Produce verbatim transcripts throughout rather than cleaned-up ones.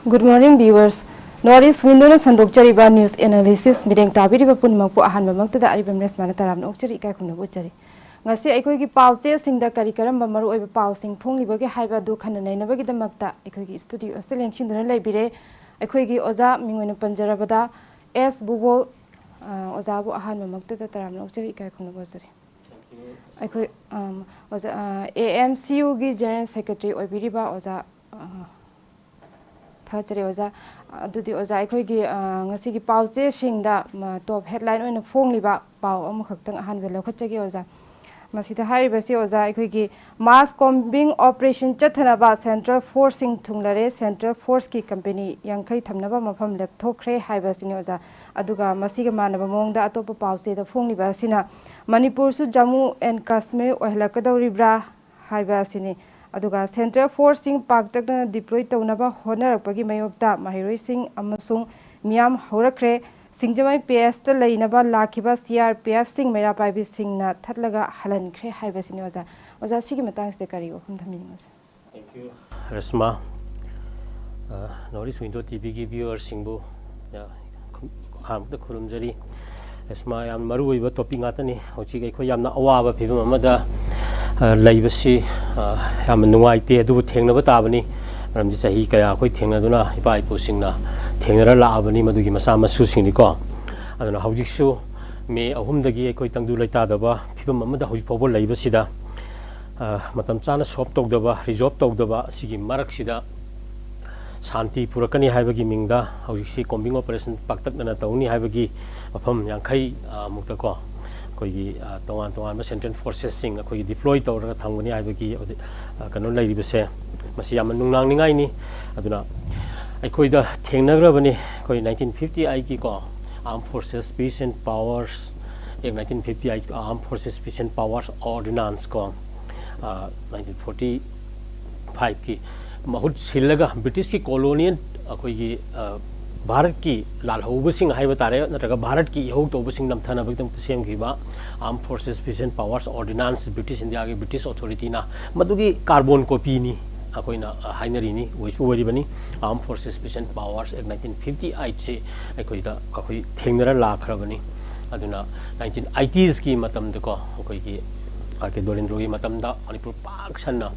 Good morning, viewers. North East Window-ꯅ ꯁꯟꯗꯣꯛꯆꯔꯤꯕ news analysis ꯃꯤꯠꯌꯦꯡ ꯇꯥꯕꯤꯔꯤꯕ ꯄꯨꯝꯅꯃꯛꯄꯨ ꯑꯍꯥꯟꯕꯃꯛꯇꯗ ꯑꯔꯤꯕꯝ ꯔꯦꯁꯃꯥꯅ ꯇꯔꯥꯝꯅ ꯑꯣꯛꯆꯔꯤ, ꯏꯀꯥꯏ ꯈꯨꯝꯅꯕ ꯎꯠꯆꯔꯤ꯫ ꯉꯁꯤ ꯑꯩꯈꯣꯏꯒꯤ ꯄꯥꯎꯆꯦꯁꯤꯡꯗ ꯀꯔꯤ ꯀꯔꯝꯕ ꯃꯔꯨꯑꯣꯏꯕ ꯄꯥꯎꯁꯤꯡ ꯐꯣꯡꯂꯤꯕꯒꯦ ꯍꯥꯏꯕ ꯑꯗꯨ ꯈꯟꯅ ꯅꯩꯅꯕꯒꯤꯗꯃꯛꯇ ꯑꯩꯈꯣꯏꯒꯤ studio ꯑꯁꯤꯗ ꯂꯦꯡꯁꯤꯟꯗꯨꯅ ꯂꯩꯕꯤꯔꯦ ꯑꯩꯈꯣꯏꯒꯤ ꯑꯣꯖꯥ, ꯃꯤꯡ ꯑꯣꯏꯅ ꯄꯟꯖꯔꯕꯗ ꯑꯦꯁ ꯕꯨꯕꯣꯜ꯫ ꯑ, ꯑꯣꯖꯥꯕꯨ ꯑꯍꯥꯟꯕꯃꯛꯇꯗ ꯇꯔꯥꯝꯅ ꯑꯣꯛꯆꯔꯤ, ꯏꯀꯥꯏ ꯈꯨꯝꯅꯕ ꯎꯠꯆꯔꯤ꯫ ꯑꯩꯈꯣꯏ, ꯑꯝ, ꯑꯣꯖꯥ, ꯑ, A M C U-ꯒꯤ General Secretary ꯑꯣꯏꯕꯤꯔꯤꯕ ꯑꯣꯖꯥ, ꯑ, ꯊꯥꯒꯠꯆꯔꯤ ꯑꯣꯖꯥ꯫ ꯑꯗꯨꯗꯤ ꯑꯣꯖꯥ, ꯑꯩꯈꯣꯏꯒꯤ, ꯑ, ꯉꯁꯤꯒꯤ ꯄꯥꯎꯆꯦꯁꯤꯡꯗ, ꯃ, top headline ꯑꯣꯏꯅ ꯐꯣꯡꯂꯤꯕ ꯄꯥꯎ ꯑꯃꯈꯛꯇꯪ ꯑꯍꯥꯟꯕꯗ ꯂꯧꯈꯠꯆꯒꯦ ꯑꯣꯖꯥ꯫ ꯃꯁꯤꯗ ꯍꯥꯏꯔꯤꯕꯁꯤ ꯑꯣꯖꯥ, ꯑꯩꯈꯣꯏꯒꯤ mass combing operation ꯆꯠꯊꯅꯕ central force-ꯁꯤꯡ ꯊꯨꯡꯂꯔꯦ, central force-ꯀꯤ company ꯌꯥꯡꯈꯩ ꯊꯝꯅꯕ ꯃꯐꯝ ꯂꯦꯞꯊꯣꯛꯈ꯭ꯔꯦ ꯍꯥꯏꯕꯁꯤꯅꯤ ꯑꯣꯖꯥ꯫ ꯑꯗꯨꯒ ꯃꯁꯤꯒ ꯃꯥꯟꯅꯕ ꯃꯑꯣꯡꯗ ꯑꯇꯣꯞꯄ ꯄꯥꯎꯆꯦꯗ ꯐꯣꯡꯂꯤꯕ ꯑꯁꯤꯅ ꯃꯅꯤꯄꯨꯔꯁꯨ ꯖꯝꯃꯨ ꯑꯦꯟ ꯀꯥꯁꯃꯤꯔ ꯑꯣꯏꯍꯜꯂꯛꯀꯗꯧꯔꯤꯕ꯭ꯔꯥ ꯍꯥꯏꯕ ꯑꯁꯤꯅꯤ꯫ ꯑꯗꯨꯒ central force-ꯁꯤꯡ ꯄꯥꯛꯇꯛꯅꯅ deploy ꯇꯧꯅꯕ ꯍꯣꯠꯅꯔꯛꯄꯒꯤ ꯃꯥꯌꯣꯛꯇ ꯃꯍꯩꯔꯣꯏꯁꯤꯡ ꯑꯃꯁꯨꯡ ꯃꯤꯌꯥꯝ ꯍꯧꯔꯛꯈ꯭ꯔꯦ꯫ ꯁꯤꯡꯖꯃꯩ P S-ꯇ ꯂꯩꯅꯕ ꯂꯥꯛꯈꯤꯕ C R P F-ꯁꯤꯡ ꯃꯩꯔꯥ ꯄꯥꯏꯕꯤꯁꯤꯡꯅ ꯊꯠꯂꯒ ꯍꯜꯍꯟꯈ꯭ꯔꯦ ꯍꯥꯏꯕꯁꯤꯅꯤ ꯑꯣꯖꯥ꯫ ꯑꯣꯖꯥ, ꯁꯤꯒꯤ ꯃꯇꯥꯡꯁꯤꯗ ꯀꯔꯤ ꯋꯥꯐꯝ ꯊꯝꯕꯤꯅꯤꯡꯕꯁꯦ? ꯔꯦꯁꯃꯥ, ꯑ, North East Window T V-ꯒꯤ viewer-ꯁꯤꯡꯕꯨ, ꯑ, ꯈꯨ-, ꯑꯍꯥꯟꯕꯗ ꯈꯨꯔꯨꯝꯖꯔꯤ꯫ ꯔꯦꯁꯃꯥ, ꯌꯥꯝ ꯃꯔꯨ ꯑꯣꯏꯕ topic ꯉꯥꯛꯇꯅꯤ꯫ ꯍꯧꯖꯤꯛ ꯑꯩꯈꯣꯏ ꯌꯥꯝꯅ ꯑꯋꯥꯕ ꯐꯤꯕꯝ ꯑꯃꯗ, ꯑ, ꯂꯩꯕꯁꯤ, ꯑ, ꯌꯥꯝꯅ ꯅꯨꯡꯉꯥꯏꯇꯦ, ꯑꯗꯨꯕꯨ ꯊꯦꯡꯅꯕ ꯇꯥꯕꯅꯤ꯫ ꯃꯔꯝꯗꯤ ꯆꯍꯤ ꯀꯌꯥ ꯑꯩꯈꯣꯏ ꯊꯦꯡꯅꯗꯨꯅ ꯏꯄꯥ ꯏꯄꯨꯁꯤꯡꯅ ꯊꯦꯡꯅꯔ ꯂꯥꯛꯑꯕꯅꯤ, ꯃꯗꯨꯒꯤ ꯃꯆꯥ ꯃꯁꯨꯁꯤꯡꯅꯤꯀꯣ꯫ ꯑꯗꯨꯅ ꯍꯧꯖꯤꯛꯁꯨ May ꯑꯍꯨꯝꯗꯒꯤ ꯑꯩꯈꯣꯏ ꯇꯪꯗꯨ ꯂꯩꯇꯥꯗꯕ ꯐꯤꯕꯝ ꯑꯃꯗ ꯍꯧꯖꯤꯛ ꯐꯥꯎꯕ ꯂꯩꯕꯁꯤꯗ, ꯑ, ꯃꯇꯝ ꯆꯥꯅ solve ꯇꯧꯗꯕ, resolve ꯇꯧꯗꯕ ꯑꯁꯤꯒꯤ ꯃꯔꯛꯁꯤꯗ ꯁꯥꯟꯇꯤ ꯄꯨꯔꯛꯀꯅꯤ ꯍꯥꯏꯕꯒꯤ ꯃꯤꯡꯗ ꯍꯧꯖꯤꯛꯁꯤ combing operation ꯄꯥꯛꯇꯛꯅꯅ ꯇꯧꯅꯤ ꯍꯥꯏꯕꯒꯤ ꯃꯐꯝ ꯌꯥꯡꯈꯩ, ꯑ, ꯃꯨꯛꯇꯀꯣ ꯑꯩꯈꯣꯏꯒꯤ, ꯑ, ꯇꯣꯉꯥꯟ ꯇꯣꯉꯥꯟꯕ central forces-ꯁꯤꯡ ꯑꯩꯈꯣꯏꯒꯤ deploy ꯇꯧꯔꯒ ꯊꯝꯒꯅꯤ ꯍꯥꯏꯕꯒꯤ, ꯑ, ꯀꯩꯅꯣ ꯂꯩꯔꯤꯕꯁꯦ, ꯃꯁꯤ ꯌꯥꯝꯅ ꯅꯨꯡꯅꯥꯡꯅꯤꯡꯉꯥꯏꯅꯤ꯫ ꯑꯗꯨꯅ ꯑꯩꯈꯣꯏꯗ ꯊꯦꯡꯅꯈ꯭ꯔꯕꯅꯤ ꯑꯩꯈꯣꯏ nineteen fifty-eight-ꯀꯤꯀꯣ Armed Forces Peace and Powers Act, nineteen fifty-eight Armed Forces Peace and Powers Ordinance ꯀꯣ, ꯑ, nineteen forty-five-ꯀꯤ ꯃꯍꯨꯠ ꯁꯤꯜꯂꯒ British-ꯀꯤ colonial ꯑꯩꯈꯣꯏꯒꯤ, ꯑ, ꯚꯥꯔꯠꯀꯤ ꯂꯥꯜꯍꯧꯕꯁꯤꯡ ꯍꯥꯏꯕ ꯇꯥꯔꯦ, ꯅꯠꯇ꯭ꯔꯒ ꯚꯥꯔꯠꯀꯤ ꯏꯍꯧ ꯇꯧꯕꯁꯤꯡ ꯅꯝꯊꯅꯕꯒꯤꯗꯃꯛꯇ ꯁꯦꯝꯈꯤꯕ Armed Forces Peace and Powers Ordinance, British India-ꯒꯤ British authority-ꯅ ꯃꯗꯨꯒꯤ carbon copy-ꯅꯤ꯫ ꯑꯩꯈꯣꯏꯅ ꯍꯥꯏꯅꯔꯤꯅꯤ, ꯑꯣꯏꯁꯨ ꯑꯣꯏꯔꯤꯕꯅꯤ꯫ Armed Forces Special Powers Act nineteen fifty eight ꯁꯤ ꯑꯩꯈꯣꯏꯗ, ꯑꯩꯈꯣꯏ ꯊꯦꯡꯅꯔ ꯂꯥꯛꯈ꯭ꯔꯕꯅꯤ꯫ ꯑꯗꯨꯅ nineteen eighties ꯀꯤ ꯃꯇꯝꯗꯀꯣ, ꯑꯩꯈꯣꯏꯒꯤ ꯑꯥꯔ ꯀꯦ ꯗꯣꯂꯦꯟꯗ꯭ꯔꯣꯒꯤ ꯃꯇꯝꯗ ꯃꯅꯤꯄꯨꯔ ꯄꯥꯛ ꯁꯟꯅ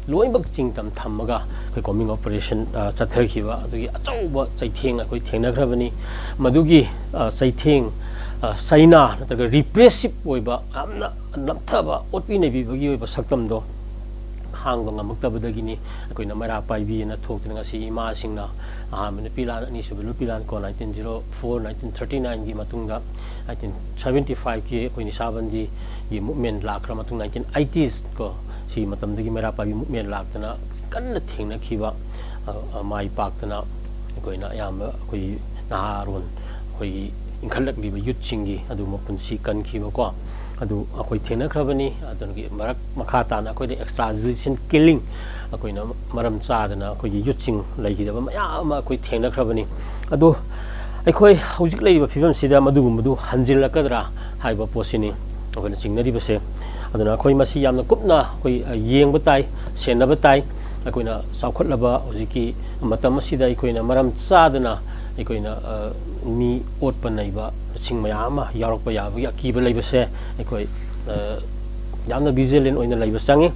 ꯂꯣꯏꯅꯃꯛ ꯆꯤꯡ ꯇꯝ ꯊꯝꯃꯒ ꯑꯩꯈꯣꯏ combing operation, ꯑ, ꯆꯠꯊꯈꯤꯕ ꯑꯗꯨꯒꯤ ꯑꯆꯧꯕ ꯆꯩꯊꯦꯡ ꯑꯩꯈꯣꯏ ꯊꯦꯡꯅꯈ꯭ꯔꯕꯅꯤ꯫ ꯃꯗꯨꯒꯤ, ꯑ, ꯆꯩꯊꯦꯡ, ꯑ, ꯆꯩꯅꯥ ꯅꯠꯇ꯭ꯔꯒ repressive ꯑꯣꯏꯕ, ꯌꯥꯝꯅ ꯅꯝꯊꯕ, ꯑꯣꯠꯄꯤ ꯅꯩꯕꯤꯕꯒꯤ ꯑꯣꯏꯕ ꯁꯛꯇꯝꯗꯣ ꯈꯥꯡꯕ ꯉꯝꯃꯛꯇꯕꯗꯒꯤꯅꯤ ꯑꯩꯈꯣꯏꯅ ꯃꯩꯔꯥ ꯄꯥꯏꯕꯤꯑꯅ ꯊꯣꯛꯇꯨꯅ ꯉꯁꯤ ꯏꯃꯥꯁꯤꯡꯅ ꯑꯍꯥꯟꯕ ꯅꯨꯄꯤ ꯂꯥꯟ, ꯑꯅꯤꯁꯨꯕ ꯅꯨꯄꯤ ꯂꯥꯟ ꯀꯣ, nineteen zero four, nineteen thirty nine ꯒꯤ ꯃꯇꯨꯡꯗ nineteen seventy five ꯀꯤ ꯑꯩꯈꯣꯏ ꯅꯤꯁꯥꯕꯟꯗꯤꯒꯤ movement ꯂꯥꯛꯈ꯭ꯔ ꯃꯇꯨꯡ, nineteen eighties ꯀꯣ, ꯁꯤ ꯃꯇꯝꯗꯒꯤ ꯃꯩꯔꯥ ꯄꯥꯏꯕꯤ movement ꯂꯥꯛꯇꯅ ꯀꯟꯅ ꯊꯦꯡꯅꯈꯤꯕ, ꯑ, ꯑ, ꯃꯥꯏ ꯄꯥꯛꯇꯅ ꯑꯩꯈꯣꯏꯅ ꯑꯌꯥꯝꯕ ꯑꯩꯈꯣꯏ ꯅꯍꯥꯔꯣꯟ, ꯑꯩꯈꯣꯏꯒꯤ ꯏꯟꯈꯠꯂꯛꯂꯤꯕ youth ꯁꯤꯡꯒꯤ ꯑꯗꯨꯒꯨꯝꯕ ꯄꯨꯟꯁꯤ ꯀꯟꯈꯤꯕꯀꯣ, ꯑꯗꯨ ꯑꯩꯈꯣꯏ ꯊꯦꯡꯅꯈ꯭ꯔꯕꯅꯤ꯫ ꯑꯗꯨꯒꯤ ꯃꯔꯛ ꯃꯈꯥ ꯇꯥꯅ ꯑꯩꯈꯣꯏꯗ extrajudicial killing ꯑꯩꯈꯣꯏꯅ ꯃꯔꯝ ꯆꯥꯗꯅ ꯑꯩꯈꯣꯏꯒꯤ youth ꯁꯤꯡ ꯂꯩꯈꯤꯗꯕ ꯃꯌꯥꯝ ꯑꯃ ꯑꯩꯈꯣꯏ ꯊꯦꯡꯅꯈ꯭ꯔꯕꯅꯤ꯫ ꯑꯗꯣ ꯑꯩꯈꯣꯏ ꯍꯧꯖꯤꯛ ꯂꯩꯔꯤꯕ ꯐꯤꯕꯝꯁꯤꯗ ꯃꯗꯨꯒꯨꯝꯕꯗꯨ ꯍꯟꯖꯤꯜꯂꯛꯀꯗ꯭ꯔꯥ ꯍꯥꯏꯕ ꯄꯣꯠꯁꯤꯅꯤ ꯑꯩꯈꯣꯏꯅ ꯆꯤꯡꯅꯔꯤꯕꯁꯦ꯫ ꯑꯗꯨꯅ ꯑꯩꯈꯣꯏ ꯃꯁꯤ ꯌꯥꯝꯅ ꯀꯨꯞꯅ ꯑꯩꯈꯣꯏ, ꯑ, ꯌꯦꯡꯕ ꯇꯥꯏ, ꯁꯦꯟꯅꯕ ꯇꯥꯏ꯫ ꯑꯩꯈꯣꯏꯅ ꯆꯥꯎꯈꯠꯂꯕ ꯍꯧꯖꯤꯛꯀꯤ ꯃꯇꯝ ꯑꯁꯤꯗ ꯑꯩꯈꯣꯏꯅ ꯃꯔꯝ ꯆꯥꯗꯅ ꯑꯩꯈꯣꯏꯅ, ꯑ, ꯃꯤ ꯑꯣꯠꯄ ꯅꯩꯕ ꯁꯤꯡ ꯃꯌꯥꯝ ꯑꯃ ꯌꯥꯎꯔꯛꯄ ꯌꯥꯕꯒꯤ ꯑꯀꯤꯕ ꯂꯩꯕꯁꯦ ꯑꯩꯈꯣꯏ, ꯑ, ꯌꯥꯝꯅ vigilant ꯑꯣꯏꯅ ꯂꯩꯕ ꯆꯪꯉꯤ꯫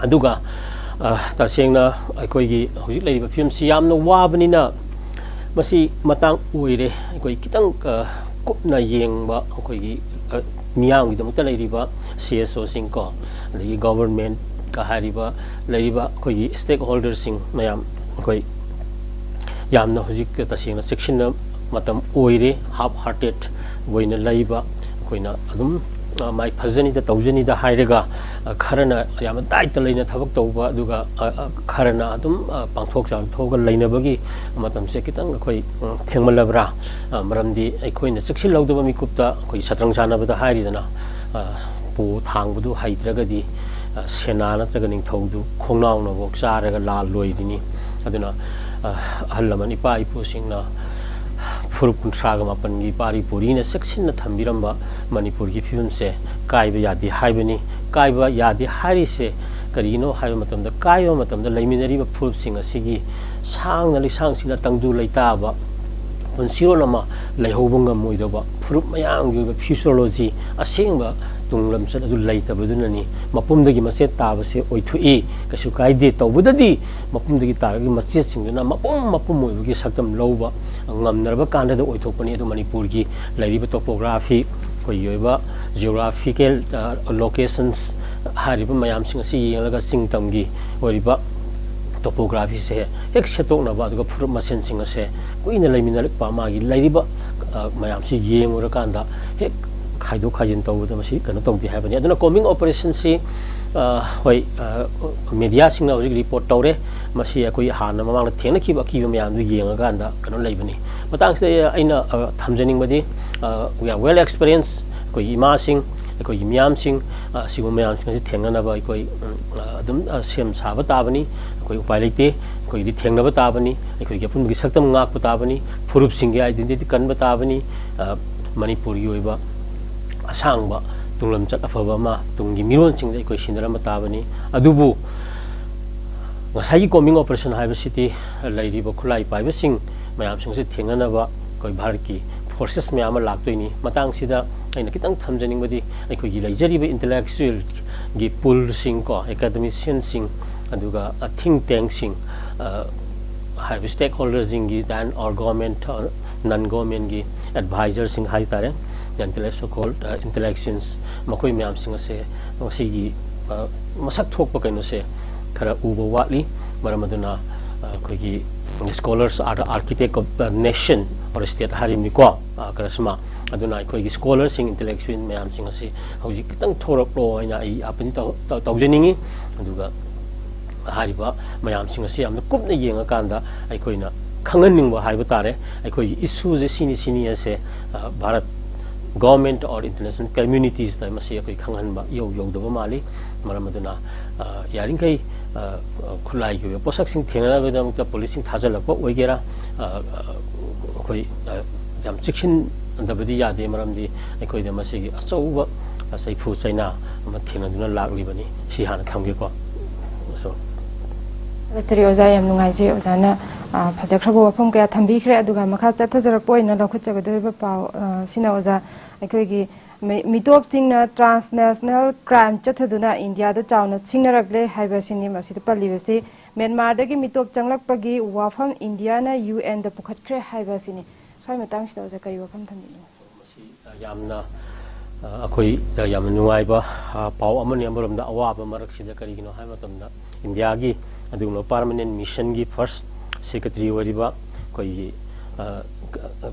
ꯑꯗꯨꯒ, ꯑ, ꯇꯁꯦꯡꯅ ꯑꯩꯈꯣꯏꯒꯤ ꯍꯧꯖꯤꯛ ꯂꯩꯔꯤꯕ ꯐꯤꯕꯝꯁꯤ ꯌꯥꯝꯅ ꯋꯥꯕꯅꯤꯅ ꯃꯁꯤ ꯃꯇꯥꯡ ꯑꯣꯏꯔꯦ ꯑꯩꯈꯣꯏ ꯈꯤꯇꯪ, ꯑ, ꯀꯨꯞꯅ ꯌꯦꯡꯕ ꯑꯩꯈꯣꯏꯒꯤ, ꯑ, ꯃꯤꯌꯥꯝꯒꯤꯗꯃꯛꯇ ꯂꯩꯔꯤꯕ C S O ꯁꯤꯡ ꯀꯣ, ꯑꯗꯒꯤ government ꯀ ꯍꯥꯏꯔꯤꯕ, ꯂꯩꯔꯤꯕ ꯑꯩꯈꯣꯏꯒꯤ stakeholder ꯁꯤꯡ ꯃꯌꯥꯝ, ꯑꯩꯈꯣꯏ ꯌꯥꯝꯅ ꯍꯧꯖꯤꯛ ꯇꯁꯦꯡꯅ ꯆꯦꯛꯁꯤꯟꯅ ꯃꯇꯝ ꯑꯣꯏꯔꯦ꯫ Half hearted ꯑꯣꯏꯅ ꯂꯩꯕ, ꯑꯩꯈꯣꯏꯅ ꯑꯗꯨꯝ, ꯑ, ꯃꯥꯏ ꯐꯖꯅꯤꯗ ꯇꯧꯖꯅꯤꯗ ꯍꯥꯏꯔꯒ, ꯑ, ꯈꯔꯅ ꯌꯥꯝꯅ ꯗꯥꯏꯠꯇ ꯂꯩꯅ ꯊꯕꯛ ꯇꯧꯕ, ꯑꯗꯨꯒ, ꯑ, ꯑ, ꯈꯔꯅ ꯑꯗꯨꯝ, ꯑ, ꯄꯥꯡꯊꯣꯛ ꯆꯥꯎꯊꯣꯛꯑꯒ ꯂꯩꯅꯕꯒꯤ ꯃꯇꯝꯁꯦ ꯈꯤꯇꯪ ꯑꯩꯈꯣꯏ, ꯎꯝ, ꯊꯦꯡꯃꯜꯂꯕ꯭ꯔꯥ? ꯑ, ꯃꯔꯝꯗꯤ ꯑꯩꯈꯣꯏꯅ ꯆꯦꯛꯁꯤꯜꯍꯧꯗꯕ ꯃꯤꯀꯨꯞꯇ ꯑꯩꯈꯣꯏ ꯁꯇ꯭ꯔꯪ ꯁꯥꯟꯅꯕꯗ ꯍꯥꯏꯔꯤꯗꯅ, ꯑ, ꯄꯣ ꯊꯥꯡꯕꯗꯨ ꯍꯩꯇ꯭ꯔꯒꯗꯤ, ꯑ, ꯁꯦꯅꯥ ꯅꯠꯇ꯭ꯔꯒ ꯅꯤꯡꯊꯧꯗꯨ ꯈꯣꯡꯅꯥꯎꯅꯐꯥꯎ ꯆꯥꯔꯒ ꯂꯥꯜ ꯂꯣꯏꯔꯤꯅꯤ꯫ ꯑꯗꯨꯅ, ꯑ, ꯑꯍꯜ ꯂꯃꯟ ꯏꯄꯥ ꯏꯄꯨꯁꯤꯡꯅ ꯐꯨꯔꯨꯞ ꯀꯨꯟꯊ꯭ꯔꯥꯒ ꯃꯥꯄꯟꯒꯤ ꯄꯥꯔꯤ ꯄꯨꯔꯤꯅ ꯆꯦꯛꯁꯤꯟꯅ ꯊꯝꯕꯤꯔꯝꯕ ꯃꯅꯤꯄꯨꯔꯒꯤ ꯐꯤꯕꯝꯁꯦ ꯀꯥꯏꯕ ꯌꯥꯗꯦ ꯍꯥꯏꯕꯅꯤ꯫ ꯀꯥꯏꯕ ꯌꯥꯗꯦ ꯍꯥꯏꯔꯤꯁꯦ ꯀꯔꯤꯒꯤꯅꯣ ꯍꯥꯏꯕ ꯃꯇꯝꯗ, ꯀꯥꯏꯕ ꯃꯇꯝꯗ ꯂꯩꯃꯤꯟꯅꯔꯤꯕ ꯐꯨꯔꯨꯞꯁꯤꯡ ꯑꯁꯤꯒꯤ ꯁꯥꯡꯅ ꯂꯤꯁꯥꯡꯁꯤꯟꯅ ꯇꯪꯗꯨ ꯂꯩꯇꯥꯕ ꯄꯨꯟꯁꯤꯔꯣꯟ ꯑꯃ ꯂꯩꯍꯧꯕ ꯉꯝꯃꯣꯏꯗꯕ, ꯐꯨꯔꯨꯞ ꯃꯌꯥꯝꯒꯤ ꯑꯣꯏꯕ ꯐ꯭ꯌꯨꯆꯔꯣꯂꯣꯖꯤ, ꯑꯁꯦꯡꯕ ꯇꯨꯡ ꯂꯝꯆꯠ ꯑꯗꯨ ꯂꯩꯇꯕꯗꯨꯅꯅꯤ꯫ ꯃꯄꯨꯝꯗꯒꯤ ꯃꯆꯦꯠ ꯇꯥꯕꯁꯦ ꯑꯣꯏꯊꯣꯛꯏ꯫ ꯀꯩꯁꯨ ꯀꯥꯏꯗꯦ꯫ ꯇꯧꯕꯗꯗꯤ ꯃꯄꯨꯝꯗꯒꯤ ꯇꯥꯔꯒ ꯃꯆꯦꯠꯁꯤꯡꯗꯨꯅ ꯃꯄꯨꯝ ꯃꯄꯨꯝ ꯑꯣꯏꯕꯒꯤ ꯁꯛꯇꯝ ꯂꯧꯕ ꯉꯝꯅꯔꯕ ꯀꯥꯟꯗꯗ ꯑꯣꯏꯊꯣꯛꯄꯅꯤ꯫ ꯑꯗꯨ ꯃꯅꯤꯄꯨꯔꯒꯤ ꯂꯩꯔꯤꯕ ꯇꯣꯄꯣꯒ꯭ꯔꯥꯐꯤ, ꯑꯩꯈꯣꯏꯒꯤ ꯑꯣꯏꯕ ꯖꯤꯑꯣꯒ꯭ꯔꯥꯐꯤꯀꯦꯜ ꯂꯣꯀꯦꯁꯟꯁ ꯍꯥꯏꯔꯤꯕ ꯃꯌꯥꯝꯁꯤꯡ ꯑꯁꯤ ꯌꯦꯡꯂꯒ ꯆꯤꯡ ꯇꯝꯒꯤ ꯑꯣꯏꯔꯤꯕ ꯇꯣꯄꯣꯒ꯭ꯔꯥꯐꯤꯁꯦ ꯍꯦꯛ ꯁꯦꯠꯇꯣꯛꯅꯕ, ꯑꯗꯨꯒ ꯐꯨꯔꯨꯞ ꯃꯁꯦꯟꯁꯤꯡ ꯑꯁꯦ ꯀꯨꯏꯅ ꯂꯩꯃꯤꯟꯅꯔꯛꯄ ꯃꯥꯒꯤ ꯂꯩꯔꯤꯕ, ꯑ, ꯃꯌꯥꯝꯁꯤ ꯌꯦꯡꯉꯨꯔꯀꯥꯟꯗ ꯍꯦꯛ ꯈꯥꯏꯗꯣꯛ ꯈꯥꯏꯖꯤꯟ ꯇꯧꯕꯗ ꯃꯁꯤ ꯀꯩꯅꯣ ꯇꯧꯗꯦ ꯍꯥꯏꯕꯅꯤ꯫ ꯑꯗꯨꯅ ꯀꯣꯝꯕꯤꯡ ꯑꯣꯄꯔꯦꯁꯟꯁꯤ, ꯑ, ꯍꯣꯏ, ꯑ, ꯃꯦꯗꯤꯌꯥꯁꯤꯡꯅ ꯍꯧꯖꯤꯛ ꯔꯤꯄꯣꯔꯠ ꯇꯧꯔꯦ꯫ ꯃꯁꯤ ꯑꯩꯈꯣꯏ ꯍꯥꯟꯅ ꯃꯃꯥꯡꯗ ꯊꯦꯡꯅꯈꯤꯕ ꯑꯀꯤꯕ ꯃꯌꯥꯝꯗꯨ ꯌꯦꯡꯉꯀꯥꯟꯗ ꯀꯩꯅꯣ ꯂꯩꯕꯅꯤ꯫ ꯃꯇꯥꯡꯁꯤꯗ ꯑꯩꯅ, ꯑ, ꯊꯝꯖꯅꯤꯡꯕꯗꯤ, ꯑ, we are well experienced, ꯑꯩꯈꯣꯏꯒꯤ ꯏꯃꯥꯁꯤꯡ, ꯑꯩꯈꯣꯏꯒꯤ ꯃꯤꯌꯥꯝꯁꯤꯡ, ꯑ, ꯑꯁꯤꯒꯨꯝꯕ ꯃꯌꯥꯝꯁꯤꯡ ꯑꯁꯤ ꯊꯦꯡꯅꯅꯕ ꯑꯩꯈꯣꯏ, ꯎꯝ, ꯑ, ꯑꯗꯨꯝ, ꯑ, ꯁꯦꯝ ꯁꯥꯕ ꯇꯥꯕꯅꯤ꯫ ꯑꯩꯈꯣꯏ ꯎꯄꯥꯏ ꯂꯩꯇꯦ꯫ ꯑꯩꯈꯣꯏꯒꯤꯗꯤ ꯊꯦꯡꯅꯕ ꯇꯥꯕꯅꯤ꯫ ꯑꯩꯈꯣꯏꯒꯤ ꯑꯄꯨꯟꯕꯒꯤ ꯁꯛꯇꯝ ꯉꯥꯛꯄ ꯇꯥꯕꯅꯤ꯫ ꯐꯨꯔꯨꯞꯁꯤꯡꯒꯤ identity ꯀꯟꯕ ꯇꯥꯕꯅꯤ꯫ ꯑ, ꯃꯅꯤꯄꯨꯔꯒꯤ ꯑꯣꯏꯕ ꯑꯁꯥꯡꯕ ꯇꯨꯡꯂꯝꯆꯠ ꯑꯐꯕ ꯑꯃ ꯇꯨꯡꯒꯤ ꯃꯤꯔꯣꯟꯁꯤꯡꯗ ꯑꯩꯈꯣꯏ ꯁꯤꯟꯅꯔꯝꯕ ꯇꯥꯕꯅꯤ꯫ ꯑꯗꯨꯕꯨ ꯉꯁꯥꯏꯒꯤ ꯀꯣꯝꯕꯤꯡ ꯑꯣꯄꯔꯦꯁꯟ ꯍꯥꯏꯕꯁꯤꯗꯤ ꯂꯩꯔꯤꯕ ꯈꯨꯠꯂꯥꯏ ꯄꯥꯏꯕꯁꯤꯡ ꯃꯌꯥꯝꯁꯤꯡꯁꯦ ꯊꯦꯡꯅꯅꯕ ꯑꯩꯈꯣꯏ ꯚꯥꯔꯠꯀꯤ ꯐꯣꯔꯁꯦꯁ ꯃꯌꯥꯝ ꯑꯃ ꯂꯥꯛꯇꯣꯏꯅꯤ꯫ ꯃꯇꯥꯡꯁꯤꯗ ꯑꯩꯅ ꯈꯤꯇꯪ ꯊꯝꯖꯅꯤꯡꯕꯗꯤ, ꯑꯩꯈꯣꯏꯒꯤ ꯂꯩꯖꯔꯤꯕ ꯏꯟꯇꯦꯂꯦꯛꯆꯨꯑꯦꯜꯒꯤ ꯄꯨꯜꯁꯤꯡ ꯀꯣ, ꯑꯦꯀꯥꯗꯃꯤꯁꯤꯌꯟꯁꯤꯡ, ꯑꯗꯨꯒ ꯊꯤꯡ ꯇꯦꯡꯁꯤꯡ, ꯑ, ꯍꯥꯏꯔꯤꯕ ꯁ꯭ꯇꯦꯛ ꯍꯣꯜꯗꯔꯁꯤꯡꯒꯤ, then or government, non governmentꯀꯤ ꯑꯦꯗꯚꯥꯏꯖꯔꯁꯤꯡ ꯍꯥꯏ ꯇꯥꯔꯦ, ꯏꯟꯇꯦꯂꯦꯛꯆꯨꯑꯦꯜ, ꯑ, ꯏꯟꯇꯦꯂꯦꯛꯆꯨꯋꯦꯜꯁ, ꯃꯈꯣꯏ ꯃꯌꯥꯝꯁꯤꯡ ꯑꯁꯦ ꯃꯁꯤꯒꯤ, ꯑ, ꯃꯁꯛ ꯊꯣꯛꯄ ꯀꯩꯅꯣꯁꯦ ꯈꯔ ꯎꯕ ꯋꯥꯠꯂꯤ꯫ ꯃꯔꯝ ꯑꯗꯨꯅ, ꯑ, ꯑꯩꯈꯣꯏꯒꯤ scholars are the architect of the nation or state ꯍꯥꯏꯔꯤꯕꯅꯤꯀꯣ, ꯑ, ꯀꯔꯁꯃꯥ꯫ ꯑꯗꯨꯅ ꯑꯩꯈꯣꯏꯒꯤ ꯁ꯭ꯀꯣꯂꯔꯁꯤꯡ, ꯏꯟꯇꯦꯂꯦꯛꯆꯨꯋꯦꯜ ꯃꯌꯥꯝꯁꯤꯡ ꯑꯁꯤ ꯍꯧꯖꯤꯛ ꯈꯤꯇꯪ ꯊꯣꯔꯛꯂꯣ ꯍꯥꯏꯅ ꯑꯩ ꯑꯥꯄꯤꯜ ꯇꯧ-, ꯇꯧ-, ꯇꯧꯖꯅꯤꯡꯉꯤ꯫ ꯑꯗꯨꯒ ꯍꯥꯏꯔꯤꯕ ꯃꯌꯥꯝꯁꯤꯡ ꯑꯁꯤ ꯌꯥꯝꯅ ꯀꯨꯞꯅ ꯌꯦꯡꯉꯀꯥꯟꯗ ꯑꯩꯈꯣꯏꯅ ꯈꯪꯍꯟꯅꯤꯡꯕ ꯍꯥꯏꯕ ꯇꯥꯔꯦ, ꯑꯩꯈꯣꯏꯒꯤ ꯏꯁꯨꯁꯦ ꯁꯤꯅꯤ ꯁꯤꯅꯤ ꯑꯁꯦ, ꯑ, Bharat government or international communities ꯇ ꯃꯁꯤ ꯑꯩꯈꯣꯏ ꯈꯪꯍꯟꯕ ꯏꯌꯧ ꯌꯧꯗꯕ ꯃꯥꯜꯂꯤ꯫ ꯃꯔꯝ ꯑꯗꯨꯅ, ꯑ, ꯌꯥꯔꯤꯈꯩ, ꯑ, ꯈꯨꯠꯂꯥꯏꯒꯤ ꯑꯣꯏꯕ ꯄꯣꯠꯁꯛꯁꯤꯡ ꯊꯦꯡꯅꯅꯕꯒꯤꯗꯃꯛꯇ ꯄꯨꯂꯤꯁꯁꯤꯡ ꯊꯥꯖꯤꯜꯂꯛꯄ ꯑꯣꯏꯒꯦꯔꯥ, ꯑ, ꯑ, ꯑꯩꯈꯣꯏ, ꯑ, ꯌꯥꯝ ꯆꯦꯛꯁꯤꯟꯗꯕꯗꯤ ꯌꯥꯗꯦ, ꯃꯔꯝꯗꯤ ꯑꯩꯈꯣꯏꯗ ꯃꯁꯤꯒꯤ ꯑꯆꯧꯕ, ꯑ, ꯆꯩꯐꯨ ꯆꯩꯅꯥ ꯑꯃ ꯊꯦꯡꯅꯗꯨꯅ ꯂꯥꯛꯂꯤꯕꯅꯤ꯫ ꯁꯤ ꯍꯥꯟꯅ ꯊꯝꯒꯦꯀꯣ꯫ ꯊꯥꯒꯠꯆꯔꯤ ꯑꯣꯖꯥ, ꯌꯥꯝ ꯅꯨꯡꯉꯥꯏꯖꯩ ꯑꯣꯖꯥꯅ, ꯑ, ꯐꯖꯈ꯭ꯔꯕ ꯋꯥꯐꯝ ꯀꯌꯥ ꯊꯝꯕꯤꯈ꯭ꯔꯦ꯫ ꯑꯗꯨꯒ ꯃꯈꯥ ꯆꯠꯊꯖꯔꯛꯄ ꯑꯣꯏꯅ ꯂꯧꯈꯠꯆꯒꯗꯧꯔꯤꯕ ꯄꯥꯎ, ꯑ, ꯁꯤꯅ ꯑꯣꯖꯥ, ꯑꯩꯈꯣꯏꯒꯤ ꯃꯤ-, ꯃꯤꯇꯣꯞꯁꯤꯡꯅ transnational crime ꯆꯠꯊꯗꯨꯅ ꯏꯟꯗꯤꯌꯥꯗ ꯆꯥꯎꯅ ꯁꯤꯡꯅꯔꯛꯂꯦ ꯍꯥꯏꯕꯁꯤꯅꯤ꯫ ꯃꯁꯤꯗ ꯄꯜꯂꯤꯕꯁꯤ ꯃ꯭ꯌꯥꯟꯃꯥꯔꯗꯒꯤ ꯃꯤꯇꯣꯞ ꯆꯪꯂꯛꯄꯒꯤ ꯋꯥꯐꯝ ꯏꯟꯗꯤꯌꯥꯅ ꯌꯨ ꯑꯦꯟꯗ ꯄꯨꯈꯠꯈ꯭ꯔꯦ ꯍꯥꯏꯕꯁꯤꯅꯤ꯫ ꯁ꯭ꯋꯥꯏ ꯃꯇꯥꯡꯁꯤꯗ ꯑꯣꯖꯥ ꯀꯔꯤ ꯋꯥꯐꯝ ꯊꯝꯕꯤꯅꯤꯡꯉꯤ? ꯃꯁꯤ, ꯑ, ꯌꯥꯝꯅ, ꯑ, ꯑꯩꯈꯣꯏꯗ ꯌꯥꯝꯅ ꯅꯨꯡꯉꯥꯏꯕ, ꯑ, ꯄꯥꯎ ꯑꯃꯅꯤ꯫ ꯑꯃꯔꯣꯝꯗ ꯑꯋꯥꯕ ꯃꯔꯛꯁꯤꯗ ꯀꯔꯤꯒꯤꯅꯣ ꯍꯥꯏꯕ ꯃꯇꯝꯗ ꯏꯟꯗꯤꯌꯥꯒꯤ ꯑꯗꯨꯒꯨꯝꯂꯕ permanent missionꯒꯤ first secretary ꯑꯣꯏꯔꯤꯕ ꯑꯩꯈꯣꯏꯒꯤ, ꯑ,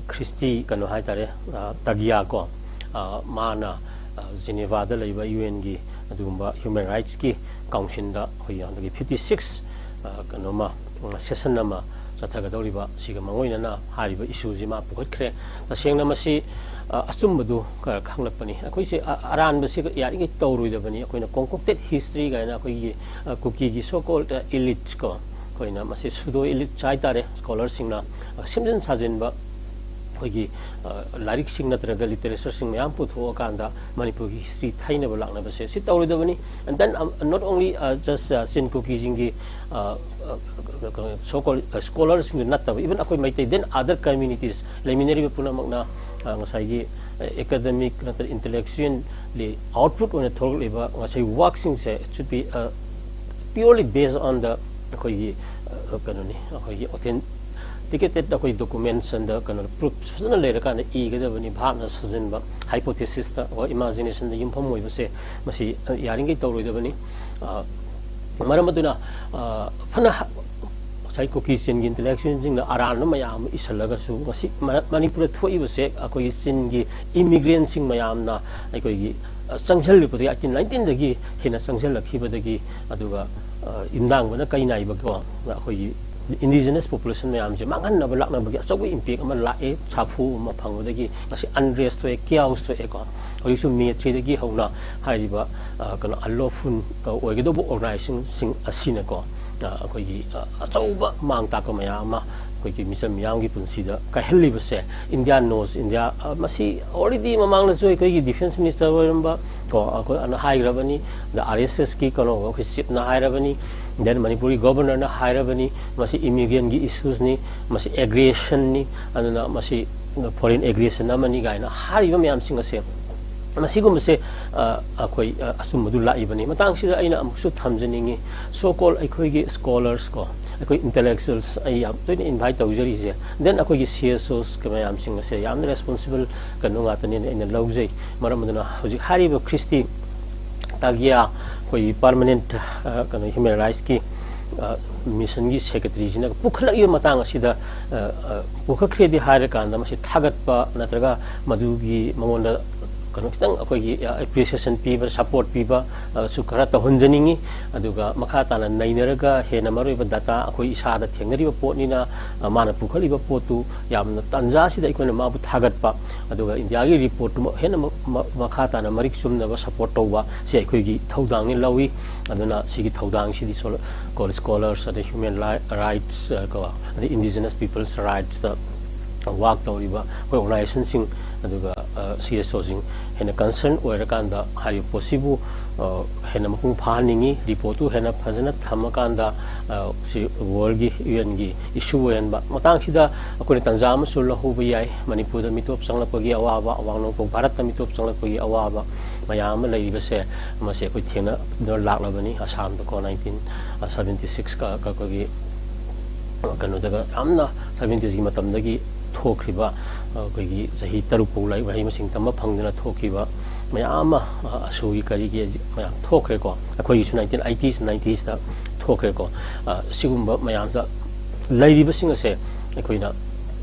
ꯈ꯭ꯔꯤꯁꯇꯤ ꯀꯩꯅꯣ ꯍꯥꯏꯇꯥꯔꯦ, ꯑ, ꯇꯒꯤꯌꯥ ꯀꯣ, ꯑ, ꯃꯥꯅ, ꯑ, ꯖꯤꯅꯦꯚꯥꯗ ꯂꯩꯕ ꯌꯨ ꯑꯦꯟꯒꯤ ꯑꯗꯨꯒꯨꯝꯕ human rightsꯀꯤ councilꯗ ꯑꯩꯈꯣꯏꯒꯤ ꯍꯟꯗꯛꯀꯤ fifty six, ꯑ, ꯀꯩꯅꯣꯃ, ꯎꯝ, session ꯑꯃ ꯆꯠꯊꯒꯗꯧꯔꯤꯕ, ꯁꯤꯒ ꯃꯥꯡꯑꯣꯏꯅꯅ ꯍꯥꯏꯔꯤꯕ issueꯁꯤ ꯃꯥ ꯄꯨꯈꯠꯈ꯭ꯔꯦ꯫ ꯇꯁꯦꯡꯅ ꯃꯁꯤ, ꯑ, ꯑꯆꯨꯝꯕꯗꯨ ꯈ-, ꯈꯪꯂꯛꯄꯅꯤ꯫ ꯑꯩꯈꯣꯏꯁꯦ ꯑ-, ꯑꯔꯥꯟꯕꯁꯤ ꯌꯥꯔꯤꯉꯩ ꯇꯧꯔꯣꯏꯗꯕꯅꯤ꯫ ꯑꯩꯈꯣꯏꯅ concocted history ꯀꯥꯏꯅ ꯑꯩꯈꯣꯏꯒꯤ, ꯑ, ꯀꯨꯀꯤꯒꯤ so called, ꯑ, elites ꯀꯣ, ꯑꯩꯈꯣꯏꯅ ꯃꯁꯤ pseudo elites ꯍꯥꯏꯇꯥꯔꯦ, scholarꯁꯤꯡꯅ, ꯑ, ꯁꯦꯝꯖꯤꯟ ꯁꯥꯖꯤꯟꯕ ꯑꯩꯈꯣꯏꯒꯤ, ꯑ, ꯂꯥꯏꯔꯤꯛꯁꯤꯡ ꯅꯠꯇ꯭ꯔꯒ literatureꯁꯤꯡ ꯃꯌꯥꯝ ꯄꯨꯊꯣꯛꯑꯀꯥꯟꯗ ꯃꯅꯤꯄꯨꯔꯒꯤ history ꯊꯩꯅꯕ ꯂꯥꯛꯅꯕꯁꯦ ꯁꯤ ꯇꯧꯔꯣꯏꯗꯕꯅꯤ꯫ And then, um, not only, uh, just, uh, ꯆꯤꯟ ꯀꯨꯀꯤꯁꯤꯡꯒꯤ, uh, uh, so called, uh, scholarꯁꯤꯡꯗꯨ ꯅꯠꯇꯕ, even ꯑꯩꯈꯣꯏ ꯃꯩꯇꯩ, then other communities ꯂꯩꯃꯤꯟꯅꯔꯤꯕ ꯄꯨꯝꯅꯃꯛꯅ, uh, ꯉꯁꯥꯏꯒꯤ, uh, academic ꯅꯠꯇ꯭ꯔꯒ intellectually output ꯑꯣꯏꯅ ꯊꯣꯛꯂꯛꯂꯤꯕ ꯉꯁꯥꯏ workꯁꯤꯡꯁꯦ should be, uh, purely based on the ꯑꯩꯈꯣꯏꯒꯤ, uh, ꯀꯩꯅꯣꯅꯤ, ꯑꯩꯈꯣꯏꯒꯤ authenticated ꯑꯩꯈꯣꯏ documents and the ꯀꯩꯅꯣ proofs ꯐꯖꯅ ꯂꯩꯔꯀꯥꯟꯗ ꯏꯒꯗꯕꯅꯤ꯫ ꯚꯥꯞꯅ ꯁꯥꯖꯤꯟꯕ, hypothesisꯇ or imaginationꯗ ꯌꯨꯝꯐꯝ ꯑꯣꯏꯕꯁꯦ ꯃꯁꯤ, ꯑ, ꯌꯥꯔꯤꯉꯩ ꯇꯧꯔꯣꯏꯗꯕꯅꯤ꯫ ꯑ, ꯃꯔꯝ ꯑꯗꯨꯅ, ꯑ, ꯐꯅ ꯍ-, ꯉꯁꯥꯏ ꯀꯨꯀꯤ ꯆꯤꯟꯒꯤ intellectualꯁꯤꯡꯅ ꯑꯔꯥꯟꯕ ꯃꯌꯥꯝ ꯑꯃ ꯏꯁꯜꯂꯒꯁꯨ ꯉꯁꯤ ꯃ-, ꯃꯅꯤꯄꯨꯔꯗ ꯊꯣꯛꯏꯕꯁꯦ ꯑꯩꯈꯣꯏꯒꯤ ꯆꯤꯟꯒꯤ immigrantꯁꯤꯡ ꯃꯌꯥꯝꯅ ꯑꯩꯈꯣꯏꯒꯤ, ꯑ, ꯆꯪꯁꯤꯜꯂꯛꯄꯗꯒꯤ, eighteen nineteenꯗꯒꯤ ꯍꯦꯟꯅ ꯆꯪꯁꯤꯜꯂꯛꯈꯤꯕꯗꯒꯤ, ꯑꯗꯨꯒ, ꯑ, ꯏꯝꯗꯥꯡꯕꯅ ꯀꯩ ꯅꯥꯏꯕꯀꯣ, ꯑꯩꯈꯣꯏꯒꯤ indigenous population ꯃꯌꯥꯝꯁꯦ ꯃꯥꯡꯍꯟꯅꯕ ꯂꯥꯛꯅꯕꯒꯤ ꯑꯆꯧꯕ impact ꯑꯃ ꯂꯥꯛꯑꯦ꯫ ꯁꯥꯐꯨ ꯑꯃ ꯐꯪꯕꯗꯒꯤ ꯉꯁꯤ unrest ꯊꯣꯛꯑꯦ, chaos ꯊꯣꯛꯑꯦꯀꯣ꯫ ꯍꯧꯖꯤꯛꯁꯨ May threeꯗꯒꯤ ꯍꯧꯅ ꯍꯥꯏꯔꯤꯕ, ꯑ, ꯀꯩꯅꯣ, unlawful, ꯑ, ꯑꯣꯏꯒꯗꯧꯕ organizationꯁꯤꯡ ꯑꯁꯤꯅꯀꯣ, ꯑ, ꯑꯩꯈꯣꯏꯒꯤ, ꯑ, ꯑꯆꯧꯕ ꯃꯥꯡ ꯇꯥꯛꯄ ꯃꯌꯥꯝ ꯑꯃ ꯑꯩꯈꯣꯏꯒꯤ ꯃꯤꯆꯝ ꯃꯤꯌꯥꯝꯒꯤ ꯄꯨꯟꯁꯤꯗ ꯀꯥꯏꯍꯜꯂꯤꯕꯁꯦ India knows, India, ꯑ, ꯃꯁꯤ already ꯃꯃꯥꯡꯗꯁꯨ ꯑꯩꯈꯣꯏꯒꯤ defence minister ꯑꯣꯏꯔꯝꯕ ꯀꯣ, ꯑꯩꯈꯣꯏ ꯑꯅ ꯍꯥꯏꯈ꯭ꯔꯕꯅꯤ, ꯑꯗ RSSꯀꯤ ꯀꯩꯅꯣ ꯑꯩꯈꯣꯏ chiefꯅ ꯍꯥꯏꯔꯕꯅꯤ꯫ Then ꯃꯅꯤꯄꯨꯔꯒꯤ ꯒꯣꯕꯔꯅꯔꯅ ꯍꯥꯏꯔꯕꯅꯤ, ꯃꯁꯤ ꯏꯃꯤꯒ꯭ꯔꯦꯟꯒꯤ ꯏꯁꯨꯁꯅꯤ, ꯃꯁꯤ ꯑꯦꯒ꯭ꯔꯦꯁꯟꯅꯤ, ꯑꯗꯨꯅ ꯃꯁꯤ ꯐꯣꯔꯦꯟ ꯑꯦꯒ꯭ꯔꯦꯁꯟ ꯑꯃꯅꯤ ꯀꯥꯏꯅ ꯍꯥꯏꯔꯤꯕ ꯃꯌꯥꯝꯁꯤꯡ ꯑꯁꯦ, ꯃꯁꯤꯒꯨꯝꯕꯁꯦ ꯑ, ꯑꯩꯈꯣꯏ ꯑ, ꯑꯆꯨꯝꯕꯗꯨ ꯂꯥꯛꯏꯕꯅꯤ꯫ ꯃꯇꯥꯡꯁꯤꯗ ꯑꯩꯅ ꯑꯃꯨꯛꯁꯨ ꯊꯝꯖꯅꯤꯡꯉꯤ, ꯁꯣ ꯀꯣꯜ ꯑꯩꯈꯣꯏꯒꯤ ꯁ꯭ꯀꯣꯂꯔꯁ ꯀꯣ, ꯑꯩꯈꯣꯏ ꯏꯟꯇꯦꯂꯦꯛꯆꯨꯋꯦꯜꯁ ꯑꯩ ꯌꯥꯝ ꯇꯣꯏꯅ ꯏꯟꯚꯥꯏꯠ ꯇꯧꯖꯔꯤꯁꯦ, ꯗꯦꯟ ꯑꯩꯈꯣꯏꯒꯤ ꯁꯤ ꯑꯦꯁ ꯑꯣꯁ ꯃꯌꯥꯝꯁꯤꯡ ꯑꯁꯦ ꯌꯥꯝꯅ ꯔꯦꯁꯄꯣꯟꯁꯤꯕꯜ ꯀꯩꯅꯣ ꯉꯥꯛꯇꯅꯦꯅ ꯑꯩꯅ ꯂꯧꯖꯩ꯫ ꯃꯔꯝ ꯑꯗꯨꯅ ꯍꯧꯖꯤꯛ ꯍꯥꯏꯔꯤꯕ ꯈ꯭ꯔꯤꯁꯇꯤ ꯇꯥꯒꯤꯌꯥ, ꯑꯩꯈꯣꯏꯒꯤ ꯄꯔꯃꯅꯦꯟꯠ ꯀꯩꯅꯣ ꯍ꯭ꯌꯨꯃꯦꯟ ꯔꯥꯏꯠꯁꯀꯤ ꯃꯤꯁꯟꯒꯤ ꯁꯦꯀ꯭ꯔꯦꯇꯔꯤꯁꯤꯅ ꯄꯨꯈꯠꯂꯛꯏꯕ ꯃꯇꯥꯡ ꯑꯁꯤꯗ, ꯑ, ꯑ, ꯄꯨꯈꯠꯈ꯭ꯔꯦꯗꯤ ꯍꯥꯏꯔꯀꯥꯟꯗ ꯃꯁꯤ ꯊꯥꯒꯠꯄ ꯅꯠꯇ꯭ꯔꯒ ꯃꯗꯨꯒꯤ ꯃꯉꯣꯟꯗ ꯀꯩꯅꯣ ꯈꯤꯇꯪ ꯑꯩꯈꯣꯏꯒꯤ ꯑꯦꯄ꯭ꯔꯤꯁꯤꯌꯦꯁꯟ ꯄꯤꯕ, ꯁꯄꯣꯔꯠ ꯄꯤꯕ ꯑ, ꯁꯨ ꯈꯔ ꯇꯧꯍꯟꯖꯅꯤꯡꯉꯤ꯫ ꯑꯗꯨꯒ ꯃꯈꯥ ꯇꯥꯅ ꯅꯩꯅꯔꯒ ꯍꯦꯟꯅ ꯃꯔꯨꯑꯣꯏꯕ ꯗꯇꯥ ꯑꯩꯈꯣꯏ ꯏꯁꯥꯗ ꯊꯦꯡꯅꯔꯤꯕ ꯄꯣꯠꯅꯤꯅ, ꯑ, ꯃꯥꯅ ꯄꯨꯈꯠꯂꯤꯕ ꯄꯣꯠꯇꯨ ꯌꯥꯝꯅ ꯇꯥꯟꯖꯥꯁꯤꯗ ꯑꯩꯈꯣꯏꯅ ꯃꯥꯕꯨ ꯊꯥꯒꯠꯄ, ꯑꯗꯨꯒ ꯏꯟꯗꯤꯌꯥꯒꯤ ꯔꯤꯄꯣꯔꯠꯇꯨ ꯍꯦꯟꯅ ꯃ-, ꯃ-, ꯃꯈꯥ ꯇꯥꯅ ꯃꯔꯤꯛ ꯆꯨꯝꯅꯕ ꯁꯄꯣꯔꯠ ꯇꯧꯕ, ꯁꯤ ꯑꯩꯈꯣꯏꯒꯤ ꯊꯧꯗꯥꯡꯅꯤ ꯂꯧꯏ꯫ ꯑꯗꯨꯅ ꯁꯤꯒꯤ ꯊꯧꯗꯥꯡꯁꯤꯗꯤ ꯁꯣ-, ꯀꯣ-, ꯁ꯭ꯀꯣꯂꯔꯁ, ꯑꯗꯩ ꯍ꯭ꯌꯨꯃꯦꯟ ꯂꯥꯏ-, ꯔꯥꯏꯠꯁ, ꯑ, ꯀꯣ, ꯑꯗꯩ ꯏꯟꯗꯤꯖꯤꯅꯁ ꯄꯤꯄꯜꯁ ꯔꯥꯏꯠꯁꯇ ꯋꯥꯛ ꯇꯧꯔꯤꯕ ꯑꯩꯈꯣꯏ ꯑꯣꯔꯒꯅꯥꯏꯖꯦꯁꯟꯁꯤꯡ, ꯑꯗꯨꯒ, ꯑ, ꯁꯤ ꯑꯦꯁ ꯑꯣꯁꯤꯡ ꯍꯦꯟꯅ ꯀꯟꯁꯔꯟ ꯑꯣꯏꯔꯀꯥꯟꯗ ꯍꯥꯏꯔꯤꯕ ꯄꯣꯠꯁꯤꯕꯨ, ꯑ, ꯍꯦꯟꯅ ꯃꯄꯨꯡ ꯐꯥꯍꯟꯅꯤꯡꯉꯤ꯫ ꯔꯤꯄꯣꯔꯠꯇꯨ ꯍꯦꯟꯅ ꯐꯖꯅ ꯊꯝꯃꯀꯥꯟꯗ, ꯑ, ꯁꯤ ꯋꯥꯔꯜꯒꯤ, ꯌꯨ ꯑꯦꯟꯒꯤ ꯏꯁꯨ ꯑꯣꯏꯍꯟꯕ꯫ ꯃꯇꯥꯡꯁꯤꯗ ꯑꯩꯈꯣꯏꯅ ꯇꯥꯟꯖꯥ ꯑꯃꯁꯨ ꯂꯧꯍꯧꯕ ꯌꯥꯏ꯫ ꯃꯅꯤꯄꯨꯔꯗ ꯃꯤꯇꯣꯞ ꯆꯪꯂꯛꯄꯒꯤ ꯑꯋꯥꯕ, ꯑꯋꯥꯡ ꯅꯣꯡꯄꯣꯛ ꯚꯥꯔꯠꯇ ꯃꯤꯇꯣꯞ ꯆꯪꯂꯛꯄꯒꯤ ꯑꯋꯥꯕ ꯃꯌꯥꯝ ꯑꯃ ꯂꯩꯔꯤꯕꯁꯦ, ꯃꯁꯤ ꯑꯩꯈꯣꯏ ꯊꯦꯡꯅꯗꯨꯅ ꯂꯥꯛꯂꯕꯅꯤ꯫ ꯑꯁꯥꯝꯗꯀꯣ, ꯅꯥꯏꯟꯇꯤꯟ ꯁꯚꯦꯟꯇꯤ ꯁꯤꯛꯁꯀ ꯑꯩꯈꯣꯏꯒꯤ ꯀꯩꯅꯣꯗꯒ ꯌꯥꯝꯅ ꯁꯚꯦꯟꯇꯤꯁꯀꯤ ꯃꯇꯝꯗꯒꯤ ꯊꯣꯛꯈ꯭ꯔꯤꯕ, ꯑꯩꯈꯣꯏꯒꯤ ꯆꯍꯤ ꯇꯔꯨꯛ ꯐꯥꯎ ꯂꯥꯏꯔꯤꯛ ꯃꯍꯩ ꯃꯁꯤꯡ ꯇꯝꯕ ꯐꯪꯗꯅ ꯊꯣꯛꯈꯤꯕ ꯃꯌꯥꯝ ꯑꯃ, ꯑ, ꯑꯁꯨꯒꯤ ꯀꯔꯤꯒꯤ ꯃꯌꯥꯝ ꯊꯣꯛꯈ꯭ꯔꯦꯀꯣ꯫ ꯑꯩꯈꯣꯏꯒꯤꯁꯨ ꯅꯥꯏꯟꯇꯤꯟ ꯑꯩꯇꯤꯁ, ꯅꯥꯏꯟꯇꯤꯁꯇ ꯊꯣꯛꯈ꯭ꯔꯦꯀꯣ꯫ ꯑ, ꯁꯤꯒꯨꯝꯕ ꯃꯌꯥꯝꯗ ꯂꯩꯔꯤꯕꯁꯤꯡ ꯑꯁꯦ ꯑꯩꯈꯣꯏꯅ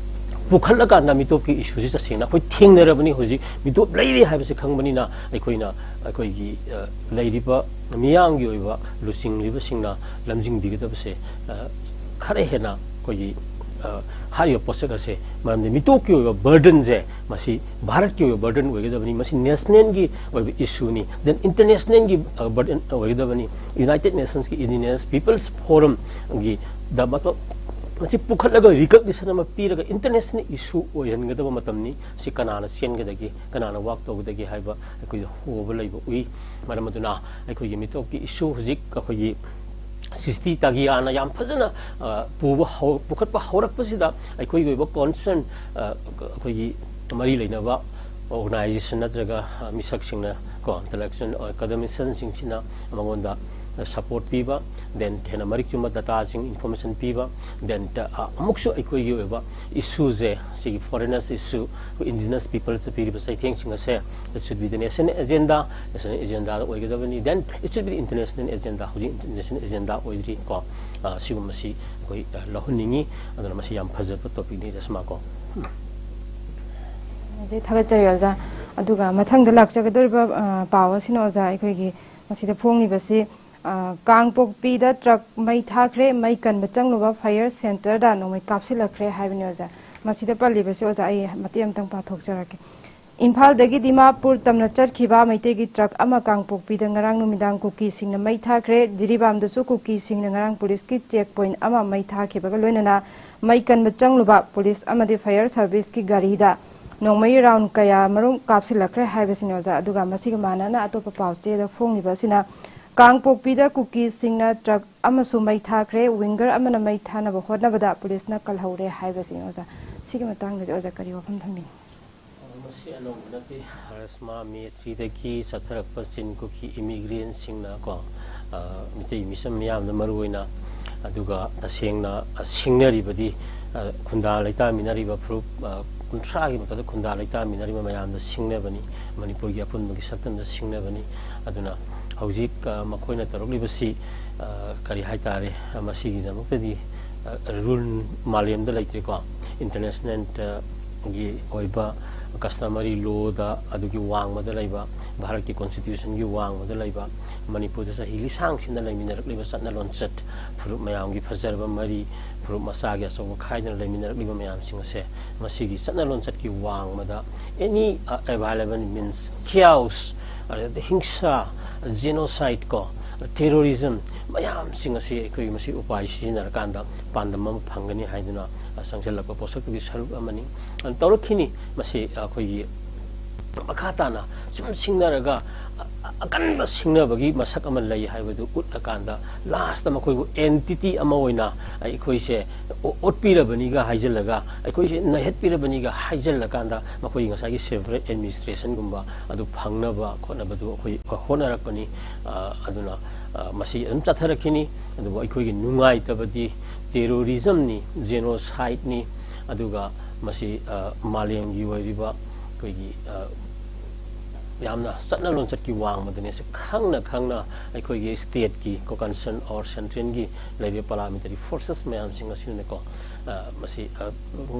ꯄꯨꯈꯠꯂꯀꯥꯟꯗ ꯃꯤꯇꯣꯞꯀꯤ ꯏꯁꯨꯁꯤ ꯇꯁꯦꯡꯅ ꯑꯩꯈꯣꯏ ꯊꯦꯡꯅꯔꯕꯅꯤ꯫ ꯍꯧꯖꯤꯛ ꯃꯤꯇꯣꯞ ꯂꯩꯔꯦ ꯍꯥꯏꯕꯁꯤ ꯈꯪꯕꯅꯤꯅ ꯑꯩꯈꯣꯏꯅ, ꯑꯩꯈꯣꯏꯒꯤ, ꯑ, ꯂꯩꯔꯤꯕ ꯃꯤꯌꯥꯝꯒꯤ ꯑꯣꯏꯕ ꯂꯨꯆꯤꯡꯂꯤꯕꯁꯤꯡꯅ ꯂꯝꯖꯤꯡꯕꯤꯒꯗꯕꯁꯦ, ꯑ, ꯈꯔ ꯍꯦꯟꯅ ꯑꯩꯈꯣꯏꯒꯤ, ꯑ, ꯍꯥꯏꯔꯤꯕ ꯄꯣꯠꯁꯛ ꯑꯁꯦ, ꯃꯔꯝꯗꯤ ꯃꯤꯇꯣꯞꯀꯤ ꯑꯣꯏꯕ ꯕꯔꯗꯟꯁꯦ ꯃꯁꯤ ꯚꯥꯔꯠꯀꯤ ꯑꯣꯏꯕ ꯕꯔꯗꯟ ꯑꯣꯏꯒꯗꯕꯅꯤ, ꯃꯁꯤ ꯅꯦꯁꯅꯦꯜꯒꯤ ꯑꯣꯏꯕ ꯏꯁꯨꯅꯤ, ꯗꯦꯟ ꯏꯟꯇꯔꯅꯦꯁꯅꯦꯜꯒꯤ, ꯑ, ꯕꯔꯗꯟ ꯑꯣꯏꯒꯗꯕꯅꯤ꯫ ꯌꯨꯅꯥꯏꯇꯦꯠ ꯅꯦꯁꯟꯁꯀꯤ ꯏꯟꯗꯤꯖꯤꯅꯁ ꯄꯤꯄꯜꯁ ꯐꯣꯔꯝꯒꯤ ꯗ ꯃꯇꯣ-, ꯃꯁꯤ ꯄꯨꯈꯠꯂꯒ ꯔꯤꯀꯛꯅꯤꯁꯟ ꯑꯃ ꯄꯤꯔꯒ ꯏꯟꯇꯔꯅꯦꯁꯅꯦꯜ ꯏꯁꯨ ꯑꯣꯏꯍꯟꯒꯗꯕ ꯃꯇꯝꯅꯤ꯫ ꯁꯤ ꯀꯅꯥꯅ ꯆꯦꯟꯒꯗꯒꯦ, ꯀꯅꯥꯅ ꯋꯥꯛ ꯇꯧꯒꯗꯒꯦ ꯍꯥꯏꯕ ꯑꯩꯈꯣꯏꯗ ꯍꯣꯕ ꯂꯩꯕ ꯎꯏ꯫ ꯃꯔꯝ ꯑꯗꯨꯅ ꯑꯩꯈꯣꯏꯒꯤ ꯃꯤꯇꯣꯞꯀꯤ ꯏꯁꯨ ꯍꯧꯖꯤꯛ ꯑꯩꯈꯣꯏꯒꯤ ꯁ꯭ꯔꯤꯁꯇꯤ ꯇꯥꯒꯤꯌꯥꯅ ꯌꯥꯝ ꯐꯖꯅ, ꯑ, ꯄꯨꯕ ꯍꯧ-, ꯄꯨꯈꯠꯄ ꯍꯧꯔꯛꯄꯁꯤꯗ ꯑꯩꯈꯣꯏꯒꯤ ꯑꯣꯏꯕ concern, ꯑ, ꯑꯩꯈꯣꯏꯒꯤ ꯃꯔꯤ ꯂꯩꯅꯕ organization ꯅꯠꯇ꯭ꯔꯒ, ꯑ, ꯃꯤꯁꯛꯁꯤꯡꯅ ꯀꯣ, intellectual academician ꯁꯤꯡꯁꯤꯅ ꯃꯉꯣꯟꯗ support ꯄꯤꯕ, then ꯍꯦꯟꯅ ꯃꯔꯤꯛ ꯆꯨꯝꯕ data ꯁꯤꯡ, information ꯄꯤꯕ, then, ꯑ, ꯑꯃꯨꯛꯁꯨ ꯑꯩꯈꯣꯏꯒꯤ ꯑꯣꯏꯕ issue ꯁꯦ, ꯁꯤꯒꯤ foreigners issue, ꯑꯩꯈꯣꯏ indigenous people ꯗ ꯄꯤꯔꯤꯕ ꯆꯩꯊꯦꯡꯁꯤꯡ ꯑꯁꯦ, it should be the national agenda, national agenda ꯑꯣꯏꯒꯗꯕꯅꯤ, then it should be the international agenda, ꯍꯧꯖꯤꯛ international agenda ꯑꯣꯏꯗ꯭ꯔꯤ ꯀꯣ꯫ ꯑ, ꯁꯤꯒꯨꯝꯕꯁꯤ ꯑꯩꯈꯣꯏ, ꯑ, ꯂꯧꯍꯟꯅꯤꯡꯉꯤ꯫ ꯑꯗꯨꯅ ꯃꯁꯤ ꯌꯥꯝ ꯐꯖꯕ topic ꯅꯤ, ꯔꯦꯁꯃꯥ ꯀꯣ꯫ ꯎꯝ꯫ ꯌꯥꯝ ꯊꯥꯒꯠꯆꯔꯤ ꯑꯣꯖꯥ꯫ ꯑꯗꯨꯒ ꯃꯊꯪꯗ ꯂꯥꯛꯆꯒꯗꯧꯔꯤꯕ, ꯑ, ꯄꯥꯎ ꯑꯁꯤꯅ ꯑꯣꯖꯥ, ꯑꯩꯈꯣꯏꯒꯤ ꯃꯁꯤꯗ ꯐꯣꯡꯂꯤꯕꯁꯤ, ꯑ, ꯀꯥꯡꯄꯣꯛꯄꯤꯗ truck ꯃꯩ ꯊꯥꯈ꯭ꯔꯦ, ꯃꯩ ꯀꯟꯕ ꯆꯪꯂꯨꯕ fire centre ꯗ ꯅꯣꯡꯃꯩ ꯀꯥꯞꯁꯤꯜꯂꯛꯈ꯭ꯔꯦ ꯍꯥꯏꯕꯅꯤ ꯑꯣꯖꯥ꯫ ꯃꯁꯤꯗ ꯄꯜꯂꯤꯕꯁꯤ ꯑꯣꯖꯥ, ꯑꯩ ꯃꯇꯦꯛ ꯑꯃꯇꯪ ꯄꯥꯊꯣꯛꯆꯔꯛꯀꯦ꯫ ꯏꯝꯐꯥꯜꯗꯒꯤ ꯗꯤꯃꯥꯄꯨꯔ ꯇꯝꯅ ꯆꯠꯈꯤꯕ ꯃꯩꯇꯩꯒꯤ truck ꯑꯃ ꯀꯥꯡꯄꯣꯛꯄꯤꯗ ꯉꯔꯥꯡ ꯅꯨꯃꯤꯗꯥꯡ ꯀꯨꯀꯤꯁꯤꯡꯅ ꯃꯩ ꯊꯥꯈ꯭ꯔꯦ꯫ ꯖꯤꯔꯤꯕꯥꯝꯗꯁꯨ ꯀꯨꯀꯤꯁꯤꯡꯅ ꯉꯔꯥꯡ ꯄꯨꯂꯤꯁꯀꯤ check point ꯑꯃ ꯃꯩ ꯊꯥꯈꯤꯕꯒ ꯂꯣꯏꯅꯅ ꯃꯩ ꯀꯟꯕ ꯆꯪꯂꯨꯕ ꯄꯨꯂꯤꯁ ꯑꯃꯗꯤ fire service ꯀꯤ ꯒꯥꯔꯤꯗ ꯅꯣꯡꯃꯩ round ꯀꯌꯥ ꯃꯔꯨꯝ ꯀꯥꯞꯁꯤꯜꯂꯛꯈ꯭ꯔꯦ ꯍꯥꯏꯕꯁꯤꯅꯤ ꯑꯣꯖꯥ꯫ ꯑꯗꯨꯒ ꯃꯁꯤꯒ ꯃꯥꯟꯅꯅ ꯑꯇꯣꯞꯄ ꯄꯥꯎ ꯆꯦꯗ ꯐꯣꯡꯂꯤꯕ ꯑꯁꯤꯅ ꯀꯥꯡꯄꯣꯛꯄꯤꯗ ꯀꯨꯀꯤꯁꯤꯡꯅ truck ꯑꯃꯁꯨ ꯃꯩ ꯊꯥꯈ꯭ꯔꯦ, winger ꯑꯃꯅ ꯃꯩ ꯊꯥꯅꯕ ꯍꯣꯠꯅꯕꯗ ꯄꯨꯂꯤꯁꯅ ꯀꯜꯍꯧꯔꯦ ꯍꯥꯏꯕꯁꯤꯅꯤ ꯑꯣꯖꯥ꯫ ꯁꯤꯒꯤ ꯃꯇꯥꯡꯗꯗꯤ ꯑꯣꯖꯥ ꯀꯔꯤ ꯋꯥꯐꯝ ꯊꯝꯕꯤꯅꯤ? ꯃꯁꯤ ꯑꯅꯧꯕ ꯅꯠꯇꯦ꯫ ꯔꯦꯁꯃꯥ, ꯃꯦ three ꯗꯒꯤ ꯆꯠꯊꯔꯛꯄ ꯆꯤꯟ ꯀꯨꯀꯤ immigrant ꯁꯤꯡꯅ ꯀꯣ, ꯑ, ꯃꯤꯇꯩ ꯃꯤꯆꯝ ꯃꯤꯌꯥꯝꯗ ꯃꯔꯨꯑꯣꯏꯅ, ꯑꯗꯨꯒ ꯇꯁꯦꯡꯅ, ꯑ, ꯁꯤꯡꯅꯔꯤꯕꯗꯤ, ꯑ, ꯈꯨꯟꯗꯥ ꯂꯩꯇꯥꯃꯤꯟꯅꯔꯤꯕ ꯐꯨꯔꯨꯞ, ꯑ, ꯀꯨꯟꯊ꯭ꯔꯥꯒꯤ ꯃꯊꯛꯇ ꯈꯨꯟꯗꯥ ꯂꯩꯇꯥꯃꯤꯟꯅꯔꯤꯕ ꯃꯌꯥꯝꯗ ꯁꯤꯡꯅꯕꯅꯤ꯫ ꯃꯅꯤꯄꯨꯔꯒꯤ ꯑꯄꯨꯟꯕꯒꯤ ꯁꯛꯇꯝꯗ ꯁꯤꯡꯅꯕꯅꯤ꯫ ꯑꯗꯨꯅ ꯍꯧꯖꯤꯛ, ꯑ, ꯃꯈꯣꯏꯅ ꯇꯧꯔꯛꯂꯤꯕꯁꯤ, ꯑ, ꯀꯔꯤ ꯍꯥꯏꯇꯥꯔꯦ, ꯑ, ꯃꯁꯤꯒꯤꯗꯃꯛꯇꯗꯤ, ꯑ, rule ꯃꯥꯂꯦꯝꯗ ꯂꯩꯇ꯭ꯔꯦꯀꯣ꯫ International, ꯑ, ꯒꯤ ꯑꯣꯏꯕ customary law ꯗ ꯑꯗꯨꯒꯤ ꯋꯥꯡꯃꯗ ꯂꯩꯕ, ꯚꯥꯔꯠꯀꯤ constitution ꯒꯤ ꯋꯥꯡꯃꯗ ꯂꯩꯕ, ꯃꯅꯤꯄꯨꯔꯗ ꯆꯍꯤ ꯂꯤꯁꯥꯡ ꯁꯤꯠꯅ ꯂꯩꯃꯤꯟꯅꯔꯛꯂꯤꯕ ꯆꯠꯅ ꯂꯣꯟꯆꯠ, ꯐꯨꯔꯨꯞ ꯃꯌꯥꯝꯒꯤ ꯐꯖꯔꯕ ꯃꯔꯤ, ꯐꯨꯔꯨꯞ ꯃꯆꯥꯒꯤ ꯑꯆꯧꯕ ꯈꯥꯏꯗꯅ ꯂꯩꯃꯤꯟꯅꯔꯛꯂꯤꯕ ꯃꯌꯥꯝꯁꯤꯡ ꯑꯁꯦ ꯃꯁꯤꯒꯤ ꯆꯠꯅ ꯂꯣꯟꯆꯠꯀꯤ ꯋꯥꯡꯃꯗ any, ꯑ, available means, chaos, ꯑꯗꯩ ꯍꯤꯡꯁꯥ, genocide ꯀꯣ, terrorism ꯃꯌꯥꯝꯁꯤꯡ ꯑꯁꯤ ꯑꯩꯈꯣꯏ ꯃꯁꯤ ꯎꯄꯥꯏ ꯁꯤꯖꯤꯟꯅꯔꯀꯥꯟꯗ ꯄꯥꯟꯗꯝ ꯑꯃ ꯐꯪꯒꯅꯤ ꯍꯥꯏꯗꯨꯅ, ꯑ, ꯆꯪꯁꯤꯜꯂꯛꯄ ꯄꯣꯠꯁꯛꯇꯨꯒꯤ ꯁꯔꯨꯛ ꯑꯃꯅꯤ꯫ ꯑ, ꯇꯧꯔꯛꯈꯤꯅꯤ꯫ ꯃꯁꯤ ꯑꯩꯈꯣꯏꯒꯤ ꯃꯈꯥ ꯇꯥꯅ ꯁꯨꯝ ꯁꯤꯡꯅꯔꯒ ꯑ-, ꯑ-, ꯑꯀꯟꯕ ꯁꯤꯡꯅꯕꯒꯤ ꯃꯁꯛ ꯑꯃ ꯂꯩ ꯍꯥꯏꯕꯗꯨ ꯎꯠꯂꯀꯥꯟꯗ, ꯂꯥꯁꯇ ꯃꯈꯣꯏꯕꯨ ꯑꯦꯟꯇꯤꯇꯤ ꯑꯃ ꯑꯣꯏꯅ ꯑꯩꯈꯣꯏꯁꯦ ꯑꯣ-, ꯑꯣꯠꯄꯤꯔꯕꯅꯤꯒ ꯍꯥꯏꯖꯤꯜꯂꯒ, ꯑꯩꯈꯣꯏꯁꯦ ꯅꯩꯍꯠꯄꯤꯔꯕꯅꯤꯒ ꯍꯥꯏꯖꯤꯜꯂꯀꯥꯟꯗ, ꯃꯈꯣꯏꯒꯤ ꯉꯁꯥꯏꯒꯤ separate administrationꯒꯨꯝꯕ ꯑꯗꯨ ꯐꯪꯅꯕ ꯈꯣꯠꯅꯕꯗꯨ ꯑꯩꯈꯣꯏ ꯍꯣꯠꯅꯔꯛꯄꯅꯤ꯫ ꯑ, ꯑꯗꯨꯅ, ꯑ, ꯃꯁꯤ ꯑꯗꯨꯝ ꯆꯠꯊꯔꯛꯈꯤꯅꯤ꯫ ꯑꯗꯨꯕꯨ ꯑꯩꯈꯣꯏꯒꯤ ꯅꯨꯡꯉꯥꯏꯇꯕꯗꯤ terrorismꯅꯤ, genocideꯅꯤ, ꯑꯗꯨꯒ ꯃꯁꯤ, ꯑ, ꯃꯥꯂꯦꯝꯒꯤ ꯑꯣꯏꯔꯤꯕ ꯑꯩꯈꯣꯏꯒꯤ, ꯑ, ꯌꯥꯝꯅ ꯆꯠꯅ ꯂꯣꯟꯆꯠꯀꯤ ꯋꯥꯡꯃꯗꯅꯦ꯫ ꯁꯤ ꯈꯪꯅ ꯈꯪꯅ ꯑꯩꯈꯣꯏꯒꯤ stateꯀꯤ ꯀꯣ, concern or centralꯒꯤ ꯂꯩꯔꯤꯕ paramilitary forces ꯃꯌꯥꯝꯁꯤꯡ ꯑꯁꯤꯅꯅꯦꯀꯣ, ꯑ, ꯃꯁꯤ, ꯑ,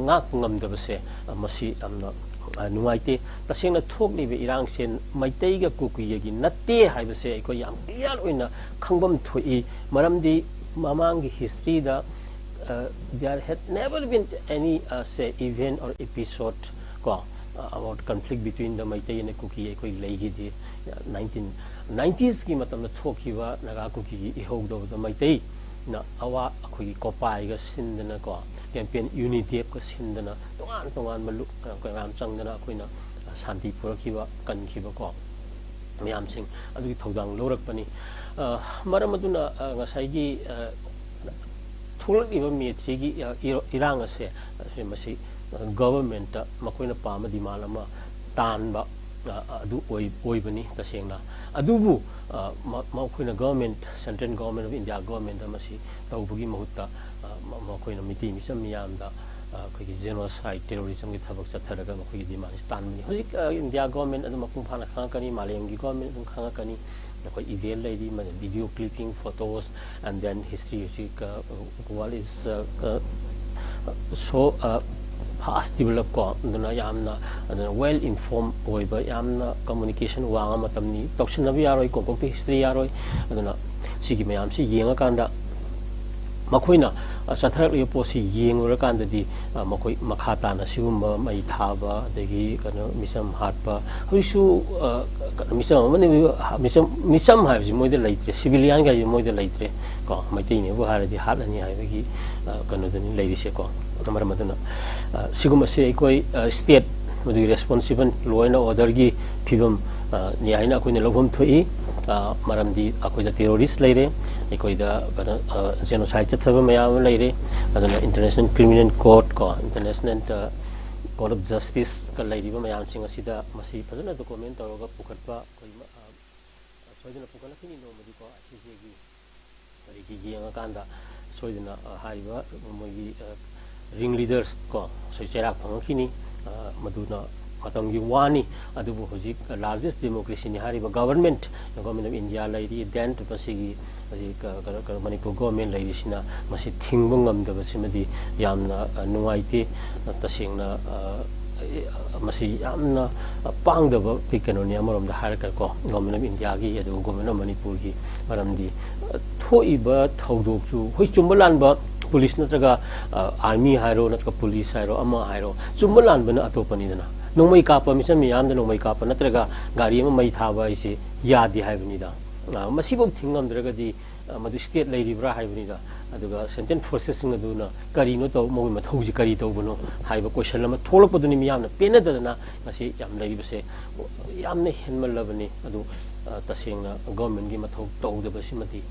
ꯉꯥꯛꯄ ꯉꯝꯗꯕꯁꯦ, ꯑ, ꯃꯁꯤ ꯌꯥꯝꯅ, ꯑ, ꯅꯨꯡꯉꯥꯏꯇꯦ꯫ ꯇꯁꯦꯡꯅ ꯊꯣꯛꯂꯤꯕ ꯏꯔꯥꯡꯁꯦ ꯃꯩꯇꯩꯒ ꯀꯨꯀꯤꯒꯒꯤ ꯅꯠꯇꯦ ꯍꯥꯏꯕꯁꯦ ꯑꯩꯈꯣꯏ ꯌꯥꯝ clear ꯑꯣꯏꯅ ꯈꯪꯐꯝ ꯊꯣꯛꯏ꯫ ꯃꯔꯝꯗꯤ ꯃꯃꯥꯡꯒꯤ historyꯗ, ꯑ, there had never been any, ꯑ, say, event or episode ꯀꯣ, ꯑ, about conflict between the Meitei and ꯀꯨꯀꯤ ꯑꯩꯈꯣꯏ ꯂꯩꯈꯤꯗꯦ꯫ nineteen nineties ꯀꯤ ꯃꯇꯝꯗ ꯊꯣꯛꯈꯤꯕ ꯅꯥꯒꯥ ꯀꯨꯀꯤꯒꯤ ꯏꯍꯧꯗꯧꯕꯗ ꯃꯩꯇꯩꯅ ꯑꯋꯥ ꯑꯩꯈꯣꯏꯒꯤ ꯀꯣꯄꯥꯏꯒ ꯁꯤꯟꯗꯅꯀꯣ, campaign UNITEFꯀ ꯁꯤꯟꯗꯅ, ꯇꯣꯉꯥꯟ ꯇꯣꯉꯥꯟꯕ ꯂꯨꯞ ꯀꯌꯥ ꯃꯌꯥꯝ ꯆꯪꯗꯅ ꯑꯩꯈꯣꯏꯅ ꯁꯥꯟꯇꯤ ꯄꯨꯔꯛꯈꯤꯕ, ꯀꯟꯈꯤꯕꯀꯣ ꯃꯌꯥꯝꯁꯤꯡ ꯑꯗꯨꯒꯤ ꯊꯧꯗꯥꯡ ꯂꯧꯔꯛꯄꯅꯤ꯫ ꯑ, ꯃꯔꯝ ꯑꯗꯨꯅ, ꯑ, ꯉꯁꯥꯏꯒꯤ, ꯑ, ꯊꯣꯛꯂꯛꯂꯤꯕ ꯃꯦꯠꯁꯤꯒꯤ, ꯑ, ꯏꯔ-, ꯏꯔꯥꯡ ꯑꯁꯦ, ꯑꯁꯤ ꯃꯁꯤ, ꯑ, governmentꯇ ꯃꯈꯣꯏꯅ ꯄꯥꯝꯕ demand ꯑꯃ ꯇꯥꯟꯕ, ꯑ, ꯑꯗꯨ ꯑꯣꯏ-, ꯑꯣꯏꯕꯅꯤ ꯇꯁꯦꯡꯅ꯫ ꯑꯗꯨꯕꯨ, ꯑ, ꯃ-, ꯃꯈꯣꯏꯅ government, central government of India governmentꯇ ꯃꯁꯤ ꯇꯧꯕꯒꯤ ꯃꯍꯨꯠꯇ, ꯑ, ꯃ-, ꯃꯈꯣꯏꯅ ꯃꯤꯇꯩ ꯃꯤꯆꯝ ꯃꯤꯌꯥꯝꯗ, ꯑ, ꯑꯩꯈꯣꯏꯒꯤ genocide, terrorismꯒꯤ ꯊꯕꯛ ꯆꯠꯊꯔꯒ ꯃꯈꯣꯏꯒꯤ demandꯁꯤ ꯇꯥꯟꯕꯅꯤ꯫ ꯍꯧꯖꯤꯛ, ꯑ, India government ꯑꯗꯨꯝ ꯃꯄꯨꯡ ꯐꯥꯅ ꯈꯪꯉꯛꯀꯅꯤ, ꯃꯥꯂꯦꯝꯒꯤ government ꯑꯗꯨꯝ ꯈꯪꯉꯛꯀꯅꯤ꯫ ꯑꯩꯈꯣꯏ event ꯂꯩꯔꯤ, video clipping, photos, and then history ꯍꯧꯖꯤꯛ, ꯑ, world is, ꯑ, ꯑ, so, ꯑ, fast develop ꯀꯣ, ꯑꯗꯨꯅ ꯌꯥꯝꯅ, ꯑꯗꯨꯅ well inform ꯑꯣꯏꯕ, ꯌꯥꯝꯅ communication ꯋꯥꯡꯕ ꯃꯇꯝꯅꯤ꯫ ꯇꯧꯁꯤꯟꯅꯕ ꯌꯥꯔꯣꯏ, ꯀꯣꯡꯀꯣꯛꯇ history ꯌꯥꯔꯣꯏ꯫ ꯑꯗꯨꯅ ꯁꯤꯒꯤ ꯃꯌꯥꯝꯁꯤ ꯌꯦꯡꯉꯀꯥꯟꯗ ꯃꯈꯣꯏꯅ, ꯑ, ꯆꯠꯊꯔꯛꯂꯤꯕ ꯄꯣꯠꯁꯤ ꯌꯦꯡꯉꯨꯔꯀꯥꯟꯗꯗꯤ, ꯑ, ꯃꯈꯣꯏ ꯃꯈꯥ ꯇꯥꯅ ꯁꯤꯒꯨꯝꯕ ꯃꯩ ꯊꯥꯕ, ꯑꯗꯒꯤ ꯀꯩꯅꯣ, ꯃꯤꯆꯝ ꯍꯥꯠꯄ, ꯍꯧꯖꯤꯛꯁꯨ, ꯑ, ꯀꯩꯅꯣ, ꯃꯤꯆꯝ ꯑꯃꯅꯤ, ꯃꯤꯆꯝ, ꯃꯤꯆꯝ ꯍꯥꯏꯕꯁꯤ ꯃꯣꯏꯗ ꯂꯩꯇ꯭ꯔꯦ, civilian ꯍꯥꯏꯁꯤ ꯃꯣꯏꯗ ꯂꯩꯇ꯭ꯔꯦ ꯀꯣ꯫ ꯃꯩꯇꯩꯅꯦꯕꯨ ꯍꯥꯏꯔꯗꯤ ꯍꯥꯠꯂꯅꯤ ꯍꯥꯏꯕꯒꯤ, ꯑ, ꯀꯩꯅꯣꯗꯅꯤ ꯂꯩꯔꯤꯁꯦꯀꯣ꯫ ꯃꯔꯝ ꯑꯗꯨꯅ, ꯑ, ꯁꯤꯒꯨꯝꯕꯁꯦ ꯑꯩꯈꯣꯏ, ꯑ, state ꯃꯗꯨꯒꯤ ꯔꯦꯁꯄꯣꯟꯁꯤꯕꯜ ꯂꯣ ꯑꯦꯟ ꯑꯣꯔꯗꯔꯒꯤ ꯐꯤꯕꯝ ꯑ, ꯅꯤ ꯍꯥꯏꯅ ꯑꯩꯈꯣꯏꯅ ꯂꯧꯐꯝ ꯊꯣꯛꯏ꯫ ꯑ, ꯃꯔꯝꯗꯤ ꯑꯩꯈꯣꯏꯗ ꯇꯦꯔꯣꯔꯤꯁ ꯂꯩꯔꯦ, ꯑꯩꯈꯣꯏꯗ ꯀꯩꯅꯣ, ꯑ, ꯖꯦꯅꯣꯁꯥꯏꯠ ꯆꯠꯊꯕ ꯃꯌꯥꯝ ꯑꯃ ꯂꯩꯔꯦ꯫ ꯑꯗꯨꯅ ꯏꯟꯇꯔꯅꯦꯁꯅꯦꯜ ꯀ꯭ꯔꯤꯃꯤꯅꯦꯜ ꯀꯣꯔꯠ ꯀꯣ, ꯏꯟꯇꯔꯅꯦꯁꯅꯦꯜ ꯀꯣꯔꯠ ꯑꯣꯐ ꯖꯁꯇꯤꯁꯀ ꯂꯩꯔꯤꯕ ꯃꯌꯥꯝꯁꯤꯡ ꯑꯁꯤꯗ ꯃꯁꯤ ꯐꯖꯅ ꯗꯣꯀꯨꯃꯦꯟ ꯇꯧꯔꯒ ꯄꯨꯈꯠꯄ ꯑꯩꯈꯣꯏ ꯃ-, ꯑ, ꯁꯣꯏꯗꯅ ꯄꯨꯈꯠꯂꯛꯈꯤꯅꯤ ꯅꯣꯡꯃꯗꯤꯀꯣ, ꯑꯥꯏ ꯁꯤ ꯖꯦꯒꯤ ꯀꯔꯤꯒꯤ ꯌꯦꯡꯉꯀꯥꯟꯗ ꯁꯣꯏꯗꯅ, ꯑ, ꯍꯥꯏꯔꯤꯕ ꯃꯣꯏꯒꯤ, ꯑ, ꯔꯤꯡ ꯂꯤꯗꯔꯁ ꯀꯣ, ꯁꯣꯏ ꯆꯩꯔꯥꯛ ꯐꯪꯉꯛꯈꯤꯅꯤ꯫ ꯑ, ꯃꯗꯨꯅ ꯃꯇꯝꯒꯤ ꯋꯥꯅꯤ꯫ ꯑꯗꯨꯕꯨ ꯍꯧꯖꯤꯛ ꯂꯥꯔꯖꯦꯁ ꯗꯦꯃꯣꯀ꯭ꯔꯦꯁꯤꯅꯤ ꯍꯥꯏꯔꯤꯕ ꯒꯕꯔꯟꯃꯦꯟꯠ, ꯒꯕꯔꯟꯃꯦꯟꯠ ꯑꯣꯐ ꯏꯟꯗꯤꯌꯥ ꯂꯩꯔꯤ, ꯗꯦꯟ ꯃꯁꯤꯒꯤ ꯍꯧꯖꯤꯛ, ꯑ, ꯀꯩꯅꯣ, ꯀꯩꯅꯣ, ꯃꯅꯤꯄꯨꯔ ꯒꯣꯔꯃꯦꯟ ꯂꯩꯔꯤꯁꯤꯅ ꯃꯁꯤ ꯊꯤꯡꯕ ꯉꯝꯗꯕꯁꯤꯃꯗꯤ ꯌꯥꯝꯅ, ꯑ, ꯅꯨꯡꯉꯥꯏꯇꯦ꯫ ꯑ, ꯇꯁꯦꯡꯅ, ꯑ, ꯃꯁꯤ ꯌꯥꯝꯅ ꯄꯥꯡꯗꯕ ꯑꯩꯈꯣꯏ ꯀꯩꯅꯣꯅꯤ ꯑꯃꯔꯣꯝꯗ ꯍꯥꯏꯔꯒꯀꯣ, ꯒꯣꯔꯃꯦꯟ ꯑꯣꯐ ꯏꯟꯗꯤꯌꯥꯒꯤ ꯑꯗꯨꯒ ꯒꯣꯔꯃꯦꯟ ꯑꯣꯐ ꯃꯅꯤꯄꯨꯔꯒꯤ꯫ ꯃꯔꯝꯗꯤ, ꯑ, ꯊꯣꯛꯏꯕ ꯊꯧꯗꯣꯛꯁꯨ ꯍꯣꯏ ꯆꯨꯝꯕ ꯂꯥꯟꯕ ꯄꯨꯂꯤꯁ ꯅꯠꯇ꯭ꯔꯒ, ꯑ, ꯑꯥꯔꯃꯤ ꯍꯥꯏꯔꯣ ꯅꯠꯇ꯭ꯔꯒ ꯄꯨꯂꯤꯁ ꯍꯥꯏꯔꯣ ꯑꯃ ꯍꯥꯏꯔꯣ, ꯆꯨꯝꯕ ꯂꯥꯟꯕꯅ ꯑꯇꯣꯞꯄꯅꯤꯗꯅ꯫ ꯅꯣꯡꯃꯩ ꯀꯥꯞꯄ, ꯃꯤꯆꯝ ꯃꯤꯌꯥꯝꯗ ꯅꯣꯡꯃꯩ ꯀꯥꯞꯄ ꯅꯠꯇ꯭ꯔꯒ ꯒꯥꯔꯤ ꯑꯃ ꯃꯩ ꯊꯥꯕ ꯍꯥꯏꯁꯦ ꯌꯥꯗꯦ ꯍꯥꯏꯕꯅꯤꯗ꯫ ꯑ, ꯃꯁꯤꯐꯥꯎ ꯊꯤꯡꯉꯝꯗ꯭ꯔꯒꯗꯤ, ꯑ, ꯃꯗꯨ ꯁ꯭ꯇꯦꯠ ꯂꯩꯔꯤꯕ꯭ꯔꯥ ꯍꯥꯏꯕꯅꯤꯗ꯫ ꯑꯗꯨꯒ ꯁꯦꯟꯇ꯭ꯔꯦꯜ ꯐꯣꯔꯁꯦꯁꯁꯤꯡ ꯑꯗꯨꯅ ꯀꯔꯤꯅꯣ ꯇꯧ-, ꯃꯣꯏꯒꯤ ꯃꯊꯧꯁꯤ ꯀꯔꯤ ꯇꯧꯕꯅꯣ ꯍꯥꯏꯕ ꯀꯣꯏꯁꯟ ꯑꯃ ꯊꯣꯛꯂꯛꯄꯗꯨꯅꯤ ꯃꯤꯌꯥꯝꯅ ꯄꯦꯟꯅꯗꯗꯅ ꯉꯁꯤ ꯌꯥꯝ ꯂꯩꯔꯤꯕꯁꯦ꯫ ꯌꯥꯝꯅ ꯍꯦꯟꯃꯜꯂꯕꯅꯤ꯫ ꯑꯗꯨ, ꯑ, ꯇꯁꯦꯡꯅ ꯒꯣꯔꯃꯦꯟꯒꯤ ꯃꯊꯧ ꯇꯧꯗꯕꯁꯤꯃꯗꯤ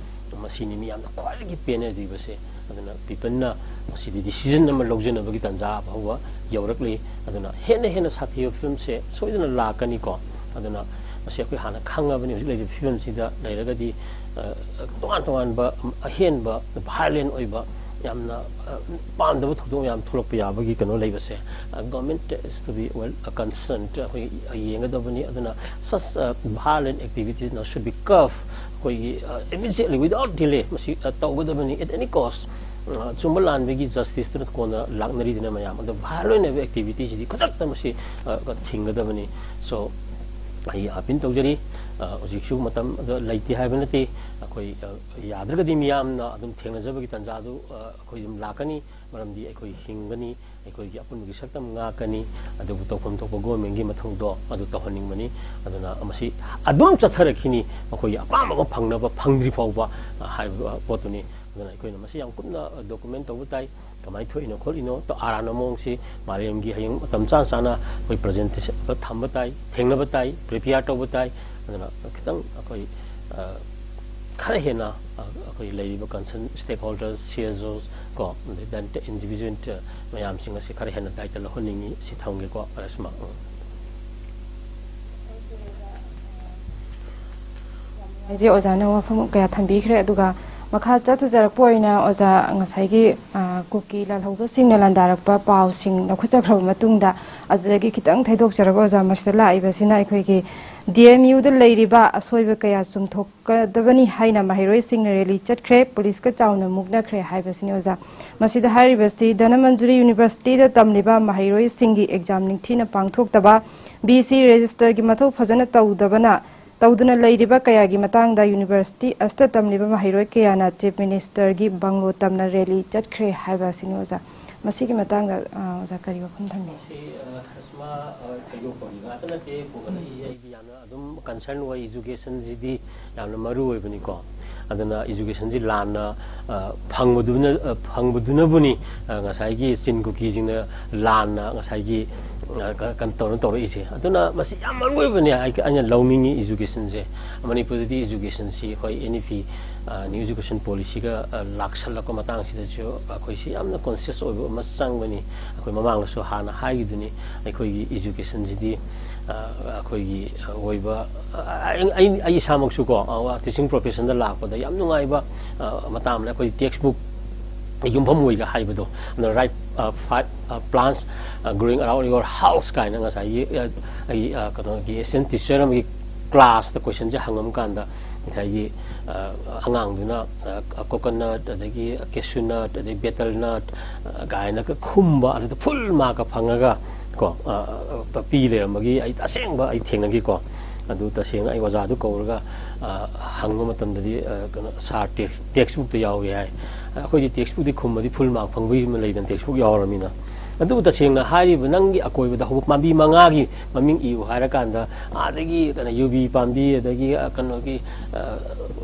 ꯃꯁꯤꯅꯤ ꯃꯤꯌꯥꯝꯅ ꯈ꯭ꯋꯥꯏꯗꯒꯤ ꯄꯦꯟꯅꯗ꯭ꯔꯤꯕꯁꯦ꯫ ꯑꯗꯨꯅ ꯄꯤꯄꯜꯅ ꯃꯁꯤꯗꯤ ꯗꯤꯁꯤꯖꯟ ꯑꯃ ꯂꯧꯖꯅꯕꯒꯤ ꯇꯥꯟꯖꯥ ꯐꯥꯎꯕ ꯌꯧꯔꯛꯂꯤ꯫ ꯑꯗꯨꯅ ꯍꯦꯟꯅ ꯍꯦꯟꯅ ꯁꯥꯊꯤꯕ ꯐꯤꯕꯝꯁꯦ ꯁꯣꯏꯗꯅ ꯂꯥꯛꯀꯅꯤꯀꯣ꯫ ꯑꯗꯨꯅ ꯃꯁꯤ ꯑꯩꯈꯣꯏ ꯍꯥꯟꯅ ꯈꯪꯉꯕꯅꯤ꯫ ꯍꯧꯖꯤꯛ ꯂꯩꯔꯤꯕ ꯐꯤꯕꯝꯁꯤꯗ ꯂꯩꯔꯒꯗꯤ, ꯑ, ꯇꯣꯉꯥꯟ ꯇꯣꯉꯥꯟꯕ ꯑꯍꯦꯟꯕ ꯚꯥꯏꯑꯣꯂꯦꯟ ꯑꯣꯏꯕ ꯌꯥꯝꯅ, ꯑ, ꯄꯥꯝꯗꯕ ꯊꯧꯗꯣꯛ ꯌꯥꯝ ꯊꯣꯛꯂꯛꯄ ꯌꯥꯕꯒꯤ ꯀꯩꯅꯣ ꯂꯩꯕꯁꯦ, ꯑ, government is to be well, ꯑ, concerned, ꯑꯩꯈꯣꯏ ꯌꯦꯡꯒꯗꯕꯅꯤ꯫ ꯑꯗꯨꯅ such, ꯑ, violent activities now should be curb, ꯑꯩꯈꯣꯏꯒꯤ, ꯑ, immediately without delay ꯃꯁꯤ, ꯑ, ꯇꯧꯒꯗꯕꯅꯤ at any cost꯫ ꯑ, ꯆꯨꯝꯕ ꯂꯥꯟꯕꯒꯤ ꯖꯁꯇꯤꯁꯇꯨꯅ ꯀꯣꯟꯅ ꯂꯥꯛꯅꯔꯤꯗꯅ ꯃꯌꯥꯝ, ꯑꯗꯣ ꯚꯥꯏꯑꯣꯂꯦꯟ ꯑꯣꯏꯕ ꯑꯦꯛꯇꯤꯚꯤꯇꯤꯁꯤꯗꯤ ꯈꯨꯗꯛꯇ ꯃꯁꯤ, ꯑ, ꯊꯤꯡꯒꯗꯕꯅꯤ꯫ So, ꯑꯩ ꯑꯄꯤꯜ ꯇꯧꯖꯔꯤ꯫ ꯑ, ꯍꯧꯖꯤꯛꯁꯨ ꯃꯇꯝ ꯑꯗ ꯂꯩꯇꯦ ꯍꯥꯏꯕ ꯅꯠꯇꯦ꯫ ꯑꯩꯈꯣꯏ, ꯑ, ꯌꯥꯗ꯭ꯔꯒꯗꯤ ꯃꯤꯌꯥꯝꯅ ꯑꯗꯨꯝ ꯊꯦꯡꯅꯖꯕꯒꯤ ꯇꯥꯟꯖꯥꯗꯨ, ꯑ, ꯑꯩꯈꯣꯏ ꯑꯗꯨꯝ ꯂꯥꯛꯀꯅꯤ꯫ ꯃꯔꯝꯗꯤ ꯑꯩꯈꯣꯏ ꯍꯤꯡꯒꯅꯤ, ꯑꯩꯈꯣꯏꯒꯤ ꯑꯄꯨꯟꯕꯒꯤ ꯁꯛꯇꯝ ꯉꯥꯛꯀꯅꯤ꯫ ꯑꯗꯨꯕꯨ ꯇꯧꯐꯝ ꯊꯣꯛꯄ ꯒꯣꯔꯃꯦꯟꯒꯤ ꯃꯊꯧꯗꯣ ꯑꯗꯨ ꯇꯧꯍꯟꯅꯤꯡꯕꯅꯤ꯫ ꯑꯗꯨꯅ ꯃꯁꯤ ꯑꯗꯨꯝ ꯆꯠꯊꯔꯛꯈꯤꯅꯤ꯫ ꯃꯈꯣꯏꯒꯤ ꯑꯄꯥꯝꯕ ꯑꯃ ꯐꯪꯅꯕ, ꯐꯪꯗ꯭ꯔꯤ ꯐꯥꯎꯕ, ꯑ, ꯍꯥꯏꯕ ꯄꯣꯠꯇꯨꯅꯤ꯫ ꯑꯗꯨꯅ ꯑꯩꯈꯣꯏꯅ ꯃꯁꯤ ꯌꯥꯝ ꯀꯨꯞꯅ ꯗꯣꯀꯨꯃꯦꯟ ꯇꯧꯕ ꯇꯥꯏ꯫ ꯀꯃꯥꯏꯅ ꯊꯣꯛꯏꯅꯣ ꯈꯣꯠꯂꯤꯅꯣ, ꯇꯣ ꯑꯥꯔꯥꯟꯕ ꯃꯑꯣꯡꯁꯤ ꯃꯥꯂꯦꯝꯒꯤ ꯍꯌꯦꯡ ꯃꯇꯝ ꯆꯥ ꯆꯥꯅ ꯑꯩꯈꯣꯏ ꯄ꯭ꯔꯖꯦꯟꯇꯦꯁꯟ ꯊꯝꯕ ꯇꯥꯏ, ꯊꯦꯡꯅꯕ ꯇꯥꯏ, ꯄ꯭ꯔꯤꯄꯤꯌꯥꯔ ꯇꯧꯕ ꯇꯥꯏ꯫ ꯑꯗꯨꯅ ꯈꯤꯇꯪ ꯑꯩꯈꯣꯏ ꯈꯔ ꯍꯦꯟꯅ ꯑꯩꯈꯣꯏ ꯂꯩꯔꯤꯕ ꯀꯟꯁꯔꯟ ꯁ꯭ꯇꯦꯛ ꯍꯣꯜꯗꯔꯁ, ꯁꯤ ꯑꯦꯁ ꯑꯣꯁ ꯀꯣ, ꯑꯗꯩ ꯏꯟꯗꯤꯕꯤꯖꯨꯋꯦꯜ ꯃꯌꯥꯝꯁꯤꯡ ꯑꯁꯤ ꯈꯔ ꯍꯦꯟꯅ ꯗꯥꯏꯇ ꯂꯧꯍꯟꯅꯤꯡꯉꯤ꯫ ꯁꯤ ꯊꯝꯒꯦꯀꯣ, ꯔꯁꯃꯥ꯫ ꯎꯝ꯫ ꯍꯥꯏꯁꯦ ꯑꯣꯖꯥꯅ ꯋꯥꯐꯝ ꯀꯌꯥ ꯊꯝꯕꯤꯈ꯭ꯔꯦ꯫ ꯑꯗꯨꯒ ꯃꯈꯥ ꯆꯠꯊꯖꯔꯛꯄ ꯑꯣꯏꯅ ꯑꯣꯖꯥ ꯉꯁꯥꯏꯒꯤ ꯀꯨꯀꯤ ꯂꯥꯜꯍꯧꯕꯁꯤꯡꯅ ꯂꯥꯟꯗꯥꯔꯛꯄ ꯄꯥꯎꯁꯤꯡ ꯂꯧꯈꯠꯆꯈ꯭ꯔꯕ ꯃꯇꯨꯡꯗ, ꯑꯗꯨꯗꯒꯤ ꯈꯤꯇꯪ ꯊꯩꯗꯣꯛꯆꯔꯒ ꯑꯣꯖꯥ, ꯃꯁꯤꯗ ꯂꯥꯛꯏꯕꯁꯤꯅ ꯑꯩꯈꯣꯏꯒꯤ ꯗꯤ ꯑꯦꯝ ꯌꯨꯗ ꯂꯩꯔꯤꯕ ꯑꯁꯣꯏꯕ ꯀꯌꯥ ꯆꯨꯝꯊꯣꯛꯀꯗꯕꯅꯤ ꯍꯥꯏꯅ ꯃꯍꯩꯔꯣꯏꯁꯤꯡꯅ ꯔꯦꯂꯤ ꯆꯠꯈ꯭ꯔꯦ, ꯄꯨꯂꯤꯁꯀ ꯆꯥꯎꯅ ꯃꯨꯛꯅꯈ꯭ꯔꯦ ꯍꯥꯏꯕꯁꯤꯅꯤ ꯑꯣꯖꯥ꯫ ꯃꯁꯤꯗ ꯍꯥꯏꯔꯤꯕꯁꯤ ꯙꯅꯃꯟꯖꯨꯔꯤ ꯌꯨꯅꯤꯚꯔꯁꯤꯇꯤꯗ ꯇꯝꯂꯤꯕ ꯃꯍꯩꯔꯣꯏꯁꯤꯡꯒꯤ ꯑꯦꯛꯖꯥꯝ ꯅꯤꯡꯊꯤꯅ ꯄꯥꯡꯊꯣꯛꯇꯕ, ꯕꯤ ꯁꯤ ꯔꯦꯖꯤꯁꯇꯔꯒꯤ ꯃꯊꯧ ꯐꯖꯅ ꯇꯧꯗꯕꯅ ꯇꯧꯗꯨꯅ ꯂꯩꯔꯤꯕ ꯀꯌꯥꯒꯤ ꯃꯇꯥꯡꯗ ꯌꯨꯅꯤꯚꯔꯁꯤꯇꯤ ꯑꯁꯤꯗ ꯇꯝꯂꯤꯕ ꯃꯍꯩꯔꯣꯏ ꯀꯌꯥꯅ ꯆꯤꯐ ꯃꯤꯅꯤꯁꯇꯔꯒꯤ ꯕꯪꯒ꯭ꯂꯣ ꯇꯝꯅ ꯔꯦꯂꯤ ꯆꯠꯈ꯭ꯔꯦ ꯍꯥꯏꯕ ꯑꯁꯤꯅꯤ ꯑꯣꯖꯥ꯫ ꯃꯁꯤꯒꯤ ꯃꯇꯥꯡꯗ ꯑ, ꯑꯣꯖꯥ ꯀꯔꯤ ꯋꯥꯐꯝ ꯊꯝꯕꯤ? ꯃꯁꯤ ꯑ, ꯔꯁꯃꯥ ꯑ, ꯊꯣꯏꯗꯣꯛꯄꯒꯤ ꯉꯥꯛꯇ ꯅꯠꯇꯦ ꯄꯨꯒꯠꯂꯛꯏꯁꯦ꯫ ꯑꯩꯗꯤ ꯌꯥꯝꯅ ꯑꯗꯨꯝ ꯀꯟꯁꯔꯟ ꯑꯣꯏ꯫ ꯏꯖꯨꯀꯦꯁꯟꯁꯤꯗꯤ ꯌꯥꯝꯅ ꯃꯔꯨ ꯑꯣꯏꯕꯅꯤꯀꯣ꯫ ꯑꯗꯨꯅ ꯏꯖꯨꯀꯦꯁꯟꯁꯤ ꯂꯥꯟꯅ ꯑ, ꯐꯪꯕꯗꯨꯅ ꯑ, ꯐꯪꯕꯗꯨꯅꯕꯨꯅꯤ ꯑ, ꯉꯁꯥꯏꯒꯤ ꯆꯤꯟ ꯀꯨꯀꯤꯁꯤꯡꯅ ꯂꯥꯟꯅ ꯉꯁꯥꯏꯒꯤ ꯑ, ꯀ- ꯀꯩꯅꯣ ꯇꯧꯔ ꯇꯧꯔꯛꯏꯁꯦ꯫ ꯑꯗꯨꯅ ꯃꯁꯤ ꯌꯥꯝ ꯃꯔꯨ ꯑꯣꯏꯕꯅꯦ꯫ ꯑꯩ- ꯑꯩꯅ ꯂꯧꯅꯤꯡꯉꯤ ꯏꯖꯨꯀꯦꯁꯟꯁꯦ꯫ ꯃꯅꯤꯄꯨꯔꯗꯗꯤ ꯏꯖꯨꯀꯦꯁꯟꯁꯤ ꯑꯩꯈꯣꯏ ꯑꯦꯟ ꯏ ꯄꯤ, ꯑ, ꯅ꯭ꯌꯨ ꯏꯖꯨꯀꯦꯁꯟ ꯄꯣꯂꯤꯁꯤꯒ ꯑ, ꯂꯥꯛꯁꯜꯂꯛꯄ ꯃꯇꯥꯡꯁꯤꯗꯁꯨ ꯑꯩꯈꯣꯏꯁꯤ ꯌꯥꯝꯅ ꯀꯣꯟꯁꯤꯌꯁ ꯑꯣꯏꯕ ꯑꯃ ꯆꯪꯕꯅꯤ꯫ ꯑꯩꯈꯣꯏ ꯃꯃꯥꯡꯗꯁꯨ ꯍꯥꯟꯅ ꯍꯥꯏꯈꯤꯗꯨꯅꯤ, ꯑꯩꯈꯣꯏꯒꯤ ꯏꯖꯨꯀꯦꯁꯟꯁꯤꯗꯤ ꯑ, ꯑꯩꯈꯣꯏꯒꯤ ꯑꯣꯏꯕ ꯑ, ꯑꯩ ꯑꯩ- ꯑꯩ ꯏꯁꯥꯃꯛꯁꯨ ꯀꯣ, ꯑ, ꯇꯤꯆꯤꯡ ꯄ꯭ꯔꯣꯐꯦꯁꯟꯗ ꯂꯥꯛꯄꯗ ꯌꯥꯝ ꯅꯨꯡꯉꯥꯏꯕ ꯑ, ꯃꯇꯥꯡ ꯑꯃꯅ ꯑꯩꯈꯣꯏ ꯇꯦꯛꯁ ꯕꯨꯛ ꯌꯨꯝꯐꯝ ꯑꯣꯏꯒ ꯍꯥꯏꯕꯗꯣ, ꯑꯗꯨꯅ right five plants growing around your house ꯀꯥꯏꯅ ꯉꯁꯥꯏꯒꯤ ꯑ, ꯑꯩ ꯑ, ꯀꯩꯅꯣꯒꯤ ꯑꯦꯁꯤꯁꯇꯦꯟ ꯇꯤꯆꯔ ꯑꯃꯒꯤ ꯀ꯭ꯂꯥꯁꯇ ꯀꯣꯏꯁꯟꯁꯦ ꯍꯪꯉꯝ ꯀꯥꯟꯗ ꯉꯁꯥꯏꯒꯤ ꯑ, ꯑꯉꯥꯡꯗꯨꯅ ꯀꯣꯀꯣꯅꯠ, ꯑꯗꯒꯤ ꯀꯦꯁꯨꯅꯠ, ꯑꯗꯩ ꯕꯦꯇꯜꯅꯠ ꯀꯥꯏꯅꯒ ꯈꯨꯝꯕ, ꯑꯗꯨꯗ ꯐꯨꯜ ꯃꯥꯔꯛꯀ ꯐꯪꯉꯒ ꯀꯣ, ꯑ, ꯑ, ꯄꯤ ꯂꯩꯔꯝꯕꯒꯤ ꯑꯩ ꯑꯁꯦꯡꯕ ꯑꯩ ꯊꯦꯡꯅꯈꯤꯀꯣ꯫ ꯑꯗꯨ ꯇꯁꯦꯡꯅ ꯑꯩ ꯑꯣꯖꯥꯗꯨ ꯀꯧꯔꯒ ꯑ, ꯍꯪꯕ ꯃꯇꯝꯗꯗꯤ ꯑ, ꯀꯩꯅꯣ, "ꯁꯥꯔ, ꯇꯦꯛꯁ ꯇꯦꯛꯁ ꯕꯨꯛꯇ ꯌꯥꯎꯏ" ꯍꯥꯏ꯫ ꯑꯩꯈꯣꯏꯗꯤ ꯇꯦꯛꯁ ꯕꯨꯛꯇꯤ ꯈꯨꯝꯕꯗꯤ ꯐꯨꯜ ꯃꯥꯔꯛ ꯐꯪꯕꯒꯤ ꯑꯃ ꯂꯩꯗꯅ, ꯇꯦꯛꯁ ꯕꯨꯛ ꯌꯥꯎꯔꯃꯤꯅ꯫ ꯑꯗꯨꯕꯨ ꯇꯁꯦꯡꯅ ꯍꯥꯏꯔꯤꯕ ꯅꯪꯒꯤ ꯑꯀꯣꯏꯕꯗ ꯍꯧꯕ ꯄꯥꯝꯕꯤ ꯃꯉꯥꯒꯤ ꯃꯃꯤꯡ ꯏꯌꯨ ꯍꯥꯏꯔꯀꯥꯟꯗ, ꯑꯗꯒꯤ ꯀꯩꯅꯣ, ꯌꯨꯕꯤ ꯄꯥꯝꯕꯤ, ꯑꯗꯒꯤ ꯑ, ꯀꯩꯅꯣꯒꯤ ꯑ,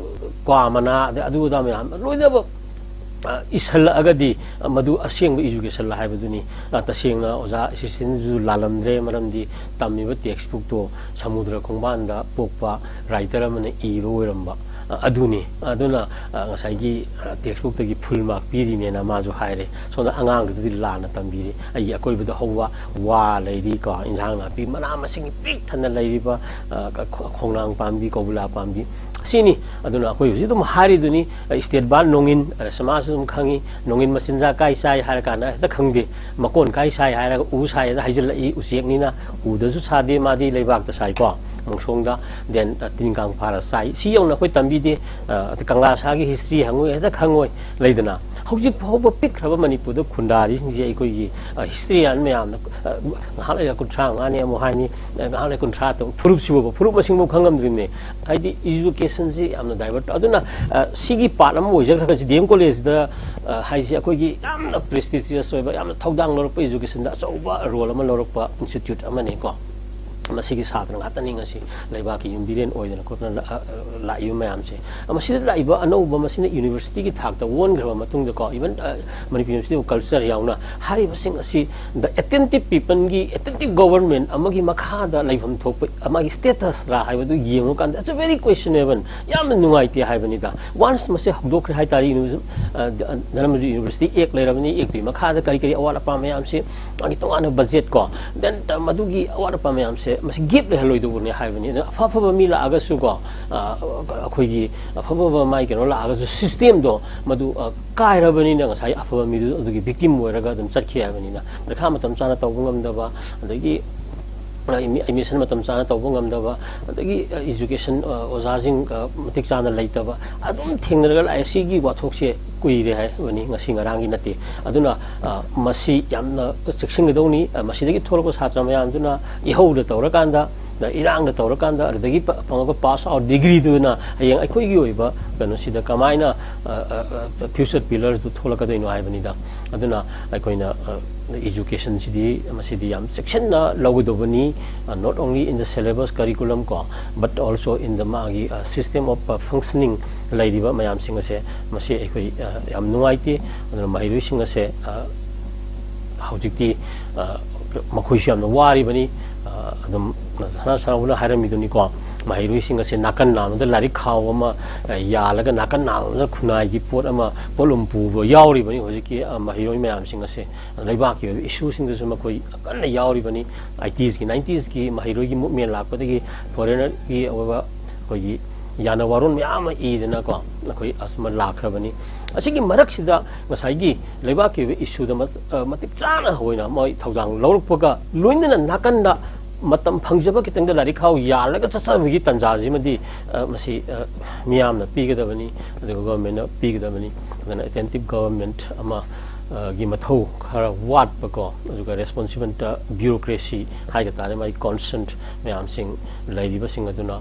ꯀ꯭ꯋꯥ ꯃꯅꯥ, ꯑꯗꯩ ꯑꯗꯨ ꯑꯗꯥ ꯃꯌꯥꯝ ꯂꯣꯏꯅꯃꯛ ꯏꯁꯜꯂꯛꯑꯒꯗꯤ ꯃꯗꯨ ꯑꯁꯦꯡꯕ ꯏꯖꯨꯀꯦꯁꯟ ꯍꯥꯏꯕꯗꯨꯅꯤ꯫ ꯇꯁꯦꯡꯅ ꯑꯣꯖꯥ ꯑꯦꯁꯤꯁꯇꯦꯟꯁꯨ ꯂꯥꯜꯂꯝꯗ꯭ꯔꯦ, ꯃꯔꯝꯗꯤ ꯇꯝꯃꯤꯕ ꯇꯦꯛꯁ ꯕꯨꯛꯇꯣ ꯁꯃꯨꯗ꯭ꯔ ꯈꯣꯡꯕꯥꯟꯗ ꯄꯣꯛꯄ ꯔꯥꯏꯇꯔ ꯑꯃꯅ ꯏꯕ ꯑꯣꯏꯔꯝꯕ ꯑꯗꯨꯅꯤ꯫ ꯑꯗꯨꯅ ꯉꯁꯥꯏꯒꯤ ꯇꯦꯛꯁ ꯕꯨꯛꯇꯒꯤ ꯐꯨꯜ ꯃꯥꯔꯛ ꯄꯤꯔꯤꯅꯦꯅ ꯃꯥꯁꯨ ꯍꯥꯏꯔꯦ꯫ ꯁꯣꯝꯗ ꯑꯉꯥꯡꯗꯨꯗꯗꯤ ꯂꯥꯟꯅ ꯇꯝꯕꯤꯔꯦ꯫ ꯑꯩꯒꯤ ꯑꯀꯣꯏꯕꯗ ꯍꯧꯕ ꯋꯥ ꯂꯩꯔꯤ ꯀꯣ, ꯏꯟꯁꯥꯡ ꯅꯥꯄꯤ ꯃꯅꯥ ꯃꯁꯤꯡ ꯄꯤꯛ ꯊꯟꯅ ꯂꯩꯔꯤꯕ, ꯈꯣꯡꯅꯥꯡ ꯄꯥꯝꯕꯤ, ꯀꯧꯕꯤꯂꯥ ꯄꯥꯝꯕꯤ, ꯁꯤꯅꯤ꯫ ꯑꯗꯨꯅ ꯑꯩꯈꯣꯏ ꯍꯧꯖꯤꯛ ꯑꯗꯨꯝ ꯍꯥꯏꯔꯤꯗꯨꯅꯤ, ꯏꯁꯇꯦꯠ ꯕꯥꯟ ꯅꯣꯡꯏꯟ, ꯁꯃꯥꯖꯁꯨ ꯑꯗꯨꯝ ꯈꯪꯉꯤ, ꯅꯣꯡꯏꯟ ꯃꯆꯤꯟꯖꯥꯛ ꯀꯥꯏ ꯆꯥꯏ ꯍꯥꯏꯔ ꯀꯥꯟꯗ ꯍꯦꯛꯇ ꯈꯪꯗꯦ꯫ ꯃꯀꯣꯟ ꯀꯥꯏ ꯁꯥꯏ ꯍꯥꯏꯔꯒ ꯎ ꯁꯥꯏ ꯍꯥꯏꯅ ꯍꯥꯏꯖꯤꯜꯂꯛꯏ꯫ ꯎꯆꯦꯛꯅꯤꯅ ꯎꯗꯁꯨ ꯁꯥꯗꯦ, ꯃꯥꯗꯤ ꯂꯩꯕꯥꯛꯇ ꯁꯥꯏꯀꯣ, ꯃꯣꯡꯁꯣꯡꯗ꯫ ꯗꯦꯟ ꯇꯤꯟ ꯀꯥꯡ ꯐꯥꯔ ꯆꯥꯏ꯫ ꯁꯤ ꯌꯧꯅ ꯑꯩꯈꯣꯏ ꯇꯝꯕꯤꯗꯦ꯫ ꯀꯪꯂꯥ ꯁꯥꯒꯤ ꯍꯤꯁꯇ꯭ꯔꯤ ꯍꯪꯉꯨꯏ, ꯍꯦꯛꯇ ꯈꯪꯉꯣꯏ꯫ ꯂꯩꯗꯅ ꯍꯧꯖꯤꯛ ꯐꯥꯎꯕ ꯄꯤꯛꯈ꯭ꯔꯕ ꯃꯅꯤꯄꯨꯔꯗ ꯈꯨꯟꯗꯥꯔꯤꯁꯤꯡꯁꯦ ꯑꯩꯈꯣꯏꯒꯤ ꯍꯤꯁꯇ꯭ꯔꯤꯌꯥꯟ ꯃꯌꯥꯝꯅ, ꯉꯥꯏꯍꯥꯛ ꯂꯩꯔ ꯀꯨꯟꯊ꯭ꯔꯥ ꯃꯉꯥꯅꯤ ꯑꯃꯨꯛ ꯍꯥꯏꯅꯤ, ꯉꯥꯏꯍꯥꯛ ꯂꯩꯔ ꯀꯨꯟꯊ꯭ꯔꯥ ꯇꯔꯨꯛ, ꯐꯨꯔꯨꯞꯁꯤꯕꯨꯕ ꯐꯨꯔꯨꯞ ꯃꯁꯤꯡꯐꯥꯎ ꯈꯪꯉꯝꯗ꯭ꯔꯤꯕꯅꯦ꯫ ꯍꯥꯏꯗꯤ ꯏꯖꯨꯀꯦꯁꯟꯁꯤ ꯌꯥꯝꯅ ꯗꯥꯏꯚꯔꯠ꯫ ꯑꯗꯨꯅ ꯁꯤꯒꯤ ꯄꯥꯔꯠ ꯑꯃ ꯑꯣꯏꯖꯈ꯭ꯔꯒꯁꯨ ꯗꯤ ꯑꯦꯝ ꯀꯣꯂꯦꯖꯁꯤꯗ ꯍꯥꯏꯁꯦ ꯑꯩꯈꯣꯏꯒꯤ ꯌꯥꯝꯅ ꯄ꯭ꯔꯦꯁꯇꯤꯖꯤꯌꯁ ꯑꯣꯏꯕ, ꯌꯥꯝꯅ ꯊꯧꯗꯥꯡ ꯂꯧꯔꯛꯄ, ꯏꯖꯨꯀꯦꯁꯟꯗ ꯑꯆꯧꯕ ꯔꯣꯜ ꯑꯃ ꯂꯧꯔꯛꯄ ꯏꯟꯁꯇꯤꯇ꯭ꯌꯨꯠ ꯑꯃꯅꯤꯀꯣ꯫ ꯃꯁꯤꯒꯤ ꯁꯥꯇ꯭ꯔ ꯉꯥꯛꯇꯅꯤ ꯉꯁꯤ ꯂꯩꯕꯥꯛꯀꯤ ꯌꯨꯝꯕꯤꯔꯦꯟ ꯑꯣꯏꯗꯅ ꯈꯣꯠꯇꯅ ꯂꯥꯛꯏꯕ ꯃꯌꯥꯝꯁꯦ꯫ ꯃꯁꯤꯗ ꯂꯥꯛꯏꯕ ꯑꯅꯧꯕ, ꯃꯁꯤꯅ ꯌꯨꯅꯤꯚꯔꯁꯤꯇꯤꯒꯤ ꯊꯥꯛꯇ ꯑꯣꯟꯈ꯭ꯔꯕ ꯃꯇꯨꯡꯗꯀꯣ, even Manipur university of culture ꯌꯥꯎꯅ ꯍꯥꯏꯔꯤꯕꯁꯤꯡ ꯑꯁꯤ the attentive peopleꯒꯤ, attentive government ꯑꯃꯒꯤ ꯃꯈꯥꯗ ꯂꯩꯐꯝ ꯊꯣꯛꯄ ꯑꯃꯒꯤ statusꯔꯥ ꯍꯥꯏꯕꯗꯨ ꯌꯦꯡꯉꯨꯀꯥꯟꯗ it's a very questionable, ꯌꯥꯝꯅ ꯅꯨꯡꯉꯥꯏꯇꯦ ꯍꯥꯏꯕꯅꯤꯗ꯫ Once ꯃꯁꯤ ꯍꯧꯗꯣꯛꯈ꯭ꯔꯦ ꯍꯥꯏ ꯇꯥꯔꯗꯤ, ꯙꯔꯃꯖꯨ ꯌꯨꯅꯤꯚꯔꯁꯤꯇꯤ ꯑꯦꯛ ꯂꯩꯔꯕꯅꯤ, ꯑꯦꯛꯇꯨꯒꯤ ꯃꯈꯥꯗ ꯀꯔꯤ ꯀꯔꯤ ꯑꯋꯥꯠ ꯑꯄꯥ ꯃꯌꯥꯝꯁꯤ, ꯃꯥꯒꯤ ꯇꯣꯉꯥꯟꯅ ꯕꯖꯦꯠ ꯀꯣ, ꯗꯦꯟ ꯃꯗꯨꯒꯤ ꯑꯋꯥꯠ ꯑꯄꯥ ꯃꯌꯥꯝꯁꯦ ꯃꯁꯤ ꯒꯦꯞ ꯂꯩꯍꯜꯂꯣꯏꯗꯧꯕꯅꯤ ꯍꯥꯏꯕꯅꯤ꯫ ꯑꯗꯨꯅ ꯑꯐ ꯑꯐꯕ ꯃꯤ ꯂꯥꯛꯑꯒꯁꯨ ꯀꯣ, ꯑꯩꯈꯣꯏꯒꯤ ꯑꯐ ꯑꯐꯕ ꯃꯥꯒꯤ ꯀꯩꯅꯣ ꯂꯥꯛꯑꯒꯁꯨ ꯁꯤꯁꯇꯦꯝꯗꯣ ꯃꯗꯨ ꯀꯥꯏꯔꯕꯅꯤꯅ ꯉꯁꯥꯏ ꯑꯐꯕ ꯃꯤꯗꯨ ꯑꯗꯨꯒꯤ ꯚꯤꯛꯇꯤꯝ ꯑꯣꯏꯔꯒ ꯑꯗꯨꯝ ꯆꯠꯈꯤ ꯍꯥꯏꯕꯅꯤꯅ, ꯄꯔꯤꯈꯥ ꯃꯇꯝ ꯆꯥꯅ ꯇꯧꯕ ꯉꯝꯗꯕ, ꯑꯗꯒꯤ ꯑꯦꯗꯃꯤꯁꯟ ꯃꯇꯝ ꯆꯥꯅ ꯇꯧꯕ ꯉꯝꯗꯕ, ꯑꯗꯒꯤ ꯏꯖꯨꯀꯦꯁꯟ ꯑꯣꯖꯥꯁꯤꯡ ꯃꯇꯤꯛ ꯆꯥꯅ ꯂꯩꯇꯕ, ꯑꯗꯨꯝ ꯊꯦꯡꯅꯔꯒ ꯂꯥꯛꯑꯦ꯫ ꯁꯤꯒꯤ ꯋꯥꯊꯣꯛꯁꯦ ꯀꯨꯏꯔꯦ ꯍꯥꯏꯕꯅꯤ, ꯉꯁꯤ ꯉꯔꯥꯡꯒꯤ ꯅꯠꯇꯦ꯫ ꯑꯗꯨꯅ ꯃꯁꯤ ꯌꯥꯝꯅ ꯆꯦꯛꯁꯤꯟꯒꯗꯧꯅꯤ꯫ ꯃꯁꯤꯗꯒꯤ ꯊꯣꯛꯂꯛꯄ ꯁꯥꯇ꯭ꯔ ꯃꯌꯥꯝꯗꯨꯅ ꯏꯍꯧꯗ ꯇꯧꯔꯀꯥꯟꯗ, ꯏꯔꯥꯡꯗ ꯇꯧꯔꯀꯥꯟꯗ, ꯑꯗꯨꯗꯒꯤ ꯐꯪꯉꯛꯄ ꯄꯥꯁ ꯑꯥꯎꯠ ꯗꯤꯒ꯭ꯔꯤꯗꯨꯅ ꯍꯌꯦꯡ ꯑꯩꯈꯣꯏꯒꯤ ꯑꯣꯏꯕ ꯀꯩꯅꯣꯁꯤꯗ ꯀꯃꯥꯏꯅ ꯐ꯭ꯌꯨꯆꯔ ꯄꯤꯂꯔꯗꯨ ꯊꯣꯛꯂꯛꯀꯗꯣꯏꯅꯣ ꯍꯥꯏꯕꯅꯤꯗ꯫ ꯑꯗꯨꯅ ꯑꯩꯈꯣꯏꯅ ꯏꯖꯨꯀꯦꯁꯟꯁꯤꯗꯤ ꯃꯁꯤꯗꯤ ꯌꯥꯝ ꯆꯦꯛꯁꯤꯟꯅ ꯂꯧꯒꯗꯧꯕꯅꯤ, not only in the syllabus curriculum ꯀꯣ, but also in the ꯃꯥꯒꯤ system of functioning ꯂꯩꯔꯤꯕ ꯃꯌꯥꯝꯁꯤꯡ ꯑꯁꯦ ꯃꯁꯤ ꯑꯩꯈꯣꯏ ꯌꯥꯝ ꯅꯨꯡꯉꯥꯏꯇꯦ꯫ ꯑꯗꯨꯅ ꯃꯍꯩꯔꯣꯏꯁꯤꯡ ꯑꯁꯦ ꯍꯧꯖꯤꯛꯇꯤ ꯃꯈꯣꯏꯁꯨ ꯌꯥꯝꯅ ꯋꯥꯔꯤꯕꯅꯤ꯫ ꯑꯗꯨꯝ ꯁꯅꯥ ꯁꯅꯥꯍꯨꯅ ꯍꯥꯏꯔꯝꯃꯤꯗꯨꯅꯤꯀꯣ, ꯃꯍꯩꯔꯣꯏꯁꯤꯡ ꯑꯁꯦ ꯅꯥꯀꯟ ꯅꯥꯝꯗ ꯂꯥꯏꯔꯤꯛ ꯈꯥꯎ ꯑꯃ ꯌꯥꯜꯂꯒ ꯅꯥꯀꯟ ꯅꯥꯝꯗ ꯈꯨꯟꯅꯥꯏꯒꯤ ꯄꯣꯠ ꯑꯃ, ꯄꯣꯠꯂꯨꯝ ꯄꯨꯕ ꯌꯥꯎꯔꯤꯕꯅꯤ ꯍꯧꯖꯤꯛꯀꯤ ꯃꯍꯩꯔꯣꯏ ꯃꯌꯥꯝꯁꯤꯡ ꯑꯁꯦ꯫ ꯂꯩꯕꯥꯛꯀꯤ ꯑꯣꯏꯕ ꯏꯁꯨꯁꯤꯡꯗꯁꯨ ꯃꯈꯣꯏ ꯀꯟꯅ ꯌꯥꯎꯔꯤꯕꯅꯤ꯫ ꯑꯥꯏꯇꯤꯁꯀꯤ, ꯅꯥꯏꯟꯇꯤꯁꯀꯤ ꯃꯍꯩꯔꯣꯏꯒꯤ ꯃꯨꯞꯃꯦꯟ ꯂꯥꯛꯄꯗꯒꯤ ꯐꯣꯔꯦꯅꯔꯒꯤ ꯑꯣꯏꯕ ꯑꯩꯈꯣꯏꯒꯤ ꯌꯥꯅ ꯋꯥꯔꯣꯟ ꯃꯌꯥꯝ ꯑꯃ ꯏꯗꯅꯀꯣ ꯑꯩꯈꯣꯏ ꯑꯁꯨꯝꯅ ꯂꯥꯛꯈ꯭ꯔꯕꯅꯤ꯫ ꯑꯁꯤꯒꯤ ꯃꯔꯛꯁꯤꯗ ꯉꯁꯥꯏꯒꯤ ꯂꯩꯕꯥꯛꯀꯤ ꯑꯣꯏꯕ ꯏꯁꯨꯗ ꯃꯇꯤꯛ ꯆꯥꯅ ꯑꯣꯏꯅ ꯃꯣꯏ ꯊꯧꯗꯥꯡ ꯂꯧꯔꯛꯄꯒ ꯂꯣꯏꯅꯅ ꯅꯥꯀꯟꯗ ꯃꯇꯝ ꯐꯪꯖꯕ ꯈꯤꯇꯪꯗ ꯂꯥꯏꯔꯤꯛ ꯈꯥꯎ ꯌꯥꯜꯂꯒ ꯆꯠꯆꯕꯒꯤ ꯇꯥꯟꯖꯥꯁꯤꯃꯗꯤ ꯃꯁꯤ ꯃꯤꯌꯥꯝꯅ ꯄꯤꯒꯗꯕꯅꯤ, ꯑꯗꯨꯒ ꯒꯣꯚꯔꯟꯃꯦꯟꯅ ꯄꯤꯒꯗꯕꯅꯤ꯫ ꯑꯗꯨꯅ ꯑꯦꯇꯦꯟꯇꯤꯞ ꯒꯣꯚꯔꯟꯃꯦꯟꯠ ꯑꯃ ꯒꯤ ꯃꯊꯧ ꯈꯔ ꯋꯥꯠꯄꯀꯣ, ꯑꯗꯨꯒ ꯔꯦꯁꯄꯣꯟꯁꯤꯕꯜ ꯕ꯭ꯌꯨꯔꯣꯀ꯭ꯔꯦꯁꯤ ꯍꯥꯏꯒ ꯇꯥꯔꯦ, ꯃꯥꯒꯤ ꯀꯣꯟꯁꯔꯟ ꯃꯌꯥꯝꯁꯤꯡ ꯂꯩꯔꯤꯕꯁꯤꯡ ꯑꯗꯨꯅ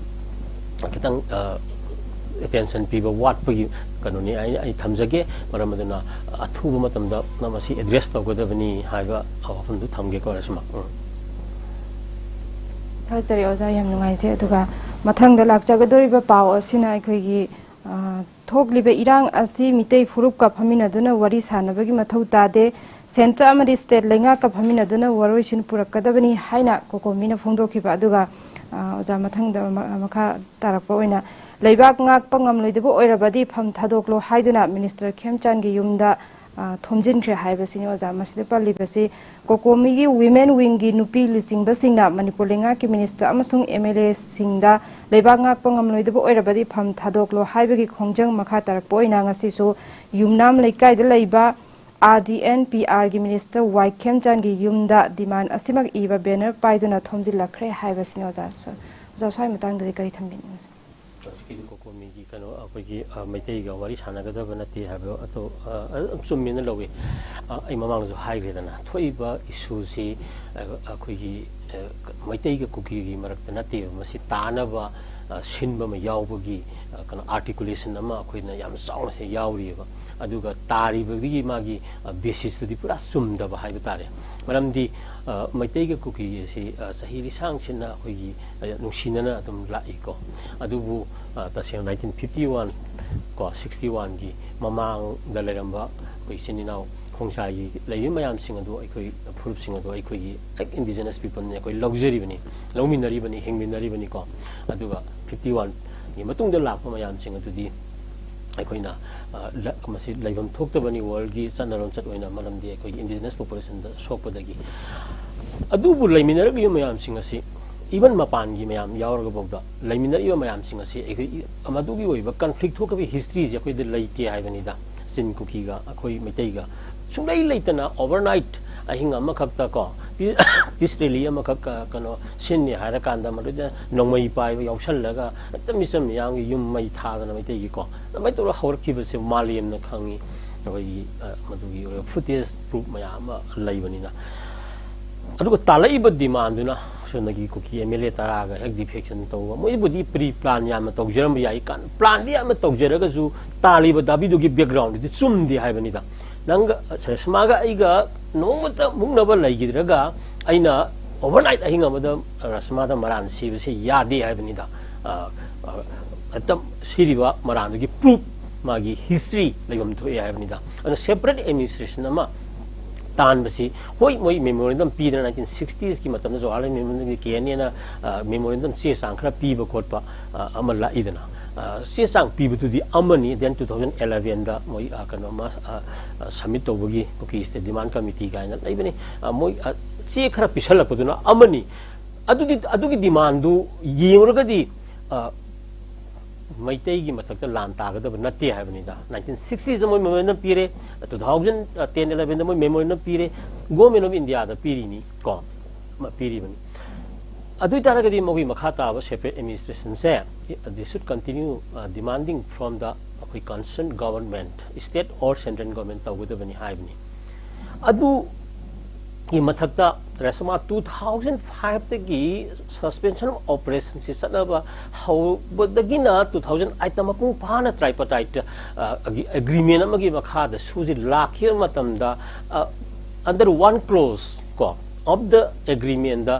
ꯈꯤꯇꯪ ꯑꯦꯇꯦꯟꯁꯟ ꯄꯤꯕ ꯋꯥꯠꯄꯒꯤ ꯀꯩꯅꯣꯅꯤ ꯑꯩ ꯑꯩ ꯊꯝꯖꯒꯦ꯫ ꯃꯔꯝ ꯑꯗꯨꯅ ꯑꯊꯨꯕ ꯃꯇꯝꯗ ꯃꯁꯤ ꯑꯦꯗ꯭ꯔꯦꯁ ꯇꯧꯒꯗꯕꯅꯤ ꯍꯥꯏꯕ ꯋꯥꯐꯝꯗꯨ ꯊꯝꯒꯦꯀꯣ꯫ ꯔꯁꯃꯥ꯫ ꯎꯝ꯫ ꯊꯥꯒꯠꯆꯔꯤ ꯑꯣꯖꯥ, ꯌꯥꯝ ꯅꯨꯡꯉꯥꯏꯖꯩ꯫ ꯑꯗꯨꯒ ꯃꯊꯪꯗ ꯂꯥꯛꯆꯒꯗꯧꯔꯤꯕ ꯄꯥꯎ ꯑꯁꯤꯅ ꯑꯩꯈꯣꯏꯒꯤ, ꯑ, ꯊꯣꯛꯂꯤꯕ ꯏꯔꯥꯡ ꯑꯁꯤ ꯃꯤꯇꯩ ꯐꯨꯔꯨꯞꯀ ꯐꯝꯃꯤꯟꯅꯗꯨꯅ ꯋꯥꯔꯤ ꯁꯥꯟꯅꯕꯒꯤ ꯃꯊꯧ ꯇꯥꯗꯦ, ꯁꯦꯟꯇꯔ ꯑꯃꯗꯤ ꯁ꯭ꯇꯦꯠ ꯂꯩꯉꯥꯛꯀ ꯐꯝꯃꯤꯟꯅꯗꯨꯅ ꯋꯥꯔꯣꯏꯁꯤꯟ ꯄꯨꯔꯛꯀꯗꯕꯅꯤ ꯍꯥꯏꯅ ꯀꯣꯀꯣꯃꯤꯅ ꯐꯣꯡꯗꯣꯛꯈꯤꯕ꯫ ꯑꯗꯨꯒ, ꯑ, ꯑꯣꯖꯥ, ꯃꯊꯪꯗ ꯃ-, ꯃꯈꯥ ꯇꯥꯔꯛꯄ ꯑꯣꯏꯅ ꯂꯩꯕꯥꯛ ꯉꯥꯛꯄ ꯉꯝꯂꯣꯏꯗꯕ ꯑꯣꯏꯔꯕꯗꯤ ꯐꯝ ꯊꯥꯗꯣꯛꯂꯣ ꯍꯥꯏꯗꯨꯅ ꯃꯤꯅꯤꯁꯇꯔ ꯈꯦꯝꯆꯥꯟꯒꯤ ꯌꯨꯝꯗ, ꯑ, ꯊꯣꯝꯖꯤꯟꯈ꯭ꯔꯦ ꯍꯥꯏꯕꯁꯤꯅꯤ ꯑꯣꯖꯥ꯫ ꯃꯁꯤꯗ ꯄꯜꯂꯤꯕꯁꯤ ꯀꯣꯀꯣꯃꯤꯒꯤ ꯋꯤꯃꯦꯟ ꯋꯤꯡꯒꯤ ꯅꯨꯄꯤ ꯂꯨꯆꯤꯡꯕꯁꯤꯡꯅ ꯃꯅꯤꯄꯨꯔ ꯂꯩꯉꯥꯛꯀꯤ ꯃꯤꯅꯤꯁꯇꯔ ꯑꯃꯁꯨꯡ ꯑꯦꯝ ꯑꯦꯜ ꯑꯦꯁꯤꯡꯗ ꯂꯩꯕꯥꯛ ꯉꯥꯛꯄ ꯉꯝꯂꯣꯏꯗꯕ ꯑꯣꯏꯔꯕꯗꯤ ꯐꯝ ꯊꯥꯗꯣꯛꯂꯣ ꯍꯥꯏꯕꯒꯤ ꯈꯣꯡꯖꯪ ꯃꯈꯥ ꯇꯥꯔꯛꯄ ꯑꯣꯏꯅ ꯉꯁꯤꯁꯨ ꯌꯨꯝꯅꯥꯝ ꯂꯩꯀꯥꯏꯗ ꯂꯩꯕ ꯑꯥꯔ ꯗꯤ ꯑꯦꯟ ꯄꯤ ꯑꯥꯔꯒꯤ ꯃꯤꯅꯤꯁꯇꯔ ꯋꯥꯏ ꯈꯦꯝꯆꯥꯟꯒꯤ ꯌꯨꯝꯗ ꯗꯤꯃꯥꯟ ꯑꯁꯤꯃꯛ ꯏꯕ ꯕꯦꯅꯔ ꯄꯥꯏꯗꯨꯅ ꯊꯣꯝꯖꯤꯜꯂꯛꯈ꯭ꯔꯦ ꯍꯥꯏꯕꯁꯤꯅꯤ ꯑꯣꯖꯥ꯫ ꯁꯣ-, ꯑꯣꯖꯥ, ꯁ꯭ꯋꯥꯏ ꯃꯇꯥꯡꯗꯗꯤ ꯀꯔꯤ ꯊꯝꯕꯤꯅꯤꯡꯉꯤ? ꯍꯧꯖꯤꯛꯀꯤꯗꯤ ꯀꯣꯀꯣꯃꯤꯒꯤ ꯀꯩꯅꯣ ꯑꯩꯈꯣꯏꯒꯤ, ꯑ, ꯃꯩꯇꯩꯒ ꯋꯥꯔꯤ ꯁꯥꯟꯅꯒꯗꯕ ꯅꯠꯇꯦ ꯍꯥꯏꯕ ꯑꯗꯣ, ꯑ, ꯑꯗꯨꯝ ꯆꯨꯝꯃꯦꯅ ꯂꯧꯏ꯫ ꯑ, ꯑꯩ ꯃꯃꯥꯡꯗꯁꯨ ꯍꯥꯏꯈ꯭ꯔꯦꯗꯅ, ꯊꯣꯛꯏꯕ ꯏꯁꯨꯁꯤ, ꯑ, ꯑꯩꯈꯣꯏꯒꯤ, ꯑ, ꯃꯩꯇꯩꯒ ꯀꯨꯀꯤꯒꯤ ꯃꯔꯛꯇ ꯅꯠꯇꯦꯕ, ꯃꯁꯤ ꯇꯥꯅꯕ, ꯑ, ꯁꯤꯟꯕ ꯑꯃ ꯌꯥꯎꯕꯒꯤ, ꯑ, ꯀꯩꯅꯣ, ꯑꯥꯔꯇꯤꯀꯨꯂꯦꯁꯟ ꯑꯃ ꯑꯩꯈꯣꯏꯅ ꯌꯥꯝ ꯆꯥꯎꯅ ꯁꯤ ꯌꯥꯎꯔꯤꯑꯕ꯫ ꯑꯗꯨꯒ ꯇꯥꯔꯤꯕꯗꯒꯤ ꯃꯥꯒꯤ, ꯑ, ꯕꯦꯁꯤꯁꯇꯨꯗꯤ ꯄꯨꯔꯥ ꯆꯨꯝꯗꯕ ꯍꯥꯏꯕ ꯇꯥꯔꯦ꯫ ꯃꯔꯝꯗꯤ, ꯑ, ꯃꯩꯇꯩꯒ ꯀꯨꯀꯤ ꯑꯁꯤ, ꯑ, ꯆꯍꯤ ꯂꯤꯁꯥꯡ ꯁꯤꯠꯅ ꯑꯩꯈꯣꯏꯒꯤ, ꯑ, ꯅꯨꯡꯁꯤꯅꯅ ꯑꯗꯨꯝ ꯂꯥꯛꯏꯀꯣ꯫ ꯑꯗꯨꯕꯨ, ꯑ, ꯇꯁꯦꯡꯅ ꯅꯥꯏꯟꯇꯤꯟ ꯐꯤꯐꯇꯤ ꯋꯥꯟ ꯀꯣ ꯁꯤꯛꯁꯇꯤ ꯋꯥꯟꯒꯤ ꯃꯃꯥꯡꯗ ꯂꯩꯔꯝꯕ ꯑꯩꯈꯣꯏ ꯏꯆꯤꯟ ꯏꯅꯥꯎ ꯈꯣꯡꯖꯥꯏꯒꯤ ꯂꯩꯔꯤꯕ ꯃꯌꯥꯝꯁꯤꯡ ꯑꯗꯨ, ꯑꯩꯈꯣꯏ ꯐꯨꯔꯨꯞꯁꯤꯡ ꯑꯗꯨ ꯑꯩꯈꯣꯏꯒꯤ indigenous peopleꯅꯤ, ꯑꯩꯈꯣꯏ ꯂꯧꯖꯔꯤꯕꯅꯤ, ꯂꯧꯃꯤꯟꯅꯔꯤꯕꯅꯤ, ꯍꯤꯡꯃꯤꯟꯅꯔꯤꯕꯅꯤꯀꯣ꯫ ꯑꯗꯨꯒ ꯐꯤꯐꯇꯤ ꯋꯥꯟꯒꯤ ꯃꯇꯨꯡꯗ ꯂꯥꯛꯄ ꯃꯌꯥꯝꯁꯤꯡ ꯑꯗꯨꯗꯤ ꯑꯩꯈꯣꯏꯅ, ꯑ, ꯂ-, ꯃꯁꯤ ꯂꯩꯐꯝ ꯊꯣꯛꯇꯕꯅꯤ worldꯒꯤ ꯆꯠꯅ ꯂꯣꯟꯆꯠ ꯑꯣꯏꯅ, ꯃꯔꯝꯗꯤ ꯑꯩꯈꯣꯏꯒꯤ indigenous populationꯗ ꯁꯣꯛꯄꯗꯒꯤ꯫ ꯑꯗꯨꯕꯨ ꯂꯩꯃꯤꯟꯅꯔꯛꯂꯤꯕ ꯃꯌꯥꯝꯁꯤꯡ ꯑꯁꯤ, even ꯃꯄꯥꯟꯒꯤ ꯃꯌꯥꯝ ꯌꯥꯎꯔꯒ ꯐꯥꯎꯗ, ꯂꯩꯃꯤꯟꯅꯔꯛꯂꯤꯕ ꯃꯌꯥꯝꯁꯤꯡ ꯑꯁꯤ ꯑꯩꯈꯣꯏ ꯃꯗꯨꯒꯤ ꯑꯣꯏꯕ conflict ꯊꯣꯛꯈꯤꯕꯒꯤ historyꯁꯦ ꯑꯩꯈꯣꯏꯗ ꯂꯩꯇꯦ ꯍꯥꯏꯕꯅꯤꯗ꯫ ꯆꯤꯟ ꯀꯨꯀꯤꯒ ꯑꯩꯈꯣꯏ ꯃꯩꯇꯩꯒ ꯁꯨꯡꯂꯩ ꯂꯩꯇꯅ overnight ꯑꯍꯤꯡ ꯑꯃꯈꯛꯇ ꯀꯣ, ꯄꯤ-, peace rally ꯑꯃꯈꯛ, ꯀ-, ꯀꯩꯅꯣ ꯁꯤꯟꯅꯤ ꯍꯥꯏꯔꯀꯥꯟꯗ ꯃꯗꯨꯗ ꯅꯣꯡꯃꯩ ꯄꯥꯏꯕ ꯌꯥꯎꯁꯜꯂꯒ ꯍꯦꯛꯇ ꯃꯤꯆꯝ ꯃꯤꯌꯥꯝꯒꯤ ꯌꯨꯝ ꯃꯩ ꯊꯥꯗꯅ ꯃꯩꯇꯩꯒꯤꯀꯣ, ꯑꯗꯨꯃꯥꯏꯅ ꯇꯧꯔꯒ ꯍꯧꯔꯛꯈꯤꯕꯁꯦ ꯃꯥꯂꯦꯝꯅ ꯈꯪꯉꯤ꯫ ꯑꯩꯈꯣꯏꯒꯤ, ꯑ, ꯃꯗꯨꯒꯤ ꯑꯣꯏꯕ footage proof ꯃꯌꯥꯝ ꯑꯃ ꯂꯩꯕꯅꯤꯅ꯫ ꯑꯗꯨꯒ ꯇꯥꯜꯂꯛꯏꯕ demandꯗꯨꯅ ꯁꯣꯝꯗꯒꯤ ꯀꯨꯀꯤ MLA ꯇꯔꯥꯒ ꯍꯦꯛ defection ꯇꯧꯕ, ꯃꯣꯏꯕꯨꯗꯤ pre plan ꯌꯥꯝꯅ ꯇꯧꯖꯔꯝꯕ ꯌꯥꯏ, ꯀꯥꯟ-, planꯗꯤ ꯌꯥꯝꯅ ꯇꯧꯖꯔꯒꯁꯨ ꯇꯥꯜꯂꯤꯕ ꯗꯥꯕꯤꯗꯨꯒꯤ backgroundꯗꯨꯗꯤ ꯆꯨꯝꯗꯦ ꯍꯥꯏꯕꯅꯤꯗ꯫ ꯅꯪꯒ, ꯔꯁꯃꯥꯒ ꯑꯩꯒ ꯅꯣꯡꯃꯇ ꯃꯨꯛꯅꯕ ꯂꯩꯈꯤꯗ꯭ꯔꯒ ꯑꯩꯅ overnight ꯑꯍꯤꯡ ꯑꯃꯗ ꯔꯁꯃꯥꯗ ꯃꯔꯥꯟ ꯁꯤꯕꯁꯦ ꯌꯥꯗꯦ ꯍꯥꯏꯕꯅꯤꯗ꯫ ꯑ, ꯑ, ꯍꯦꯛꯇ ꯁꯤꯔꯤꯕ ꯃꯔꯥꯟꯗꯨꯒꯤ proof ꯃꯥꯒꯤ history ꯂꯩꯐꯝ ꯊꯣꯛꯑꯦ ꯍꯥꯏꯕꯅꯤꯗ꯫ ꯑꯗꯨꯅ separate administration ꯑꯃ ꯇꯥꯟꯕꯁꯤ, ꯍꯣꯏ, ꯃꯣꯏ memorandum ꯄꯤꯗꯅ nineteen sixtiesꯀꯤ ꯃꯇꯝꯗ ꯖꯋꯥꯍꯔꯂꯥꯜ memorandumꯒꯤ KNAꯅ, ꯑ, memorandum ꯆꯦ ꯆꯥꯡ ꯈꯔ ꯄꯤꯕ ꯈꯣꯠꯄ, ꯑ, ꯑꯃ ꯂꯥꯛꯏꯗꯅ꯫ ꯑ, ꯆꯦ ꯆꯥꯡ ꯄꯤꯕꯗꯨꯗꯤ ꯑꯃꯅꯤ, then two thousand elevenꯗ ꯃꯣꯏ, ꯑ, ꯀꯩꯅꯣ ꯑꯃ, ꯑ, ꯑ, submit ꯇꯧꯕꯒꯤ Kuki State Demand Committee ꯀꯥꯏꯅ ꯂꯩꯕꯅꯤ꯫ ꯑ, ꯃꯣꯏ, ꯑ, ꯆꯦ ꯈꯔ ꯄꯤꯁꯜꯂꯛꯄꯗꯨꯅ ꯑꯃꯅꯤ꯫ ꯑꯗꯨꯗꯤ, ꯑꯗꯨꯒꯤ demandꯗꯨ ꯌꯦꯡꯉꯨꯔꯒꯗꯤ, ꯑ, ꯃꯩꯇꯩꯒꯤ ꯃꯊꯛꯇ ꯂꯥꯟ ꯇꯥꯒꯗꯕ ꯅꯠꯇꯦ ꯍꯥꯏꯕꯅꯤꯗ꯫ Nineteen sixtiesꯗ ꯃꯣꯏ memorandum ꯄꯤꯔꯦ, two thousand ten elevenꯗ ꯃꯣꯏ memorandum ꯄꯤꯔꯦ, Government of Indiaꯗ ꯄꯤꯔꯤꯅꯤ ꯀꯣ, ꯃ-, ꯄꯤꯔꯤꯕꯅꯤ꯫ ꯑꯗꯨ ꯑꯣꯏꯇꯥꯔꯒꯗꯤ ꯃꯈꯣꯏꯒꯤ ꯃꯈꯥ ꯇꯥꯕ separate administrationꯁꯦ, they should continue, uh, demanding from the ꯑꯩꯈꯣꯏ concerned government, state or central government ꯇꯧꯒꯗꯕꯅꯤ ꯍꯥꯏꯕꯅꯤ꯫ ꯑꯗꯨꯒꯤ ꯃꯊꯛꯇ Reshma two thousand fiveꯇꯒꯤ suspension of operationꯁꯤ ꯆꯠꯅꯕ ꯍꯧꯕꯗꯒꯤꯅ two thousand eightꯇ ꯃꯄꯨꯡ ꯐꯥꯅ tripartite, ꯑ, ꯑꯒꯤ agreement ꯑꯃꯒꯤ ꯃꯈꯥꯗ ꯁꯨꯖꯤ ꯂꯥꯛꯈꯤꯕ ꯃꯇꯝꯗ, ꯑ, under one clause ꯀꯣ, of the agreement ꯗ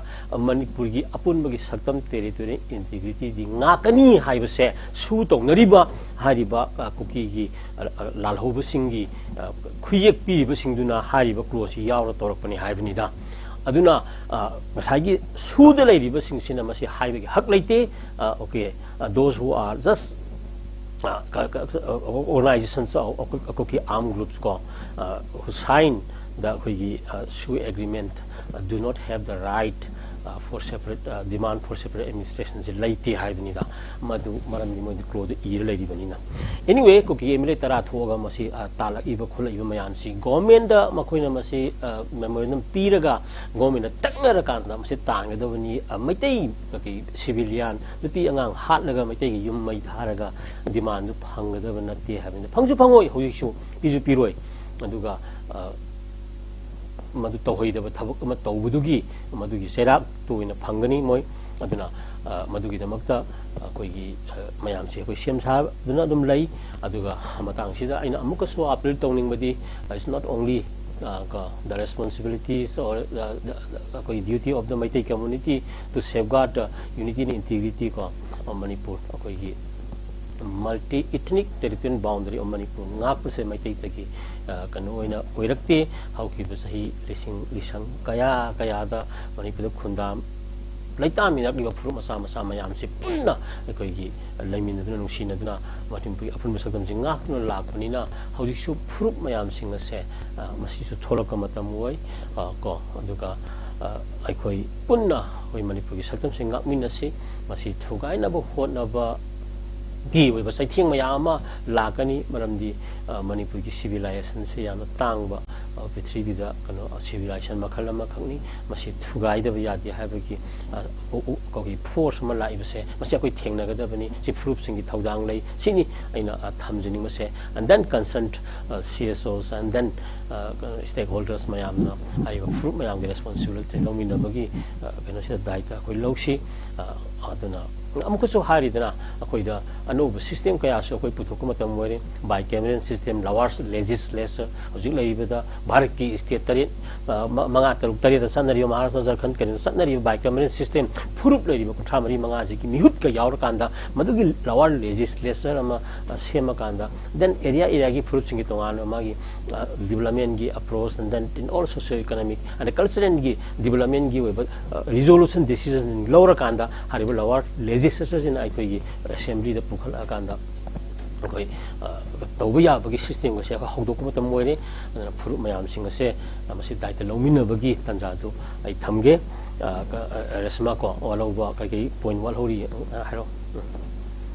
ꯃꯅꯤꯄꯨꯔꯒꯤ ꯑꯄꯨꯟꯕꯒꯤ ꯁꯛꯇꯝ, territorial integrity ꯗꯤ ꯉꯥꯛꯀꯅꯤ ꯍꯥꯏꯕꯁꯦ ꯁꯨ ꯇꯧꯅꯔꯤꯕ ꯍꯥꯏꯔꯤꯕ, ꯑ, ꯀꯨꯀꯤꯒꯤ, ꯑ, ꯑ, ꯂꯥꯜꯍꯧꯕꯁꯤꯡꯒꯤ, ꯑ, ꯈꯨꯌꯦꯛ ꯄꯤꯔꯤꯕꯁꯤꯡꯗꯨꯅ ꯍꯥꯏꯔꯤꯕ clause ꯁꯤ ꯌꯥꯎꯔ ꯇꯧꯔꯛꯄꯅꯤ ꯍꯥꯏꯕꯅꯤꯗ꯫ ꯑꯗꯨꯅ, ꯑ, ꯉꯁꯥꯏꯒꯤ ꯁꯨꯗ ꯂꯩꯔꯤꯕꯁꯤꯡꯁꯤꯅ ꯃꯁꯤ ꯍꯥꯏꯕꯒꯤ ꯍꯛ ꯂꯩꯇꯦ꯫ ꯑ, okay, ꯑ, those who are just, ꯑ, ꯀ-, ꯀ-, ꯑ, organizations of, of, of Kuki armed groups ꯀꯣ, ꯑ, who sign the ꯑꯩꯈꯣꯏꯒꯤ, ꯑ, ꯁꯨ agreement, ꯑ, do not have the right, ꯑ, for separate, ꯑ, demand for separate administration ꯁꯦ ꯂꯩꯇꯦ ꯍꯥꯏꯕꯅꯤꯗ꯫ ꯃꯗꯨ ꯃꯔꯝꯗꯤ ꯃꯣꯏꯗꯤ clause ꯗ ꯏꯔ ꯂꯩꯔꯤꯕꯅꯤꯅ꯫ Anyway, ꯀꯨꯀꯤ MLA ꯇꯔꯥ ꯊꯣꯛꯑꯒ ꯃꯁꯤ, ꯑ, ꯇꯥꯜꯂꯛꯏꯕ ꯈꯣꯠꯂꯛꯏꯕ ꯃꯌꯥꯝꯁꯤ government ꯗ ꯃꯈꯣꯏꯅ ꯃꯁꯤ, ꯑ, memorandum ꯄꯤꯔꯒ government ꯅ ꯇꯛꯅꯔꯀꯥꯟꯗ ꯃꯁꯤ ꯇꯥꯟꯒꯗꯕꯅꯤ꯫ ꯑ, ꯃꯩꯇꯩ ꯀꯩ civilian ꯅꯨꯄꯤ ꯑꯉꯥꯡ ꯍꯥꯠꯂꯒ ꯃꯩꯇꯩꯒꯤ ꯌꯨꯝ ꯃꯩ ꯊꯥꯔꯒ demand ꯗꯨ ꯐꯪꯒꯗꯕ ꯅꯠꯇꯦ ꯍꯥꯏꯕꯅꯤꯗ꯫ ꯐꯪꯁꯨ ꯐꯪꯉꯣꯏ, ꯍꯧꯖꯤꯛꯁꯨ ꯄꯤꯁꯨ ꯄꯤꯔꯣꯏ꯫ ꯑꯗꯨꯒ, ꯑ, ꯃꯗꯨ ꯇꯧꯍꯩꯗꯕ ꯊꯕꯛ ꯑꯃ ꯇꯧꯕꯗꯨꯒꯤ ꯃꯗꯨꯒꯤ ꯆꯩꯔꯥꯛꯇꯨ ꯑꯣꯏꯅ ꯐꯪꯒꯅꯤ ꯃꯣꯏ꯫ ꯑꯗꯨꯅ, ꯑ, ꯃꯗꯨꯒꯤꯗꯃꯛꯇ ꯑꯩꯈꯣꯏꯒꯤ, ꯑ, ꯃꯌꯥꯝꯁꯦ ꯑꯩꯈꯣꯏ ꯁꯦꯝ ꯁꯥꯗꯨꯅ ꯑꯗꯨꯝ ꯂꯩ꯫ ꯑꯗꯨꯒ ꯃꯇꯥꯡꯁꯤꯗ ꯑꯩꯅ ꯑꯃꯨꯛꯀꯁꯨ appeal ꯇꯧꯅꯤꯡꯕꯗꯤ, it's not only, ꯑ, ꯀꯣ, the responsibilities or the, the, the, ꯑꯩꯈꯣꯏꯒꯤ duty of the Meitei community to safeguard the unity and integrity ꯀꯣ, of Manipur, ꯑꯩꯈꯣꯏꯒꯤ multi ethnic territorial boundary of Manipur ꯉꯥꯛꯄꯁꯦ ꯃꯩꯇꯩꯗꯒꯤ, ꯑ, ꯀꯩꯅꯣ ꯑꯣꯏꯅ ꯑꯣꯏꯔꯛꯇꯦ꯫ ꯍꯧꯈꯤꯕ ꯆꯍꯤ ꯂꯤꯁꯤꯡ, ꯂꯤꯁꯪ ꯀꯌꯥ ꯀꯌꯥꯗ ꯃꯅꯤꯄꯨꯔꯗ ꯈꯨꯟꯗꯥ ꯂꯩꯇꯥꯃꯤꯟꯅꯔꯛꯂꯤꯕ ꯐꯨꯔꯨꯞ ꯃꯆꯥ ꯃꯆꯥ ꯃꯌꯥꯝꯁꯤ ꯄꯨꯟꯅ ꯑꯩꯈꯣꯏꯒꯤ ꯂꯩꯃꯤꯟꯅꯗꯨꯅ ꯅꯨꯡꯁꯤꯅꯗꯨꯅ ꯃꯅꯤꯄꯨꯔꯒꯤ ꯑꯄꯨꯟꯕ ꯁꯛꯇꯝꯁꯤ ꯉꯥꯛꯇꯨꯅ ꯂꯥꯛꯄꯅꯤꯅ ꯍꯧꯖꯤꯛꯁꯨ ꯐꯨꯔꯨꯞ ꯃꯌꯥꯝꯁꯤꯡ ꯑꯁꯦ, ꯑ, ꯃꯁꯤꯁꯨ ꯊꯣꯛꯂꯛꯄ ꯃꯇꯝ ꯑꯣꯏ, ꯑ, ꯀꯣ, ꯑꯗꯨꯒ, ꯑ, ꯑꯩꯈꯣꯏ ꯄꯨꯟꯅ ꯑꯩꯈꯣꯏ ꯃꯅꯤꯄꯨꯔꯒꯤ ꯁꯛꯇꯝꯁꯤ ꯉꯥꯛꯃꯤꯟꯅꯁꯤ꯫ ꯃꯁꯤ ꯊꯨꯒꯥꯏꯅꯕ ꯍꯣꯠꯅꯕꯒꯤ ꯑꯣꯏꯕ ꯆꯩꯊꯦꯡ ꯃꯌꯥꯝ ꯑꯃ ꯂꯥꯛꯀꯅꯤ, ꯃꯔꯝꯗꯤ, ꯑ, ꯃꯅꯤꯄꯨꯔꯒꯤ civilization ꯁꯦ ꯌꯥꯝꯅ ꯇꯥꯡꯕ, ꯑ, ꯄ꯭ꯔꯤꯊꯤꯕꯤꯗ ꯀꯩꯅꯣ, civilization ꯃꯈꯜ ꯑꯃꯈꯛꯅꯤ꯫ ꯃꯁꯤ ꯊꯨꯒꯥꯏꯗꯕ ꯌꯥꯗꯦ ꯍꯥꯏꯕꯒꯤ, ꯑ, ꯎ-, ꯎ-, ꯑꯩꯈꯣꯏꯒꯤ force ꯑꯃ ꯂꯥꯛꯏꯕꯁꯦ, ꯃꯁꯤ ꯑꯩꯈꯣꯏ ꯊꯦꯡꯅꯒꯗꯕꯅꯤ꯫ ꯁꯤ ꯐꯨꯔꯨꯞꯁꯤꯡꯒꯤ ꯊꯧꯗꯥꯡ ꯂꯩ꯫ ꯁꯤꯅꯤ ꯑꯩꯅ, ꯑ, ꯊꯝꯖꯅꯤꯡꯕꯁꯦ꯫ And then concerned, ꯑ, C S Os and then, ꯑ, stakeholders ꯃꯌꯥꯝꯅ ꯍꯥꯏꯔꯤꯕ ꯐꯨꯔꯨꯞ ꯃꯌꯥꯝꯒꯤ responsibility ꯂꯧꯃꯤꯟꯅꯕꯒꯤ, ꯑ, ꯀꯩꯅꯣꯁꯤꯗ ꯗꯥꯏꯇ ꯑꯩꯈꯣꯏ ꯂꯧꯁꯤ꯫ ꯑ, ꯑꯗꯨꯅ ꯑꯃꯨꯛꯀꯁꯨ ꯍꯥꯏꯔꯤꯗꯅ, ꯑꯩꯈꯣꯏꯗ ꯑꯅꯧꯕ system ꯀꯌꯥꯁꯨ ꯑꯩꯈꯣꯏ ꯄꯨꯊꯣꯛꯄ ꯃꯇꯝ ꯑꯣꯏꯔꯦ꯫ Bicameral system, lower legislature, ꯍꯧꯖꯤꯛ ꯂꯩꯔꯤꯕꯗ ꯚꯥꯔꯠꯀꯤ state ꯇꯔꯦꯠ, ꯑ, ꯃ-, ꯃꯉꯥ, ꯇꯔꯨꯛ, ꯇꯔꯦꯠꯇ ꯆꯠꯅꯔꯤꯕ, ꯃꯍꯥꯔꯥꯁꯇ꯭ꯔ, ꯖꯔꯈꯟ, ꯀꯩꯅꯣꯗ ꯆꯠꯅꯔꯤꯕ bicameral system, ꯐꯨꯔꯨꯞ ꯂꯩꯔꯤꯕ ꯀꯨꯟꯊ꯭ꯔꯥ ꯃꯔꯤ, ꯃꯉꯥꯁꯤꯒꯤ ꯃꯤꯍꯨꯠꯀ ꯌꯥꯎꯔꯀꯥꯟꯗ, ꯃꯗꯨꯒꯤ lower legislature ꯑꯃ, ꯑ, ꯁꯦꯝꯃꯀꯥꯟꯗ, then area areaꯒꯤ ꯐꯨꯔꯨꯞꯁꯤꯡꯒꯤ ꯇꯣꯉꯥꯟꯕ ꯃꯥꯒꯤ, ꯑ, developmentꯒꯤ approach, and then in all socio economic and culturalꯒꯤ developmentꯒꯤ ꯑꯣꯏꯕ, ꯑ, resolution decision ꯂꯧꯔꯀꯥꯟꯗ, ꯍꯥꯏꯔꯤꯕ lower legislatureꯁꯤꯅ ꯑꯩꯈꯣꯏꯒꯤ assemblyꯗ ꯄꯨꯈꯠꯂꯛꯑꯀꯥꯟꯗ, ꯑꯩꯈꯣꯏ, ꯑ, ꯇꯧꯕ ꯌꯥꯕꯒꯤ systemꯒꯁꯦ ꯑꯩꯈꯣꯏ ꯍꯧꯗꯣꯛꯄ ꯃꯇꯝ ꯑꯣꯏꯔꯦ꯫ ꯑꯗꯨꯅ ꯐꯨꯔꯨꯞ ꯃꯌꯥꯝꯁꯤꯡ ꯑꯁꯦ, ꯑ, ꯃꯁꯤ ꯗꯥꯏꯇ ꯂꯧꯃꯤꯟꯅꯕꯒꯤ ꯇꯥꯟꯖꯥꯗꯨ ꯑꯩ ꯊꯝꯒꯦ꯫ ꯑ, ꯀ-, ꯑ, ꯔꯦꯁꯃꯥ ꯀꯣ, ꯋꯥꯠꯍꯧꯕ ꯀꯩꯀꯩ point ꯋꯥꯠꯍꯧꯔꯤ, ꯑ, ꯍꯥꯏꯔꯣ꯫ ꯎꯝ꯫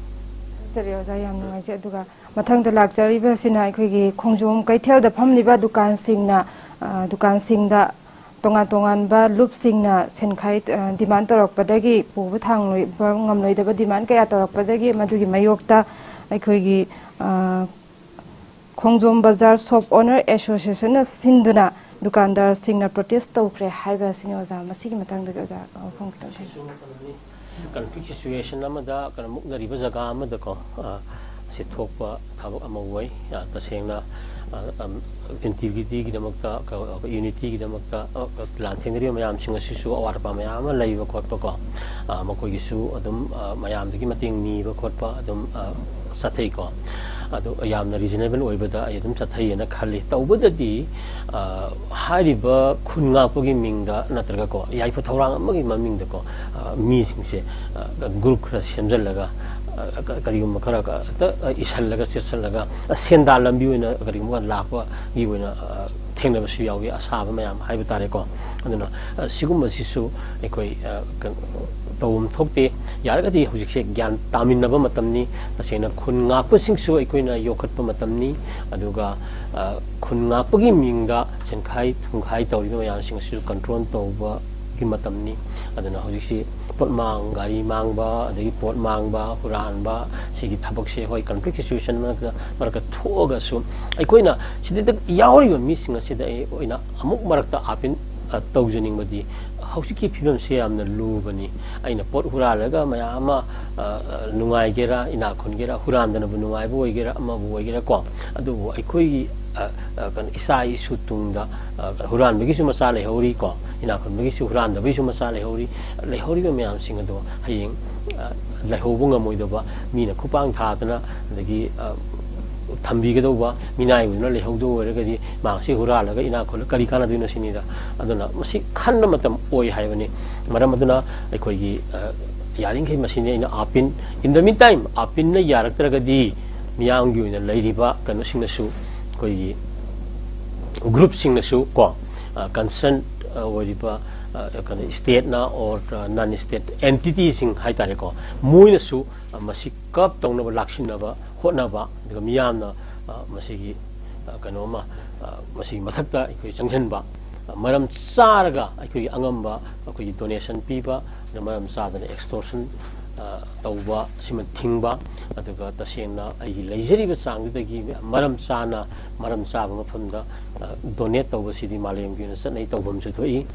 ꯐꯖꯔꯦ ꯑꯣꯖꯥ, ꯌꯥꯝ ꯅꯨꯡꯉꯥꯏꯖꯩ꯫ ꯑꯗꯨꯒ ꯃꯊꯪꯗ ꯂꯥꯛꯆꯔꯤꯕꯁꯤꯅ ꯑꯩꯈꯣꯏꯒꯤ ꯈꯣꯡꯖꯣꯝ ꯀꯩꯊꯦꯜꯗ ꯐꯝꯂꯤꯕ ꯗꯨꯀꯥꯟꯁꯤꯡꯅ, ꯑ, ꯗꯨꯀꯥꯟꯁꯤꯡꯗ ꯇꯣꯉꯥꯟ ꯇꯣꯉꯥꯟꯕ ꯂꯨꯞꯁꯤꯡꯅ ꯁꯦꯟꯈꯥꯏ, ꯑ, demand ꯇꯧꯔꯛꯄꯗꯒꯤ ꯄꯨꯕ ꯊꯥꯡꯂꯣꯏꯕ ꯉꯝꯂꯣꯏꯗꯕ demand ꯀꯌꯥ ꯇꯧꯔꯛꯄꯗꯒꯤ ꯃꯗꯨꯒꯤ ꯃꯥꯌꯣꯛꯇ ꯑꯩꯈꯣꯏꯒꯤ, ꯑ, ꯈꯣꯡꯖꯣꯝ ꯕꯖꯥꯔ Shop Owner Associationꯅ ꯁꯤꯟꯗꯨꯅ ꯗꯨꯀꯥꯟꯗꯥꯔꯁꯤꯡꯅ protest ꯇꯧꯈ꯭ꯔꯦ ꯍꯥꯏꯕꯁꯤꯅꯤ ꯑꯣꯖꯥ꯫ ꯃꯁꯤꯒꯤ ꯃꯇꯥꯡꯗꯗꯤ ꯑꯣꯖꯥ ꯋꯥꯐꯝ ꯈꯤꯇꯪ ꯊꯝꯕꯤꯌꯨ꯫ Conflict situation ꯑꯃꯗ, ꯀꯩꯅꯣ, ꯃꯨꯛꯅꯔꯤꯕ ꯖꯒꯥ ꯑꯃꯗꯀꯣ, ꯑ, ꯁꯤ ꯊꯣꯛꯄ ꯊꯕꯛ ꯑꯃ ꯑꯣꯏ꯫ ꯑ, ꯇꯁꯦꯡꯅ, ꯑ, ꯑꯝ, integrityꯒꯤꯗꯃꯛꯇ, ꯀ-, unityꯒꯤꯗꯃꯛꯇ, ꯑ, ꯂꯥꯟꯊꯦꯡꯅꯔꯤꯕ ꯃꯌꯥꯝꯁꯤꯡ ꯑꯁꯤꯁꯨ ꯑꯋꯥꯠ ꯑꯄꯥ ꯃꯌꯥꯝ ꯑꯃ ꯂꯩꯕ ꯈꯣꯠꯄꯀꯣ, ꯑ, ꯃꯈꯣꯏꯒꯤꯁꯨ ꯑꯗꯨꯝ, ꯑ, ꯃꯌꯥꯝꯗꯒꯤ ꯃꯇꯦꯡ ꯅꯤꯕ ꯈꯣꯠꯄ ꯑꯗꯨꯝ, ꯑ, ꯆꯠꯊꯩꯀꯣ꯫ ꯑꯗꯨ ꯌꯥꯝꯅ reasonable ꯑꯣꯏꯕꯗ ꯑꯩ ꯑꯗꯨꯝ ꯆꯠꯊꯩꯌꯦꯅ ꯈꯜꯂꯤ꯫ ꯇꯧꯕꯗꯗꯤ, ꯑ, ꯍꯥꯏꯔꯤꯕ ꯈꯨꯟ ꯉꯥꯛꯄꯒꯤ ꯃꯤꯡꯗ ꯅꯠꯇ꯭ꯔꯒꯀꯣ, ꯌꯥꯏꯐ ꯊꯧꯔꯥꯡ ꯑꯃꯒꯤ ꯃꯃꯤꯡꯗꯀꯣ, ꯑ, ꯃꯤꯁꯤꯡꯁꯦ, ꯑ, group ꯈꯔ ꯁꯦꯝꯖꯤꯜꯂꯒ, ꯑ, ꯀ-, ꯀꯔꯤꯒꯨꯝꯕ ꯈꯔ ꯈ-, ꯍꯦꯛꯇ, ꯑ, ꯏꯁꯜꯂꯒ, ꯆꯦꯠꯁꯜꯂꯒ, ꯑ, ꯁꯦꯟꯗꯥꯟ ꯂꯝꯕꯤ ꯑꯣꯏꯅ ꯀꯔꯤꯒꯨꯝꯕ ꯂꯥꯛꯄꯒꯤ ꯑꯣꯏꯅ, ꯑ, ꯊꯦꯡꯅꯕꯁꯨ ꯌꯥꯎꯏ, ꯑꯁꯥꯕ ꯃꯌꯥꯝ ꯍꯥꯏꯕ ꯇꯥꯔꯦꯀꯣ꯫ ꯑꯗꯨꯅ, ꯑ, ꯁꯤꯒꯨꯝꯕꯁꯤꯁꯨ ꯑꯩꯈꯣꯏ, ꯑ, ꯀ-, ꯇꯧꯐꯝ ꯊꯣꯛꯇꯦ꯫ ꯌꯥꯔꯒꯗꯤ ꯍꯧꯖꯤꯛꯁꯦ ꯒ꯭ꯌꯥꯟ ꯇꯥꯃꯤꯟꯅꯕ ꯃꯇꯝꯅꯤ꯫ ꯇꯁꯦꯡꯅ ꯈꯨꯟ ꯉꯥꯛꯄꯁꯤꯡꯁꯨ ꯑꯩꯈꯣꯏꯅ ꯌꯣꯛꯈꯠꯄ ꯃꯇꯝꯅꯤ꯫ ꯑꯗꯨꯒ, ꯑ, ꯈꯨꯟ ꯉꯥꯛꯄꯒꯤ ꯃꯤꯡꯗ ꯁꯦꯟꯈꯥꯏ ꯊꯨꯝꯈꯥꯏ ꯇꯧꯔꯤꯕ ꯃꯌꯥꯝꯁꯤꯡ ꯑꯁꯤꯁꯨ control ꯇꯧꯕꯒꯤ ꯃꯇꯝꯅꯤ꯫ ꯑꯗꯨꯅ ꯍꯧꯖꯤꯛꯁꯤ ꯄꯣꯠ ꯃꯥꯡ, ꯒꯥꯔꯤ ꯃꯥꯡꯕ, ꯑꯗꯒꯤ ꯄꯣꯠ ꯃꯥꯡꯕ, ꯍꯨꯔꯥꯟꯕ, ꯁꯤꯒꯤ ꯊꯕꯛꯁꯦ, ꯍꯣꯏ, conflict situation ꯃꯔꯛꯇ, ꯃꯔꯛꯇ ꯊꯣꯛꯑꯒꯁꯨ, ꯑꯩꯈꯣꯏꯅ ꯁꯤꯗꯩꯗ ꯌꯥꯎꯔꯤꯕ ꯃꯤꯁꯤꯡ ꯑꯁꯤꯗ ꯑꯩ ꯑꯣꯏꯅ ꯑꯃꯨꯛ ꯃꯔꯛꯇ ꯑꯥꯄꯤꯜ ꯑ, ꯇꯧꯖꯅꯤꯡꯕꯗꯤ, ꯍꯧꯖꯤꯛꯀꯤ ꯐꯤꯕꯝꯁꯦ ꯌꯥꯝꯅ ꯂꯨꯕꯅꯤ꯫ ꯑꯩꯅ ꯄꯣꯠ ꯍꯨꯔꯥꯜꯂꯒ ꯃꯌꯥꯝ ꯑꯃ, ꯑ, ꯑ, ꯅꯨꯡꯉꯥꯏꯒꯦꯔꯥ, ꯏꯅꯥꯛ ꯈꯨꯟꯒꯦꯔꯥ, ꯍꯨꯔꯥꯟꯗꯅꯕ ꯅꯨꯡꯉꯥꯏꯕ ꯑꯣꯏꯒꯦꯔꯥ, ꯑꯃꯕꯨ ꯑꯣꯏꯒꯦꯔꯥ ꯀꯣ, ꯑꯗꯨꯕꯨ ꯑꯩꯈꯣꯏꯒꯤ, ꯑ, ꯑ, ꯀꯩꯅꯣ, ꯏꯆꯥ ꯏꯁꯨ ꯇꯨꯡꯗ, ꯑ, ꯍꯨꯔꯥꯟꯕꯒꯤꯁꯨ ꯃꯆꯥ ꯂꯩꯍꯧꯔꯤ ꯀꯣ, ꯏꯅꯥꯛ ꯈꯨꯟꯕꯒꯤꯁꯨ ꯍꯨꯔꯥꯟꯗꯕꯒꯤꯁꯨ ꯃꯆꯥ ꯂꯩꯍꯧꯔꯤ꯫ ꯂꯩꯍꯧꯔꯤꯕ ꯃꯌꯥꯝꯁꯤꯡ ꯑꯗꯣ ꯍꯌꯦꯡ, ꯑ, ꯂꯩꯍꯧꯕ ꯉꯝꯃꯣꯏꯗꯕ, ꯃꯤꯅ ꯈꯨꯄꯥꯡ ꯊꯥꯗꯅ, ꯑꯗꯒꯤ, ꯑ, ꯊꯝꯕꯤꯒꯗꯧꯕ, ꯃꯤꯅꯥꯏ ꯑꯣꯏꯗꯨꯅ ꯂꯩꯍꯧꯗꯕ ꯑꯣꯏꯔꯒꯗꯤ, ꯃꯍꯥꯛꯁꯤ ꯍꯨꯔꯥꯜꯂꯒ ꯏꯅꯥꯛ ꯈꯨꯜꯂ ꯀꯔꯤ ꯀꯥꯟꯅꯗꯣꯏꯅꯣ ꯁꯤꯅꯤꯗ꯫ ꯑꯗꯨꯅ ꯃꯁꯤ ꯈꯟꯕ ꯃꯇꯝ ꯑꯣꯏ ꯍꯥꯏꯕꯅꯤ꯫ ꯃꯔꯝ ꯑꯗꯨꯅ ꯑꯩꯈꯣꯏꯒꯤ, ꯑ, ꯌꯥꯔꯤꯈꯩ ꯃꯁꯤꯅꯤ ꯑꯩꯅ ꯑꯥꯄꯤꯟ, in the meantime, ꯑꯥꯄꯤꯟꯅ ꯌꯥꯔꯛꯇ꯭ꯔꯒꯗꯤ ꯃꯤꯌꯥꯝꯒꯤ ꯑꯣꯏꯅ ꯂꯩꯔꯤꯕ ꯀꯩꯅꯣꯁꯤꯡꯅꯁꯨ, ꯑꯩꯈꯣꯏꯒꯤ ꯒ꯭ꯔꯨꯞꯁꯤꯡꯅꯁꯨ ꯀꯣ, ꯑ, ꯀꯟꯁꯔꯟ, ꯑ, ꯑꯣꯏꯔꯤꯕ, ꯑ, ꯀꯩꯅꯣ, ꯁ꯭ꯇꯦꯠꯅ or, ꯑ, ꯅꯟ ꯁ꯭ꯇꯦꯠ ꯑꯦꯟꯇꯤꯇꯤꯁꯤꯡ ꯍꯥꯏꯇꯥꯔꯦꯀꯣ, ꯃꯣꯏꯅꯁꯨ, ꯑ, ꯃꯁꯤ ꯀꯔꯞ ꯇꯧꯅꯕ ꯂꯥꯛꯁꯤꯟꯅꯕ ꯍꯣꯠꯅꯕ, ꯑꯗꯨꯒ ꯃꯤꯌꯥꯝꯅ, ꯑ, ꯃꯁꯤꯒꯤ, ꯑ, ꯀꯩꯅꯣ ꯑꯃ, ꯑ, ꯃꯁꯤꯒꯤ ꯃꯊꯛꯇ ꯑꯩꯈꯣꯏ ꯆꯪꯁꯤꯟꯕ, ꯑ, ꯃꯔꯝ ꯆꯥꯔꯒ ꯑꯩꯈꯣꯏꯒꯤ ꯑꯉꯝꯕ ꯑꯩꯈꯣꯏꯒꯤ ꯗꯣꯅꯦꯁꯟ ꯄꯤꯕ, ꯑꯗꯨ ꯃꯔꯝ ꯆꯥꯗꯅ ꯑꯦꯛꯁꯇꯣꯔꯁꯟ, ꯑ, ꯇꯧꯕ ꯁꯤꯃ ꯊꯤꯡꯕ, ꯑꯗꯨꯒ ꯇꯁꯦꯡꯅ ꯑꯩꯒꯤ ꯂꯩꯖꯔꯤꯕ ꯆꯥꯡꯗꯨꯗꯒꯤ ꯃꯔꯝ ꯆꯥꯅ, ꯃꯔꯝ ꯆꯥꯕ ꯃꯐꯝꯗ, ꯑ, ꯗꯣꯅꯦꯠ ꯇꯧꯕꯁꯤꯗꯤ ꯃꯥꯂꯦꯝꯒꯤ ꯑꯣꯏꯅ ꯆꯠꯅꯩ, ꯇꯧꯐꯝꯁꯨ ꯊꯣꯛꯏ꯫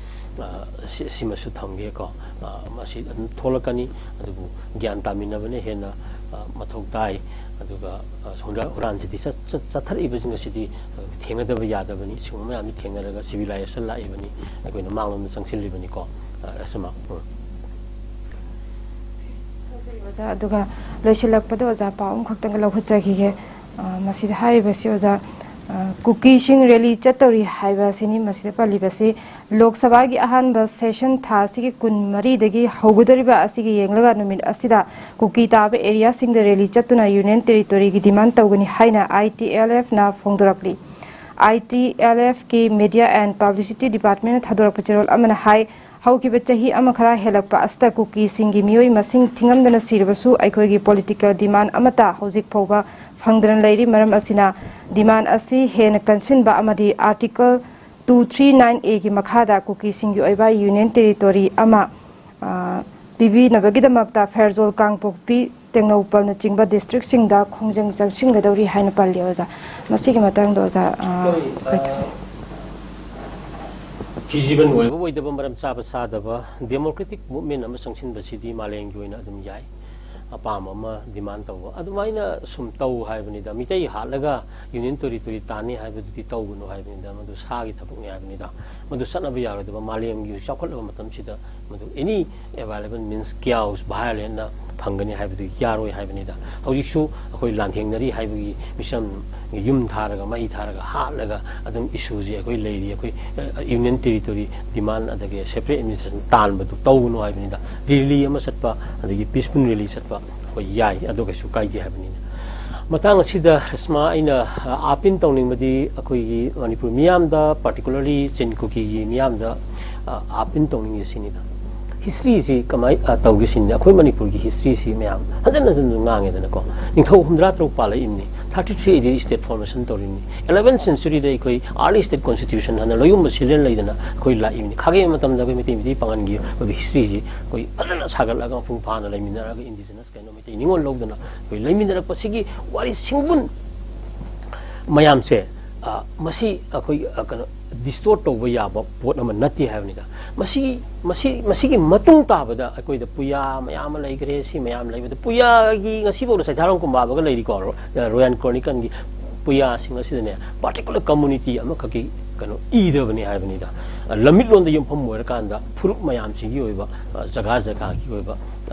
ꯑ, ꯁꯤ-, ꯁꯤꯃꯁꯨ ꯊꯝꯒꯦꯀꯣ꯫ ꯑ, ꯃꯁꯤ ꯑꯗꯨꯝ ꯊꯣꯛꯂꯛꯀꯅꯤ, ꯑꯗꯨꯕꯨ ꯒ꯭ꯌꯥꯟ ꯇꯥꯃꯤꯟꯅꯕꯅ ꯍꯦꯟꯅ, ꯑ, ꯃꯊꯧ ꯇꯥꯏ꯫ ꯑꯗꯨꯒ, ꯑ, ꯍꯨꯔꯥ-, ꯍꯨꯔꯥꯟꯁꯤꯗꯤ ꯆꯠ-, ꯆꯠ-, ꯆꯠꯊꯔꯛꯏꯕꯁꯤꯡ ꯑꯁꯤꯗꯤ, ꯑ, ꯊꯦꯡꯅꯗꯕ ꯌꯥꯗꯕꯅꯤ꯫ ꯁꯤꯒꯨꯝꯕ ꯃꯌꯥꯝꯁꯤ ꯊꯦꯡꯅꯔꯒ civilization ꯂꯥꯛꯏꯕꯅꯤ, ꯑꯩꯈꯣꯏꯅ ꯃꯥꯡꯂꯣꯝꯗ ꯆꯪꯁꯤꯜꯂꯤꯕꯅꯤꯀꯣ꯫ ꯑ, ꯑꯁꯤꯃ, ꯎꯝ꯫ ꯑꯣꯖꯥ, ꯑꯗꯨꯒ ꯂꯣꯏꯁꯤꯜꯂꯛꯄꯗ ꯑꯣꯖꯥ ꯄꯥꯎ ꯑꯃꯈꯛꯇꯪꯒ ꯂꯧꯈꯠꯆꯈꯤꯒꯦ꯫ ꯑ, ꯃꯁꯤꯗ ꯍꯥꯏꯔꯤꯕꯁꯤ ꯑꯣꯖꯥ, ꯑ, ꯀꯨꯀꯤꯁꯤꯡ ꯔꯦꯂꯤ ꯆꯠꯇꯧꯔꯤ ꯍꯥꯏꯕ ꯑꯁꯤꯅꯤ꯫ ꯃꯁꯤꯗ ꯄꯜꯂꯤꯕꯁꯤ ꯂꯣꯛ ꯁꯚꯥꯒꯤ ꯑꯍꯥꯟꯕ ꯁꯦꯁꯟ ꯊꯥ ꯑꯁꯤꯒꯤ ꯀꯨꯟ ꯃꯔꯤꯗꯒꯤ ꯍꯧꯒꯗꯧꯔꯤꯕ ꯑꯁꯤꯒꯤ ꯌꯦꯡꯂꯒ ꯅꯨꯃꯤꯠ ꯑꯁꯤꯗ ꯀꯨꯀꯤ ꯇꯥꯕ ꯑꯦꯔꯤꯌꯥꯁꯤꯡꯗ ꯔꯦꯂꯤ ꯆꯠꯇꯨꯅ ꯌꯨꯅꯤꯌꯟ ꯇꯦꯔꯤꯇꯣꯔꯤꯒꯤ ꯗꯤꯃꯥꯟ ꯇꯧꯒꯅꯤ ꯍꯥꯏꯅ ITLFꯅ ꯐꯣꯡꯗꯣꯔꯛꯂꯤ꯫ ITLFꯀꯤ Media and Publicity Departmentꯅ ꯊꯥꯗꯣꯔꯛꯄ ꯆꯦꯔꯣꯜ ꯑꯃꯅ ꯍꯥꯏ, ꯍꯧꯈꯤꯕ ꯆꯍꯤ ꯑꯃ ꯈꯔ ꯍꯦꯜꯂꯛꯄ ꯑꯁꯤꯗ ꯀꯨꯀꯤꯁꯤꯡꯒꯤ ꯃꯤꯑꯣꯏ ꯃꯁꯤꯡ ꯊꯤꯉꯝꯗꯅ ꯁꯤꯔꯕꯁꯨ ꯑꯩꯈꯣꯏꯒꯤ ꯄꯣꯂꯤꯇꯤꯀꯦꯜ ꯗꯤꯃꯥꯟ ꯑꯃꯠꯇ ꯍꯧꯖꯤꯛ ꯐꯥꯎꯕ ꯐꯪꯗꯅ ꯂꯩꯔꯤ꯫ ꯃꯔꯝ ꯑꯁꯤꯅ ꯗꯤꯃꯥꯟ ꯑꯁꯤ ꯍꯦꯟꯅ ꯀꯟꯁꯤꯟꯕ ꯑꯃꯗꯤ Article two three nine Aꯒꯤ ꯃꯈꯥꯗ ꯀꯨꯀꯤꯁꯤꯡꯒꯤ ꯑꯣꯏꯕ ꯌꯨꯅꯤꯌꯟ ꯇꯦꯔꯤꯇꯣꯔꯤ ꯑꯃ, ꯑ, ꯄꯤꯕꯤꯅꯕꯒꯤꯗꯃꯛꯇ ꯐꯦꯔꯖꯣꯜ, ꯀꯥꯡꯄꯣꯛꯄꯤ, ꯇꯦꯡꯅꯧꯄꯜꯅꯆꯤꯡꯕ ꯗꯤꯁꯇ꯭ꯔꯤꯛꯁꯤꯡꯗ ꯈꯣꯡꯖꯪ ꯆꯪꯁꯤꯟꯒꯗꯧꯔꯤ ꯍꯥꯏꯅ ꯄꯜꯂꯤ ꯑꯣꯖꯥ꯫ ꯃꯁꯤꯒꯤ ꯃꯇꯥꯡꯗ ꯑꯣꯖꯥ, ꯑ, ꯑꯩꯈꯣꯏ, ꯑ, ꯀꯩ-, ꯐꯤꯖꯤꯕꯜ ꯑꯣꯏꯕ ꯑꯣꯏꯗꯕ, ꯃꯔꯝ ꯆꯥꯕ ꯆꯥꯗꯕ, ꯗꯦꯃꯣꯀ꯭ꯔꯦꯇꯤꯛ ꯃꯨꯚꯃꯦꯟ ꯑꯃ ꯆꯪꯁꯤꯟꯕꯁꯤꯗꯤ ꯃꯥꯂꯦꯝꯒꯤ ꯑꯣꯏꯅ ꯑꯗꯨꯝ ꯌꯥꯏ꯫ ꯑꯄꯥꯝꯕ ꯑꯃ ꯗꯤꯃꯥꯟ ꯇꯧꯕ ꯑꯗꯨꯃꯥꯏꯅ ꯁꯨꯝ ꯇꯧ ꯍꯥꯏꯕꯅꯤꯗ꯫ ꯃꯤꯇꯩ ꯍꯥꯠꯂꯒ ꯌꯨꯅꯤꯌꯟ ꯇꯦꯔꯤꯇꯣꯔꯤ ꯇꯥꯟꯅꯤ ꯍꯥꯏꯕꯗꯨꯗꯤ ꯇꯧꯒꯅꯨ ꯍꯥꯏꯕꯅꯤꯗ꯫ ꯃꯗꯨ ꯁꯥꯒꯤ ꯊꯕꯛꯅꯤ ꯍꯥꯏꯕꯅꯤꯗ꯫ ꯃꯗꯨ ꯆꯠꯅꯕ ꯌꯥꯔꯣꯏꯗꯕ, ꯃꯥꯂꯦꯝꯒꯤ ꯍꯧꯖꯤꯛ ꯆꯥꯎꯈꯠꯂꯕ ꯃꯇꯝꯁꯤꯗ ꯃꯗꯨ ꯑꯦꯅꯤ ꯑꯦꯕꯥꯏꯂꯦꯕꯜ ꯃꯤꯟꯁ ꯀꯤꯌꯥꯎꯁ ꯚꯥꯏꯑꯣꯂꯦꯟꯅ ꯐꯪꯒꯅꯤ ꯍꯥꯏꯕꯗꯨ ꯌꯥꯔꯣꯏ ꯍꯥꯏꯕꯅꯤꯗ꯫ ꯍꯧꯖꯤꯛꯁꯨ ꯑꯩꯈꯣꯏ ꯂꯥꯟꯊꯦꯡꯅꯔꯤ ꯍꯥꯏꯕꯒꯤ ꯃꯤꯆꯝ ꯌꯨꯝ ꯊꯥꯔꯒ, ꯃꯩ ꯊꯥꯔꯒ, ꯍꯥꯠꯂꯒ ꯑꯗꯨꯝ ꯏꯁꯨꯁꯦ ꯑꯩꯈꯣꯏ ꯂꯩꯔꯤ꯫ ꯑꯩꯈꯣꯏ ꯌꯨꯅꯤꯌꯟ ꯇꯦꯔꯤꯇꯣꯔꯤ ꯗꯤꯃꯥꯟ, ꯑꯗꯒꯤ ꯁꯦꯄꯔꯦꯠ ꯑꯦꯗꯃꯤꯅꯤꯁꯇ꯭ꯔꯦꯁꯟ ꯇꯥꯟꯕꯗꯨ ꯇꯧꯒꯅꯨ ꯍꯥꯏꯕꯅꯤꯗ꯫ ꯔꯦꯂꯤ ꯑꯃ ꯆꯠꯄ, ꯑꯗꯒꯤ ꯄꯤꯁꯐꯨꯜ ꯔꯦꯂꯤ ꯆꯠꯄ ꯑꯩꯈꯣꯏ ꯌꯥꯏ, ꯑꯗꯨ ꯀꯩꯁꯨ ꯀꯥꯏꯗꯦ ꯍꯥꯏꯕꯅꯤꯅ꯫ ꯃꯇꯥꯡ ꯑꯁꯤꯗ ꯔꯦꯁꯃꯥ, ꯑꯩꯅ ꯑꯥꯄꯤꯟ ꯇꯧꯅꯤꯡꯕꯗꯤ ꯑꯩꯈꯣꯏꯒꯤ ꯃꯅꯤꯄꯨꯔ ꯃꯤꯌꯥꯝꯗ, ꯄꯥꯔꯇꯤꯀꯨꯂꯔꯂꯤ ꯆꯤꯟ ꯀꯨꯀꯤꯒꯤ ꯃꯤꯌꯥꯝꯗ ꯑꯥꯄꯤꯟ ꯇꯧꯅꯤꯡꯉꯤ ꯁꯤꯅꯤꯗ꯫ ꯍꯤꯁꯇ꯭ꯔꯤꯁꯤ ꯀꯃꯥꯏ ꯇꯧꯒꯦ ꯁꯤꯅꯤꯗ꯫ ꯑꯩꯈꯣꯏ ꯃꯅꯤꯄꯨꯔꯒꯤ ꯍꯤꯁꯇ꯭ꯔꯤꯁꯤ ꯃꯌꯥꯝ ꯍꯟꯖꯤꯟ ꯍꯟꯖꯤꯟ ꯉꯥꯡꯉꯦꯗꯅꯀꯣ꯫ ꯅꯤꯡꯊꯧ ꯍꯨꯝꯗ꯭ꯔꯥ ꯇꯔꯨꯛ ꯄꯥꯜꯂꯛꯏꯕꯅꯤ, ꯊꯥꯔꯇꯤ ꯊ꯭ꯔꯤ ꯑꯦ ꯗꯤ ꯁ꯭ꯇꯦꯠ ꯐꯣꯔꯃꯦꯁꯟ ꯇꯧꯔꯤꯕꯅꯤ, ꯏꯂꯚꯦꯟ ꯁꯦꯟꯆꯨꯔꯤꯗ ꯑꯩꯈꯣꯏ ꯑꯥꯔꯂꯤ ꯁ꯭ꯇꯦꯠ ꯀꯣꯟꯁꯇꯤꯇ꯭ꯌꯨꯁꯟ ꯍꯥꯏꯅ ꯂꯣꯏꯒꯨꯝꯕ ꯁꯤꯂꯦꯟ ꯂꯩꯗꯅ ꯑꯩꯈꯣꯏ ꯂꯥꯛꯏꯕꯅꯤ꯫ ꯈꯥꯒꯦ ꯃꯇꯝꯗ ꯑꯩꯈꯣꯏ ꯃꯩꯇꯩ ꯃꯩꯇꯩ ꯄꯥꯉꯜꯒꯤ ꯑꯣꯏꯕ ꯍꯤꯁꯇ꯭ꯔꯤꯁꯤ ꯑꯩꯈꯣꯏ ꯐꯖꯅ ꯁꯥꯒꯠꯂꯒ ꯃꯄꯨꯡ ꯐꯥꯅ ꯂꯩꯃꯤꯟꯅꯔꯒ ꯏꯟꯗꯤꯖꯤꯅꯁ ꯀꯩꯅꯣ ꯃꯩꯇꯩ ꯅꯤꯉꯣꯜ ꯂꯧꯗꯅ ꯑꯩꯈꯣꯏ ꯂꯩꯃꯤꯟꯅꯔꯛꯄ ꯁꯤꯒꯤ ꯋꯥꯔꯤ ꯁꯤꯡꯕꯨꯟ ꯃꯌꯥꯝꯁꯦ, ꯃꯁꯤ ꯑꯩꯈꯣꯏ ꯀꯩꯅꯣ ꯗꯤꯁꯇꯣꯔꯠ ꯇꯧꯕ ꯌꯥꯕ ꯄꯣꯠ ꯑꯃ ꯅꯠꯇꯦ ꯍꯥꯏꯕꯅꯤꯗ꯫ ꯃꯁꯤꯒꯤ ꯃꯁꯤ ꯃꯁꯤꯒꯤ ꯃꯇꯨꯡ ꯇꯥꯕꯗ ꯑꯩꯈꯣꯏꯗ ꯄꯨꯌꯥ ꯃꯌꯥꯝ ꯑꯃ ꯂꯩꯈ꯭ꯔꯦ꯫ ꯁꯤ ꯃꯌꯥꯝ ꯂꯩꯕꯗ ꯄꯨꯌꯥꯒꯤ ꯉꯁꯤꯐꯥꯎꯗ ꯁꯩꯊꯥꯔꯣꯟ ꯀꯨꯝꯕꯥꯕꯒ ꯂꯩꯔꯤꯀꯣ꯫ ꯔꯣꯌꯥꯟ ꯀ꯭ꯔꯣꯅꯤꯀꯜꯒꯤ ꯄꯨꯌꯥꯁꯤꯡ ꯑꯁꯤꯗꯅꯦ ꯄꯥꯔꯇꯤꯀꯨꯂꯔ ꯀꯝꯃꯨꯅꯤꯇꯤ ꯑꯃꯈꯛꯀꯤ ꯀꯩꯅꯣ ꯏꯗꯕꯅꯤ ꯍꯥꯏꯕꯅꯤꯗ꯫ ꯂꯝꯃꯤꯠꯂꯣꯟꯗ ꯌꯨꯝꯐꯝ ꯑꯣꯏꯔꯀꯥꯟꯗ ꯐꯨꯔꯨꯞ ꯃꯌꯥꯝꯁꯤꯒꯤ ꯑꯣꯏꯕ ꯖꯒꯥ ꯖꯒꯥꯒꯤ ꯑꯣꯏꯕ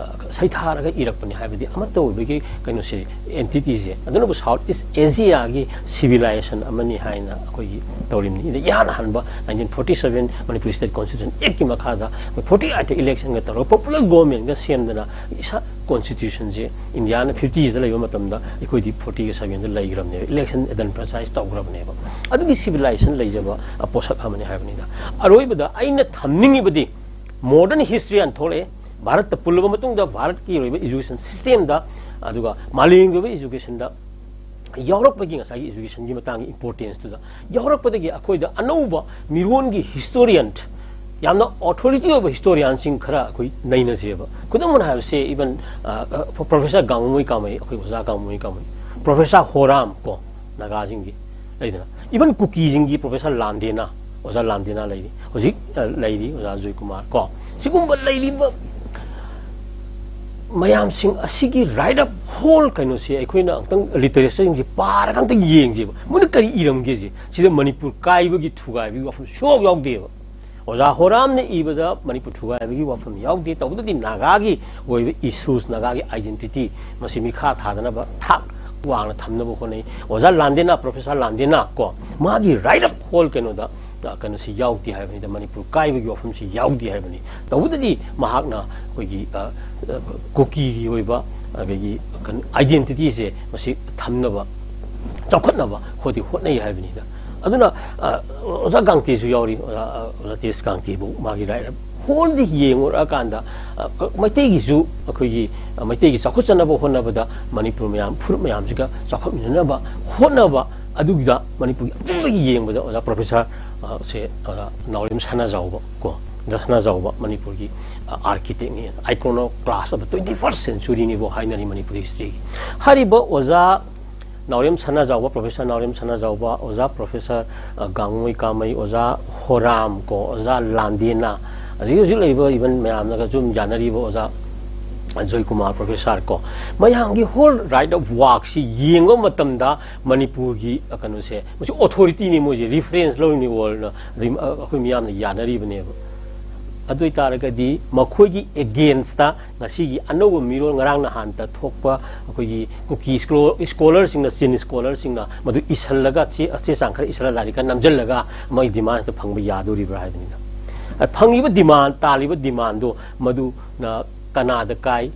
ꯁꯩꯊꯥꯔꯒ ꯏꯔꯛꯄꯅꯤ ꯍꯥꯏꯕꯗꯤ ꯑꯃꯠꯇ ꯑꯣꯏꯕꯒꯤ ꯀꯩꯅꯣꯁꯦ, ꯑꯦꯟꯇꯤꯇꯤꯁꯦ꯫ ꯑꯗꯨꯅꯕꯨ ꯁꯥꯎꯠ ꯏꯁ ꯑꯦꯁꯤꯌꯥꯒꯤ ꯁꯤꯚꯤꯂꯥꯏꯖꯦꯁꯟ ꯑꯃꯅꯤ ꯍꯥꯏꯅ ꯑꯩꯈꯣꯏꯒꯤ ꯇꯧꯔꯤꯕꯅꯤ꯫ ꯏꯍꯥꯟ ꯍꯥꯟꯕ nineteen forty seven Manipur state constitution ꯑꯦꯛꯀꯤ ꯃꯈꯥꯗ ꯑꯩꯈꯣꯏ ꯐꯣꯔꯇꯤ ꯑꯥꯏꯠꯇ ꯏꯂꯦꯛꯁꯟꯒ ꯇꯧꯔꯒ ꯄꯣꯄꯨꯂꯔ ꯒꯣꯔꯃꯦꯟꯒ ꯁꯦꯝꯗꯅ ꯏꯁꯥ ꯀꯣꯟꯁꯇꯤꯇ꯭ꯌꯨꯁꯟꯁꯦ ꯏꯟꯗꯤꯌꯥꯅ ꯐꯤꯐꯇꯤꯁꯤꯗ ꯂꯩꯕ ꯃꯇꯝꯗ ꯑꯩꯈꯣꯏꯗꯤ ꯐꯣꯔꯇꯤꯒ ꯁꯚꯦꯟꯗ ꯂꯩꯈ꯭ꯔꯕꯅꯦꯕ꯫ ꯏꯂꯦꯛꯁꯟ ꯑꯦꯗꯚꯥꯟꯇꯥꯏꯁ ꯇꯧꯈ꯭ꯔꯕꯅꯦꯕ꯫ ꯑꯗꯨꯒꯤ ꯁꯤꯚꯤꯂꯥꯏꯖꯦꯁꯟ ꯂꯩꯖꯕ ꯄꯣꯠꯁꯛ ꯑꯃꯅꯤ ꯍꯥꯏꯕꯅꯤꯗ꯫ ꯑꯔꯣꯏꯕꯗ ꯑꯩꯅ ꯊꯝꯅꯤꯡꯉꯤꯕꯗꯤ ꯃꯣꯗꯔꯟ ꯍꯤꯁꯇ꯭ꯔꯤ ꯑꯅ ꯊꯣꯛꯂꯛꯑꯦ꯫ ꯚꯥꯔꯠꯇ ꯄꯨꯜꯂꯕ ꯃꯇꯨꯡꯗ ꯚꯥꯔꯠꯀꯤ ꯑꯣꯏꯕ ꯏꯖꯨꯀꯦꯁꯟ ꯁꯤꯁꯇꯦꯝꯗ, ꯑꯗꯨꯒ ꯃꯥꯂꯦꯝꯒꯤ ꯑꯣꯏꯕ ꯏꯖꯨꯀꯦꯁꯟꯗ ꯌꯥꯎꯔꯛꯄꯒꯤ, ꯉꯁꯥꯏꯒꯤ ꯏꯖꯨꯀꯦꯁꯟꯒꯤ ꯃꯇꯥꯡꯒꯤ ꯏꯝꯄꯣꯔꯇꯦꯟꯁꯇꯨꯗ ꯌꯥꯎꯔꯛꯄꯗꯒꯤ ꯑꯩꯈꯣꯏꯗ ꯑꯅꯧꯕ ꯃꯤꯔꯣꯟꯒꯤ ꯍꯤꯁꯇꯣꯔꯤꯌꯟ, ꯌꯥꯝꯅ ꯑꯣꯊꯣꯔꯤꯇꯤ ꯑꯣꯏꯕ ꯍꯤꯁꯇꯣꯔꯤꯌꯟꯁꯤꯡ ꯈꯔ ꯑꯩꯈꯣꯏ ꯅꯩꯅꯁꯦꯕ꯫ ꯈꯨꯗꯝ ꯑꯣꯏꯅ ꯍꯥꯏꯕꯁꯦ, ꯏꯚꯟ ꯄ꯭ꯔꯣꯐꯦꯁꯔ ꯒꯥꯡꯃꯩ ꯀꯥꯃꯩ, ꯑꯩꯈꯣꯏ ꯑꯣꯖꯥ ꯒꯥꯡꯃꯩ ꯀꯥꯃꯩ, ꯄ꯭ꯔꯣꯐꯦꯁꯔ ꯍꯣꯔꯥꯝ ꯀꯣ, ꯅꯥꯒꯥꯁꯤꯡꯒꯤ ꯂꯩꯗꯅ, ꯏꯚꯟ ꯀꯨꯀꯤꯁꯤꯡꯒꯤ ꯄ꯭ꯔꯣꯐꯦꯁꯔ ꯂꯥꯟꯗꯦꯅꯥ, ꯑꯣꯖꯥ ꯂꯥꯟꯗꯦꯅꯥ ꯂꯩꯔꯤ, ꯍꯧꯖꯤꯛ ꯂꯩꯔꯤ ꯑꯣꯖꯥ ꯖꯣꯏꯀꯨꯃꯥꯔ ꯀꯣ꯫ ꯁꯤꯒꯨꯝꯕ ꯂꯩꯔꯤꯕ ꯃꯌꯥꯝꯁꯤꯡ ꯑꯁꯤꯒꯤ right of whole ꯀꯩꯅꯣꯁꯦ ꯑꯩꯈꯣꯏꯅ ꯑꯃꯨꯛꯇꯪ ꯂꯤꯇꯔꯦꯆꯔꯁꯤꯡꯁꯦ ꯄꯥꯔꯒ ꯑꯝꯇ ꯌꯦꯡꯁꯦꯕ, ꯃꯣꯏꯅ ꯀꯔꯤ ꯏꯔꯝꯒꯦꯁꯦ꯫ ꯁꯤꯗ ꯃꯅꯤꯄꯨꯔ ꯀꯥꯏꯕꯒꯤ ꯊꯨꯒꯥꯏꯕꯒꯤ ꯋꯥꯐꯝ ꯁꯨꯡꯌꯥꯎ ꯌꯥꯎꯗꯦꯕ꯫ ꯑꯣꯖꯥ ꯍꯣꯔꯥꯝꯅ ꯏꯕꯗ ꯃꯅꯤꯄꯨꯔ ꯊꯨꯒꯥꯏꯕꯒꯤ ꯋꯥꯐꯝ ꯌꯥꯎꯗꯦ꯫ ꯇꯧꯕꯇꯗꯤ ꯅꯥꯒꯥꯒꯤ ꯑꯣꯏꯕ ꯏꯁꯨꯁ, ꯅꯥꯒꯥꯒꯤ ꯑꯥꯏꯗꯦꯟꯇꯤꯇꯤ, ꯃꯁꯤ ꯃꯤꯈꯥ ꯊꯥꯗꯅꯕ, ꯊꯥꯛ ꯋꯥꯡꯅ ꯊꯝꯅꯕ ꯍꯣꯠꯅꯩ꯫ ꯑꯣꯖꯥ ꯂꯥꯟꯗꯦꯅꯥ, ꯄ꯭ꯔꯣꯐꯦꯁꯔ ꯂꯥꯟꯗꯦꯅꯥ ꯀꯣ, ꯃꯥꯒꯤ right of whole ꯀꯩꯅꯣꯗ, ꯑ, ꯀꯩꯅꯣꯁꯤ ꯌꯥꯎꯗꯦ ꯍꯥꯏꯕꯅꯤꯗ, ꯃꯅꯤꯄꯨꯔ ꯀꯥꯏꯕꯒꯤ ꯋꯥꯐꯝꯁꯤ ꯌꯥꯎꯗꯦ ꯍꯥꯏꯕꯅꯤ꯫ ꯇꯧꯕꯇꯗꯤ ꯃꯍꯥꯛꯅ ꯑꯩꯈꯣꯏꯒꯤ, ꯑ, ꯑ, ꯀꯨꯀꯤꯒꯤ ꯑꯣꯏꯕ ꯑꯗꯒꯤ ꯀꯩꯅꯣ, ꯑꯥꯏꯗꯦꯟꯇꯤꯇꯤꯁꯦ ꯃꯁꯤ ꯊꯝꯅꯕ, ꯆꯥꯎꯈꯠꯅꯕ ꯍꯣꯠꯇꯤ ꯍꯣꯠꯅꯩ ꯍꯥꯏꯕꯅꯤꯗ꯫ ꯑꯗꯨꯅ, ꯑ, ꯑꯣꯖꯥ ꯒꯥꯡꯇꯦꯁꯨ ꯌꯥꯎꯔꯤ, ꯑꯣꯖꯥ, ꯑ, ꯑꯣꯖꯥ ꯇꯦꯖ ꯒꯥꯡꯇꯦꯕꯨ ꯃꯥꯒꯤ right of whole ꯗꯤ ꯌꯦꯡꯉꯨꯔꯛꯑꯀꯥꯟꯗ, ꯑ, ꯃꯩꯇꯩꯒꯤꯁꯨ ꯑꯩꯈꯣꯏꯒꯤ, ꯑ, ꯃꯩꯇꯩꯒꯤ ꯆꯥꯎꯈꯠꯆꯅꯕ ꯍꯣꯠꯅꯕꯗ ꯃꯅꯤꯄꯨꯔ ꯃꯌꯥꯝ, ꯐꯨꯔꯨꯞ ꯃꯌꯥꯝꯁꯤꯒ ꯆꯥꯎꯈꯠꯃꯤꯟꯅꯅꯕ ꯍꯣꯠꯅꯕ, ꯑꯗꯨꯒꯤꯗ ꯃꯅꯤꯄꯨꯔꯒꯤ ꯑꯄꯨꯟꯕꯒꯤ ꯌꯦꯡꯕꯗ ꯑꯣꯖꯥ ꯄ꯭ꯔꯣꯐꯦꯁꯔ, ꯑ, ꯁꯦ, ꯑꯣꯖꯥ ꯅꯥꯎꯔꯦꯝ ꯁꯅꯥꯖꯥꯎꯕ ꯀꯣ, ꯑꯣꯖꯥ ꯁꯅꯥꯖꯥꯎꯕ ꯃꯅꯤꯄꯨꯔꯒꯤ, ꯑ, architect ꯅꯤ, iconoclast of the twenty first century ꯅꯤꯕꯨ ꯍꯥꯏꯅꯔꯤ Manipuri history ꯒꯤ꯫ ꯍꯥꯏꯔꯤꯕ ꯑꯣꯖꯥ ꯅꯥꯎꯔꯦꯝ ꯁꯅꯥꯖꯥꯎꯕ, ꯄ꯭ꯔꯣꯐꯦꯁꯔ ꯅꯥꯎꯔꯦꯝ ꯁꯅꯥꯖꯥꯎꯕ, ꯑꯣꯖꯥ ꯄ꯭ꯔꯣꯐꯦꯁꯔ, ꯑ, ꯒꯥꯡꯉꯣꯏ ꯀꯥꯃꯩ, ꯑꯣꯖꯥ ꯍꯣꯔꯥꯝ ꯀꯣ, ꯑꯣꯖꯥ ꯂꯥꯟꯗꯦꯅꯥ, ꯑꯗꯒꯤ ꯍꯧꯖꯤꯛ ꯂꯩꯔꯤꯕ even ꯃꯌꯥꯝꯅꯒ ꯁꯨꯝ ꯌꯥꯅꯔꯤꯕ ꯑꯣꯖꯥ ꯖꯣꯏꯀꯨꯃꯥꯔ ꯄ꯭ꯔꯣꯐꯦꯁꯔ ꯀꯣ, ꯃꯌꯥꯝꯒꯤ whole right of work ꯁꯤ ꯌꯦꯡꯕ ꯃꯇꯝꯗ ꯃꯅꯤꯄꯨꯔꯒꯤ, ꯑ, ꯀꯩꯅꯣꯁꯦ, ꯃꯁꯤ authority ꯅꯤ, ꯃꯣꯏꯁꯦ reference ꯂꯧꯔꯤꯅꯤ world ꯅ, ꯑꯗꯩ, ꯑ, ꯑꯩꯈꯣꯏ ꯃꯤꯌꯥꯝꯅ ꯌꯥꯅꯔꯤꯕꯅꯦꯕ꯫ ꯑꯗꯨ ꯑꯣꯏꯇꯥꯔꯒꯗꯤ ꯃꯈꯣꯏꯒꯤ against ꯇ ꯉꯁꯤꯒꯤ ꯑꯅꯧꯕ ꯃꯤꯔꯣꯜ, ꯉꯔꯥꯡ ꯅꯍꯥꯟꯇ ꯊꯣꯛꯄ ꯑꯩꯈꯣꯏꯒꯤ ꯀꯨꯀꯤ ꯁ꯭ꯀꯣ-, ꯁ꯭ꯀꯣꯂꯔꯁꯤꯡꯅ, ꯆꯤꯟ ꯁ꯭ꯀꯣꯂꯔꯁꯤꯡꯅ ꯃꯗꯨ ꯏꯁꯜꯂꯒ, ꯆꯦ, ꯆꯦ ꯆꯥꯡ ꯈꯔ ꯏꯁꯜꯂ, ꯂꯥꯏꯔꯤꯛ ꯈꯔ ꯅꯝꯁꯤꯜꯂꯒ ꯃꯣꯏ ꯗꯤꯃꯥꯟ ꯍꯦꯛꯇ ꯐꯪꯕ ꯌꯥꯗꯣꯔꯤꯕ꯭ꯔꯥ ꯍꯥꯏꯕꯅꯤꯗ꯫ ꯑ, ꯐꯪꯉꯤꯕ ꯗꯤꯃꯥꯟ, ꯇꯥꯜꯂꯤꯕ ꯗꯤꯃꯥꯟꯗꯣ ꯃꯗꯨꯅ ꯀꯅꯥꯗ ꯀꯥꯏ,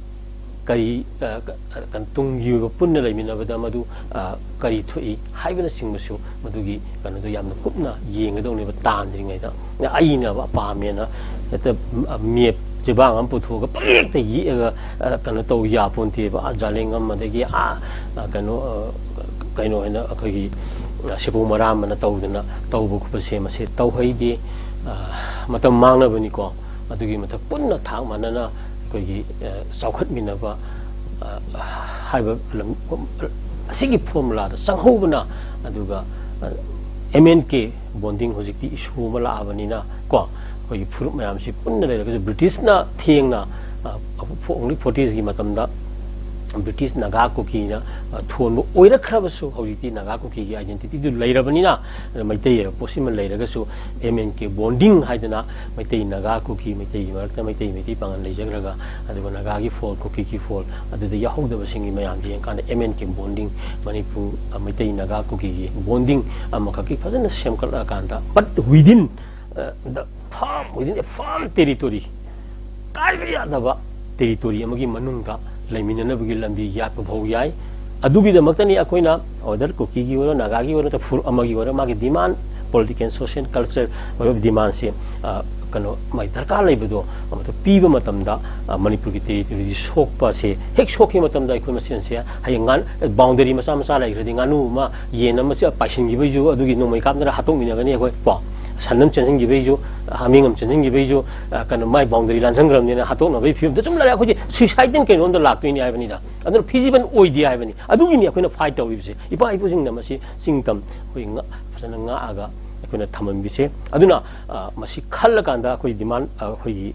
ꯀꯔꯤ, ꯑ, ꯀ-, ꯀ-, ꯇꯨꯡꯒꯤ ꯑꯣꯏꯕ ꯄꯨꯟꯅ ꯂꯩꯃꯤꯟꯅꯕꯗ ꯃꯗꯨ, ꯑ, ꯀꯔꯤ ꯊꯣꯛꯏ ꯍꯥꯏꯕꯅꯆꯤꯡꯕꯁꯨ ꯃꯗꯨꯒꯤ ꯀꯩꯅꯣꯗꯣ ꯌꯥꯝꯅ ꯀꯨꯞꯅ ꯌꯦꯡꯒꯗꯧꯅꯦꯕ ꯇꯥꯟꯗ꯭ꯔꯤꯉꯩꯗ꯫ ꯑꯩꯅ ꯄꯥꯝꯃꯦꯅ ꯍꯦꯛꯇ ꯃꯦꯞ ꯆꯤꯕꯥꯡ ꯑꯃ ꯄꯨꯊꯣꯛꯑꯒ ꯄꯪꯌꯦꯛꯇ ꯌꯦꯛꯑꯒ, ꯑ, ꯀꯩꯅꯣ ꯇꯧ ꯌꯥꯄꯣꯟꯇꯦꯕ꯫ ꯑ, ꯖꯥꯂꯦꯡꯉꯝ ꯑꯗꯒꯤ, ꯑ, ꯑ, ꯀꯩꯅꯣ, ꯑ, ꯀꯩꯅꯣ ꯍꯥꯏꯅ ꯑꯩꯈꯣꯏꯒꯤ, ꯑ, ꯁꯦꯄꯨ ꯃꯔꯥꯝꯕꯅ ꯇꯧꯗꯅ ꯇꯧꯕ ꯈꯣꯠꯄꯁꯦ ꯃꯁꯤ ꯇꯧꯍꯩꯗꯦ꯫ ꯑ, ꯃꯇꯝ ꯃꯥꯡꯅꯕꯅꯤꯀꯣ꯫ ꯑꯗꯨꯒꯤ ꯃꯊꯛ ꯄꯨꯟꯅ ꯊꯥꯛ ꯃꯥꯟꯅꯅ ꯑꯩꯈꯣꯏꯒꯤ, ꯑ, ꯆꯥꯎꯈꯠꯃꯤꯟꯅꯕ, ꯑ, ꯍꯥꯏꯕ ꯂꯝ, ꯑꯁꯤꯒꯤ ꯐꯣꯔꯃꯨꯂꯥꯗ ꯆꯪꯍꯧꯕꯅ, ꯑꯗꯨꯒ, ꯑ, M N K bonding ꯍꯧꯖꯤꯛꯇꯤ issue ꯑꯃ ꯂꯥꯛꯑꯕꯅꯤꯅ ꯀꯣ, ꯑꯩꯈꯣꯏꯒꯤ ꯐꯨꯔꯨꯞ ꯃꯌꯥꯝꯁꯤ ꯄꯨꯟꯅ ꯂꯩꯔꯒꯁꯨ, ꯕ꯭ꯔꯤꯇꯤꯁꯅ ꯊꯦꯡꯅ, ꯑ, only forties ꯒꯤ ꯃꯇꯝꯗ ꯕ꯭ꯔꯤꯇꯤꯁ ꯅꯥꯒꯥ ꯀꯨꯀꯤꯅ, ꯑ, ꯊꯣꯟꯕ ꯑꯣꯏꯔꯛꯈ꯭ꯔꯕꯁꯨ, ꯍꯧꯖꯤꯛꯇꯤ ꯅꯥꯒꯥ ꯀꯨꯀꯤꯒꯤ identity ꯗꯨ ꯂꯩꯔꯕꯅꯤꯅ, ꯑꯗꯨꯅ ꯃꯩꯇꯩ ꯍꯥꯏꯕ ꯄꯣꯠꯁꯤꯃ ꯂꯩꯔꯒꯁꯨ, M N K bonding ꯍꯥꯏꯗꯅ ꯃꯩꯇꯩ ꯅꯥꯒꯥ ꯀꯨꯀꯤ, ꯃꯩꯇꯩꯒꯤ ꯃꯔꯛꯇ ꯃꯩꯇꯩ, ꯃꯩꯇꯩ ꯄꯥꯉꯜ ꯂꯩꯖꯈ꯭ꯔꯒ, ꯑꯗꯨꯒ ꯅꯥꯒꯥꯒꯤ ꯐꯣꯜ, ꯀꯨꯀꯤꯒꯤ ꯐꯣꯜ, ꯑꯗꯨꯗ ꯌꯥꯎꯍꯧꯗꯕꯁꯤꯡꯒꯤ ꯃꯌꯥꯝꯁꯤ ꯌꯦꯡꯀꯥꯟꯗ M N K bonding, Manipur, ꯑ, ꯃꯩꯇꯩ ꯅꯥꯒꯥ ꯀꯨꯀꯤꯒꯤ bonding ꯑꯃꯈꯛꯀꯤ ꯐꯖꯅ ꯁꯦꯝꯒꯠꯂꯛꯑꯀꯥꯟꯗ, but within, ꯑ, the firm, within a firm territory, ꯀꯥꯏꯕ ꯌꯥꯗꯕ territory ꯑꯃꯒꯤ ꯃꯅꯨꯡꯗ ꯂꯩꯃꯤꯟꯅꯅꯕꯒꯤ ꯂꯝꯕꯤ ꯌꯥꯠꯄ ꯐꯥꯎ ꯌꯥꯏ꯫ ꯑꯗꯨꯒꯤꯗꯃꯛꯇꯅꯤ ꯑꯩꯈꯣꯏꯅ whether ꯀꯨꯀꯤꯒꯤ ꯑꯣꯏꯔꯣ, ꯅꯥꯒꯥꯒꯤ ꯑꯣꯏꯔꯣ, ꯅꯠꯇ꯭ꯔꯒ ꯐꯨꯔꯨꯞ ꯑꯃꯒꯤ ꯑꯣꯏꯔꯣ, ꯃꯥꯒꯤ demand, political, social, culture ꯑꯣꯏꯕ demandꯁꯦ, ꯑ, ꯀꯩꯅꯣ, ꯃꯥꯒꯤ ꯗꯔꯀꯥꯔ ꯂꯩꯕꯗꯣ ꯑꯃꯇ ꯄꯤꯕ ꯃꯇꯝꯗ, ꯑ, ꯃꯅꯤꯄꯨꯔꯒꯤ territoryꯁꯤ ꯁꯣꯛꯄꯁꯦ, ꯍꯦꯛ ꯁꯣꯛꯈꯤꯕ ꯃꯇꯝꯗ ꯑꯩꯈꯣꯏ ꯃꯁꯦꯟꯁꯦ ꯍꯌꯦꯡ ꯉꯥꯟ-, boundary ꯃꯆꯥ ꯃꯆꯥ ꯂꯩꯈ꯭ꯔꯗꯤ, ꯉꯥꯅꯨ ꯑꯃ, ꯌꯦꯟ ꯑꯃ ꯆ-, ꯄꯥꯏꯁꯤꯟꯈꯤꯕꯩꯁꯨ, ꯑꯗꯨꯒꯤ ꯅꯣꯡꯃꯩ ꯀꯥꯞꯅꯔ ꯍꯥꯠꯇꯣꯛꯃꯤꯟꯅꯒꯅꯤ ꯑꯩꯈꯣꯏ ꯀꯣ꯫ ꯁꯟ ꯑꯃ ꯆꯦꯟꯁꯤꯟꯈꯤꯕꯩꯁꯨ, ꯍꯥꯃꯦꯡ ꯑꯃ ꯆꯦꯟꯁꯤꯟꯈꯤꯕꯩꯁꯨ, ꯑ, ꯀꯩꯅꯣ, ꯃꯥꯏ boundary ꯂꯥꯟꯁꯤꯟꯈ꯭ꯔꯕꯅꯤꯅ ꯍꯥꯠꯇꯣꯛꯅꯕꯒꯤ ꯐꯤꯕꯝꯗ ꯁꯨꯝ ꯂꯩꯔꯦ꯫ ꯑꯩꯈꯣꯏꯗꯤ suicidal ꯀꯩꯅꯣꯝꯗ ꯂꯥꯛꯇꯣꯏꯅꯤ ꯍꯥꯏꯕꯅꯤꯗ꯫ ꯑꯗꯨꯅ feasible ꯑꯣꯏꯗꯦ ꯍꯥꯏꯕꯅꯤ꯫ ꯑꯗꯨꯒꯤꯅꯤ ꯑꯩꯈꯣꯏꯅ fight ꯇꯧꯔꯤꯕꯁꯦ꯫ ꯏꯄꯥ ꯏꯄꯨꯁꯤꯡꯅ ꯃꯁꯤ ꯆꯤꯡ ꯇꯝ ꯑꯩꯈꯣꯏ ꯉ-, ꯐꯖꯅ ꯉꯥꯛꯑꯒ ꯑꯩꯈꯣꯏꯅ ꯊꯝꯍꯟꯕꯤꯁꯦ꯫ ꯑꯗꯨꯅ, ꯑ, ꯃꯁꯤ ꯈꯜꯂꯀꯥꯟꯗ ꯑꯩꯈꯣꯏ demand, ꯑ, ꯑꯩꯈꯣꯏꯒꯤ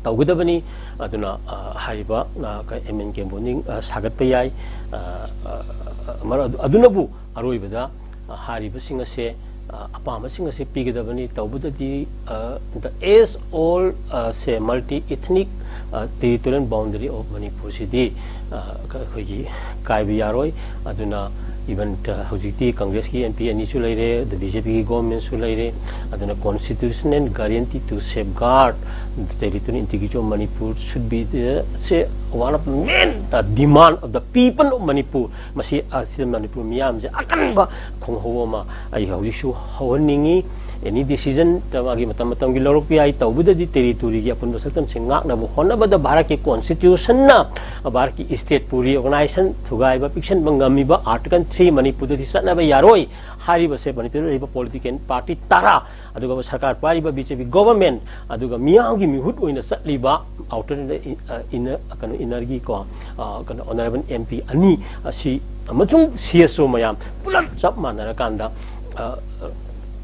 ꯇꯧꯒꯗꯕꯅꯤ꯫ ꯑꯗꯨꯅ, ꯑ, ꯍꯥꯏꯔꯤꯕ, ꯑ, ꯀ-, M N K bonding, ꯑ, ꯁꯥꯒꯠꯄ ꯌꯥꯏ꯫ ꯑ, ꯑ, ꯃꯔ-, ꯑꯗꯨ-, ꯑꯗꯨꯅꯕꯨ ꯑꯔꯣꯏꯕꯗ, ꯑ, ꯍꯥꯏꯔꯤꯕꯁꯤꯡ ꯑꯁꯦ, ꯑ, ꯑꯄꯥꯝꯕꯁꯤꯡ ꯑꯁꯦ ꯄꯤꯒꯗꯕꯅꯤ꯫ ꯇꯧꯕꯗꯗꯤ, ꯑ, the age old, ꯑ, ꯁꯦ multi ethnic, ꯑ, territorial boundary of ꯃꯅꯤꯄꯨꯔꯁꯤꯗꯤ, ꯑ, ꯀ-, ꯑꯩꯈꯣꯏꯒꯤ ꯀꯥꯏꯕ ꯌꯥꯔꯣꯏ꯫ ꯑꯗꯨꯅ even, ꯑ, ꯍꯧꯖꯤꯛꯇꯤ ꯀꯪꯒ꯭ꯔꯦꯁꯀꯤ M P ꯑꯅꯤꯁꯨ ꯂꯩꯔꯦ, ꯑꯗ B J P ꯒꯤ government ꯁꯨ ꯂꯩꯔꯦ꯫ ꯑꯗꯨꯅ constitutional guarantee to safeguard the territorial integrity of Manipur should be the, say, one of the main, uh, demand of the people of Manipur꯫ ꯃꯁꯤ, ꯑ, ꯁꯤꯗ ꯃꯅꯤꯄꯨꯔ ꯃꯤꯌꯥꯝꯁꯦ ꯑꯀꯟꯕ ꯈꯣꯡꯍꯧ ꯑꯃ ꯑꯩ ꯍꯧꯖꯤꯛꯁꯨ ꯍꯧꯍꯟꯅꯤꯡꯉꯤ꯫ Any decision ꯃꯥꯒꯤ ꯃꯇꯝ ꯃꯇꯝꯒꯤ ꯂꯧꯔꯛꯄ ꯌꯥꯏ꯫ ꯇꯧꯕꯗꯗꯤ territory ꯒꯤ ꯑꯄꯨꯟꯕ ꯁꯛꯇꯝꯁꯤꯡ ꯉꯥꯛꯅꯕ ꯍꯣꯠꯅꯕꯗ ꯚꯥꯔꯠꯀꯤ constitution ꯅ, ꯚꯥꯔꯠꯀꯤ state ꯄꯨ reorganization ꯊꯨꯒꯥꯏꯕ ꯄꯤꯛꯁꯟꯕ ꯉꯝꯃꯤꯕ Article three ꯃꯅꯤꯄꯨꯔꯗꯗꯤ ꯆꯠꯅꯕ ꯌꯥꯔꯣꯏ꯫ ꯍꯥꯏꯔꯤꯕꯁꯦ ꯃꯅꯤꯄꯨꯔꯗ ꯂꯩꯔꯤꯕ political party ꯇꯔꯥ, ꯑꯗꯨꯒ ꯁꯔꯀꯥꯔ ꯄꯥꯏꯔꯤꯕ B J P government, ꯑꯗꯨꯒ ꯃꯤꯌꯥꯝꯒꯤ ꯃꯤꯍꯨꯠ ꯑꯣꯏꯅ ꯆꯠꯂꯤꯕ outer, ꯑ, inner, ꯀꯩꯅꯣ, inner ꯒꯤ ꯀꯣ, ꯑ, ꯀꯩꯅꯣ, honourable M P ꯑꯅꯤ ꯑꯁꯤ ꯑꯃꯁꯨꯡ C S O ꯃꯌꯥꯝ ꯄꯨꯂꯞ ꯆꯞ ꯃꯥꯟꯅꯔꯀꯥꯟꯗ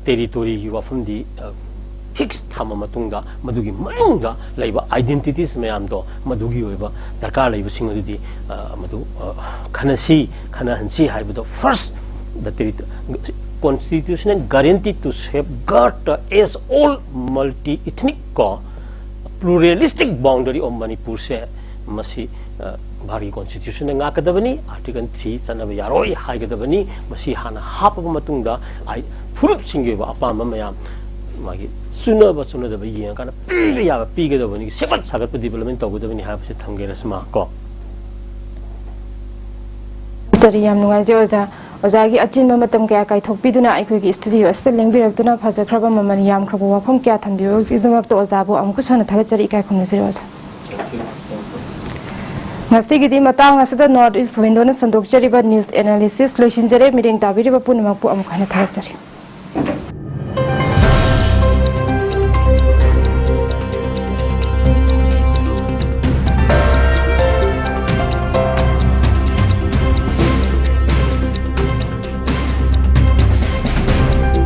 ꯇꯦꯔꯤꯇꯣꯔꯤꯒꯤ ꯋꯥꯐꯝꯗꯤ ꯐꯤꯛꯁ ꯊꯝꯃ ꯃꯇꯨꯡꯗ, ꯃꯗꯨꯒꯤ ꯃꯅꯨꯡꯗ ꯂꯩꯕ ꯑꯥꯏꯗꯦꯟꯇꯤꯇꯤꯁ ꯃꯌꯥꯝꯗꯣ, ꯃꯗꯨꯒꯤ ꯑꯣꯏꯕ ꯗꯔꯀꯥꯔ ꯂꯩꯕꯁꯤꯡ ꯑꯗꯨꯗꯤ ꯃꯗꯨ ꯈꯟꯅꯁꯤ, ꯈꯟꯅꯍꯟꯁꯤ ꯍꯥꯏꯕꯗꯣ, first, the constitutional guarantee to safeguard the age old multi ethnic ꯀꯣ pluralistic boundary of ꯃꯅꯤꯄꯨꯔꯁꯦ, ꯃꯁꯤ ꯚꯥꯔꯠꯀꯤ ꯀꯣꯟꯁꯇꯤꯇ꯭ꯌꯨꯁꯟꯅ ꯉꯥꯛꯀꯗꯕꯅꯤ, ꯑꯥꯔꯇꯤꯀꯜ ꯊ꯭ꯔꯤ ꯆꯠꯅꯕ ꯌꯥꯔꯣꯏ ꯍꯥꯏꯒꯗꯕꯅꯤ꯫ ꯃꯁꯤ ꯍꯥꯟꯅ ꯍꯥꯞꯄꯕ ꯃꯇꯨꯡꯗ, ꯐꯨꯔꯨꯞꯁꯤꯡꯒꯤ ꯑꯣꯏꯕ ꯑꯄꯥꯝꯕ ꯃꯌꯥꯝ ꯃꯥꯒꯤ ꯆꯨꯅꯕ ꯆꯨꯅꯗꯕ ꯌꯦꯡꯉꯀꯥꯟꯗ ꯄꯤꯕ ꯌꯥꯕ ꯄꯤꯒꯗꯕꯅꯤ, ꯁꯦꯝꯒꯠ ꯁꯥꯒꯠꯄ ꯗꯤꯕꯂꯞꯃꯦꯟ ꯇꯧꯒꯗꯕꯅꯤ ꯍꯥꯏꯕꯁꯤ ꯊꯝꯒꯦ, ꯔꯁꯃꯥ ꯀꯣ꯫ ꯆꯔꯤ, ꯌꯥꯝ ꯅꯨꯡꯉꯥꯏꯖꯩ ꯑꯣꯖꯥ꯫ ꯑꯣꯖꯥꯒꯤ ꯑꯆꯤꯟꯕ ꯃꯇꯝ ꯀꯌꯥ ꯀꯥꯏꯊꯣꯛꯄꯤꯗꯨꯅ ꯑꯩꯈꯣꯏꯒꯤ ꯁ꯭ꯇꯨꯗꯤꯑꯣ ꯑꯁꯤꯗ ꯂꯦꯡꯕꯤꯔꯛꯇꯨꯅ ꯐꯖꯈ꯭ꯔꯕ ꯃꯃꯜ ꯌꯥꯝꯈ꯭ꯔꯕ ꯋꯥꯐꯝ ꯀꯌꯥ ꯊꯝꯕꯤꯕꯒꯤꯗꯃꯛꯇ ꯑꯣꯖꯥꯕꯨ ꯑꯃꯨꯛꯀꯁꯨ ꯍꯟꯅ ꯊꯥꯒꯠꯆꯔꯤ, ꯏꯀꯥꯏ ꯈꯨꯝꯅꯖꯔꯤ ꯑꯣꯖꯥ꯫ ꯉꯁꯤꯒꯤꯗꯤ ꯃꯇꯥꯡ ꯑꯁꯤꯗ ꯅꯣꯔꯠ ꯏꯁ ꯋꯤꯟꯗꯣꯅ ꯁꯟꯗꯣꯛꯆꯔꯤꯕ ꯅ꯭ꯌꯨꯁ ꯑꯦꯅꯥꯂꯤꯁꯤꯁ ꯂꯣꯏꯁꯤꯟꯖꯔꯦ꯫ ꯃꯤꯠꯌꯦꯡ ꯇꯥꯕꯤꯔꯤꯕ ꯄꯨꯝꯅꯃꯛꯄꯨ ꯑꯃꯨꯛ ꯍꯟꯅ ꯊꯥꯒꯠꯆꯔꯤ꯫